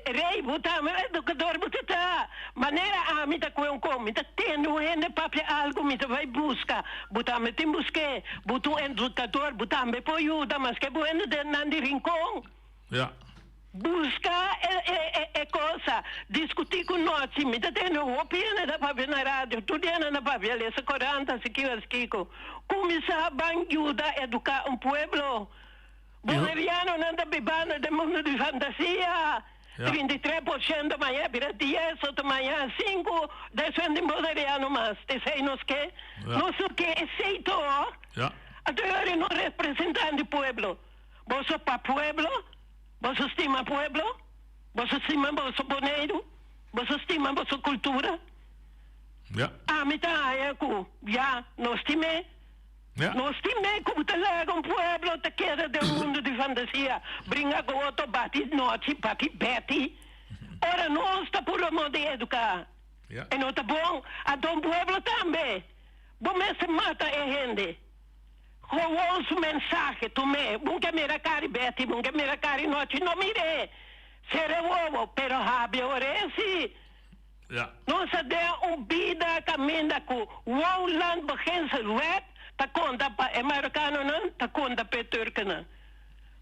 Rey, bo tambe un edukador bo ta ta. Manera ami ta kue un kon, mi ta tende un hende papia algu, mi ta bai buska. Bo tambe tin busk'é. Bo ta un edukador, bo tambe por yuda, maske bo hende den nan di Rincon. Ja. Buska e e cosa, discuti cu nochi, mi ta tende hopi hende ta papia na radio, tur di hende ta papia, lesa corant, haci kico, haci kico. Cuminsa ban yuda educa un pueblo. Bonerianonan ta bibando den mundo di fantasia. 33% maña bira dies, otro maña sinku, despues tin boneriano mas. Esey nos ke? Nos no ke esey to. Anto yori no representan di pueblo. Boso pa pueblo? Boso stima pueblo? Boso stima boso Boneiru? Boso stima boso kultura? Ja. Ami ta haña ku ya nos stim'é. Ja. Nos stim'é ku bo ta laga un pueblo ta keda den un mundu di fantasia, bringa ku otro, bati nochi, bati beti. Ora nos ta puru amor di eduká. Ja. E no ta bon. Anto un pueblo tambe. Bo mester mata e hende. Gewoon su mensahe tum'é. Bo ke mira kari Betty, bo ke mira kari nochi, no mir'é. Sere wowo, pero habia or'é si. Ja. Nos a den un bida kaminda ku woonlandbeginselwet ta konta pa e Marokanonan, ta konta pa e Turkennan.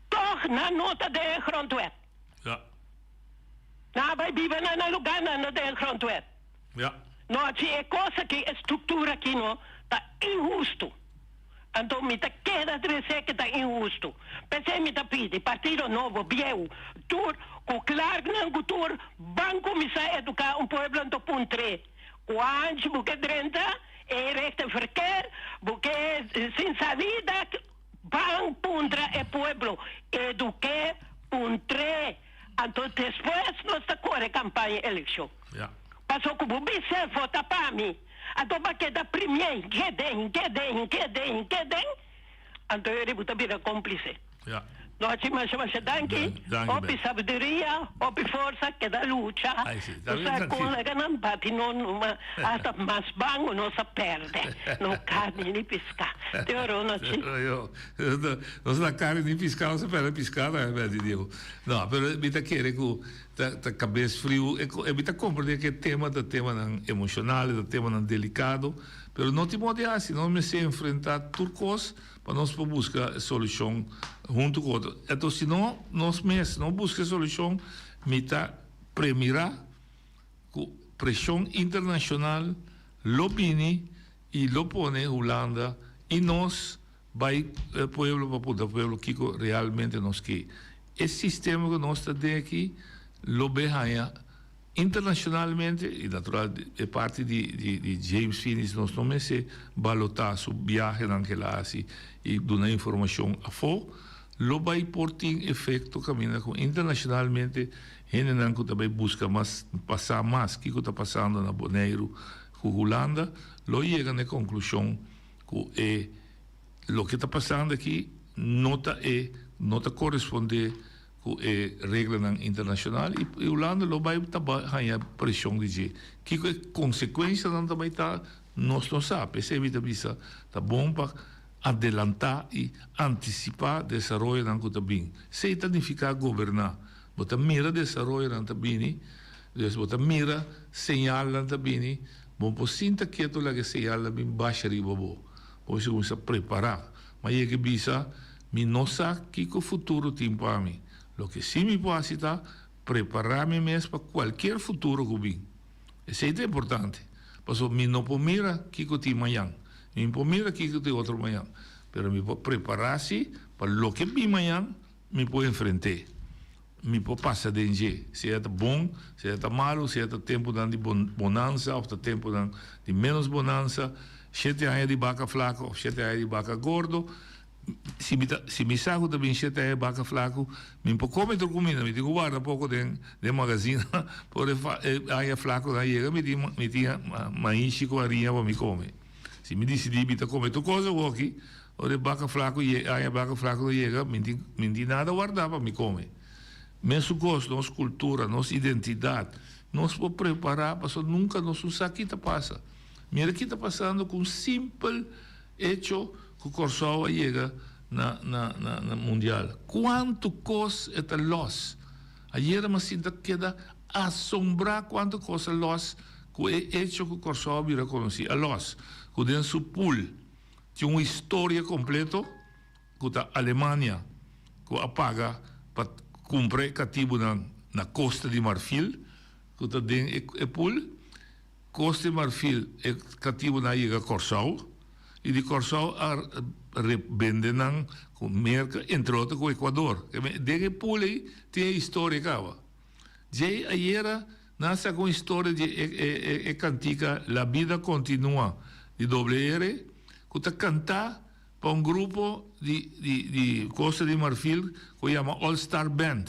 Tòg nan no ta den e grondwet. Ja. Nan a bai biba na nan lugá, nan no den e grondwet. Ja. No, si e kos aki, e struktura aki no, ta inhustu. Anto mi ta keda trese ke ta inhustu. P'esei mi ta pidi Partido Nobo, bieu, tur, ku klarknan ku tur, ban kuminsá eduká un pueblo anto puntr'é, Kuanchi bo ke drenta e rechte verkeer, bo ke sin salida, ban puntra e pueblo, eduk'é, puntr'é. Anto despues nos ta kore kampaña elekshon. Ja. Paso ku bo bisa vota pa mi, anto bo a keda primié, hink'é den, hink'é den, hink'é den, hink'é den, anto e ora bo ta bira kómplise. Ja. Nochi masha masha danki, Danki, hopi Ben. sabiduria, hopi forsa, keda lucha. Ai si, ta Bo bien sa danki. kon laga nan bati no numa, hasta mas bango nos a pèrdè, no karni ni piská. Te oro nochi. Yo, nos na karni ni piská, nos a pèrdè piská tambe, Betty Diego. No, pero mi ta kere ku ta ta kabes friu e e mi ta komprende ku e tema ta temanan emoshonal, e ta temanan delikado, pero no tin modo di hasi, nos mester enfrentá tur kos pa nos por buska e solushon huntu ku otro. Enton si no nos mes no buska e solushon mi ta premirá ku preshon internashonal lo bini i lo pone Hulanda i nos Bai pueblo pa puntra pueblo kiko realmente nos ke. E sistema ku nos ta den aki lo be haña internashonalmente i natural e parti di di James Finis nos no mester balotá su biahenan ke el a hasi i duna informashon afó lo bai por tin efekto kaminda ku internashonalmente hendenan ku ta bai buska mas pa sa mas kiko ta pasando na Boneiru ku Hulanda lo yega na e konklushon ku e loke ta pasando aki no ta e no ta korespondé ku e reglanan internashonal i Hulanda lo bai ta haña preshon di dje. Kiko e konsekuenshanan ta bai ta nos no sa. P'esei mi ta bisa ta bon pa adelantá i antisipá desaroyonan ku ta bin. Esei ta nifiká goberná. Bo ta mira desaroyonan ta bini, dus bo ta mira señalnan ta bini. Bo por sinta ketu laga e señalnan bin basha riba bo. Bo mester kuminsá prepará. Ma yega e bisa, Mi no sa kiko futuro tin pa mi. Loke sí mi por hasi ta prepará mi mes pa kualkier futuro ku bin. Esei ta importante, pasobra mi no por mira kiko tin mañan. Mi no por mira kiko tin otro mañan. Pero mi por prepará sí pa loke bin mañan mi por enfrent'é. Mi por pasa den dje, sea ta bon, sea ta malu, sea ta tempunan di bonansa òf ta tempunan di ménos bonansa, shete aña di baka flaku òf shete aña di baka gordo. Si mi ta, si mi sa ku ta bin shete aña di baka flaku, mi por kome tur kuminda, mi tin ku warda poko den den magazina por e e aña flakunan yega mi tin mi tin maishi ku hariña pa mi kome. Si mi disidí mi ta kome tur kos awoki, Ora e baka flaku ye aña baka flaku ta yega mi tin mi tin nada wardá pa mi kome. Mesun kos nos kultura, nos identidat. Nos por prepará pasobra nunka nos no sa ki ta pasa. Mira ki ta pasando ku un simpel echo ku Kòrsou a yega na na na mundial. Kuantu kos e ta lòs. Ayera mi a sinta keda asombrá kuantu kos a lòs ku e echo ku Kòrsou a bira konosí. A lòs ku den su pool tin un historia kompleto. ku ta Alemania ku a paga pa kumpra e katibunan na Kosta di Marfil ku ta den e pool. Kosta di Marfil e katibunan a yega Kòrsou i di Kòrsou a rebende nan ku Merka entre otro ku Ekuador. Den e pool ei tin e historia kaba. Djei ayera nan a saka un historia di e kantika La vida continua di WR ku ta kantá Pa un grupo di di di Costa di Marfil ku yama All Star Band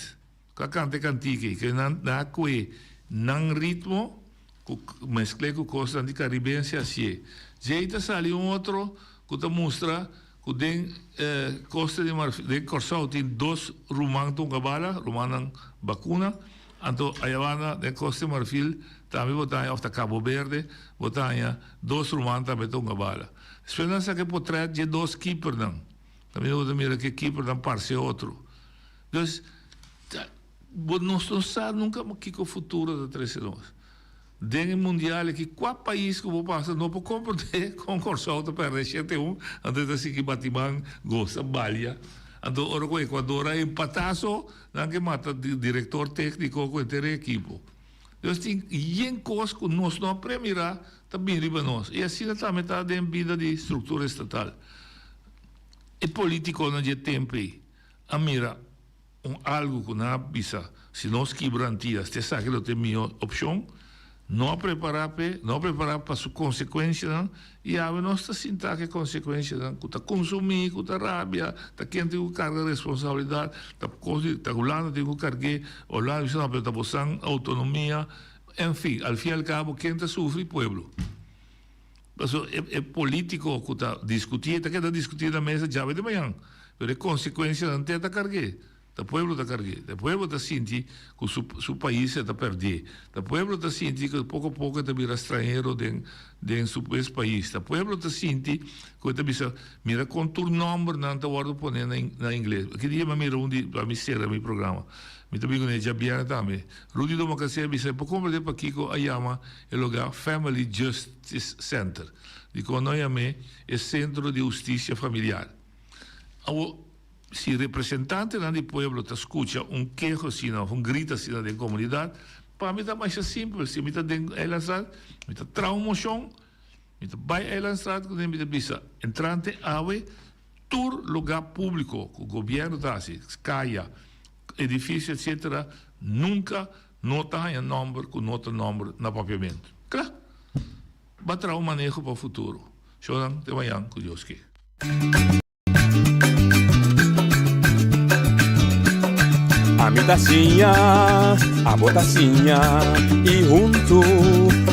ku a kanta e kantika ei ke nan nan a kue nan ritmo ku meskl'é ku kosnan di karibense hasié. Djei ta sali un otro ku ta mustra ku den Costa di Marfil den Kòrsou tin dos ruman ta hunga bala, rumannan bakuna, anto ayabanda den Costa di Marfil tambe bo ta haña òf ta Cabo Verde bo ta haña dos ruman tambe ta hunga bala. Despues nan saka e potret dje dos keepernan. Kaminda bo ta mira ku e keepernan parse otro. Dus, ta, bo nos no sa nunka kiko futuro ta trese nos. Den e mundial aki, kua pais ku bo pasa no por komprendé kon Kòrsou ta pèrdè shete un, anto e ta sigui bati man, gosa, balia. Anto ora ku Ekuador a empatá so, nan ke mata direktor tékniko ku henter e ekipo. Dus tin yen kos ku nos no a premirá ta bin riba nos. I asina tambe ta den bida di struktura estatal. E politikonan dje tempu ei a mira un algu ku nan a bisa, si nos kibra Antias, ta esaki lo ta e mihó opshon. No a prepará p'e, no a prepará pa su konsekuensianan, i awe nos ta sinta ku e konsekuensianan ku ta konsumí, ku ta rabia, ta ken tin ku karga responsabilidat, ta kos di, ta Hulanda tin ku karg'é, Hulanda bisa no pero ta bosan outonomia, en fin, al fin i al kabo ken ta sufri? Pueblo. Pasobra e e polítiko ku ta diskutí, e ta keda diskutí na mesa djawe di mañan, pero e konsekuensianan te ta karg'é. Ta pueblo ta karg'é. Ta pueblo ta sinti ku su su pais e ta pèrdé. Ta pueblo ta sinti ku poko poko e ta bira stranhero den den su mes pais. Ta pueblo ta sinti ku e ta bisa, mira kon tur nòmbernan ta wòrdu poné na na ingles. Ki dia mi a mira un di pa mi sera mi programa. Mi ta bin kuné djabièrnè tambe. Rudy Domacassé a bisa e por komprendé pakiko a yama e lugá Family Justice Center. Dikon no a yam'é e Sentro di Hustisia Familiar. Awor. Si representantenan di pueblo ta skucha un keho asina òf un grito asina den komunidat, pa mi ta masha simpel, si mi ta den Eilandstraat, mi ta traha un moshon, mi ta bai Eilandstraat ku mi ta bisa, entrante awe tur lugá públiko ku gobièrnu ta hasi, kaya, edifisio etsetera, nunka no ta haña nòmber ku no ta nòmber na papiamentu. Kla! Ba traha un maneho pa futuro. Shownan, te mañan ku Dios ke. Ami ta siña, abo ta siña i huntu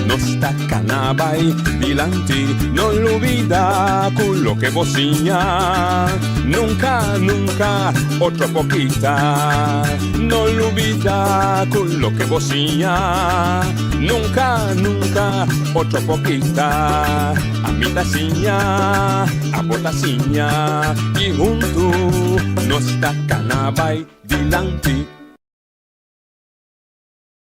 nos ta kana bai dilanti. No lubida ku loke bo siña nunka, nunka otro por kita. No lubida ku loke bo siña nunka, nunka otro por kita. Ami ta siña, abo ta siña i huntu nos ta kana bai dilanti.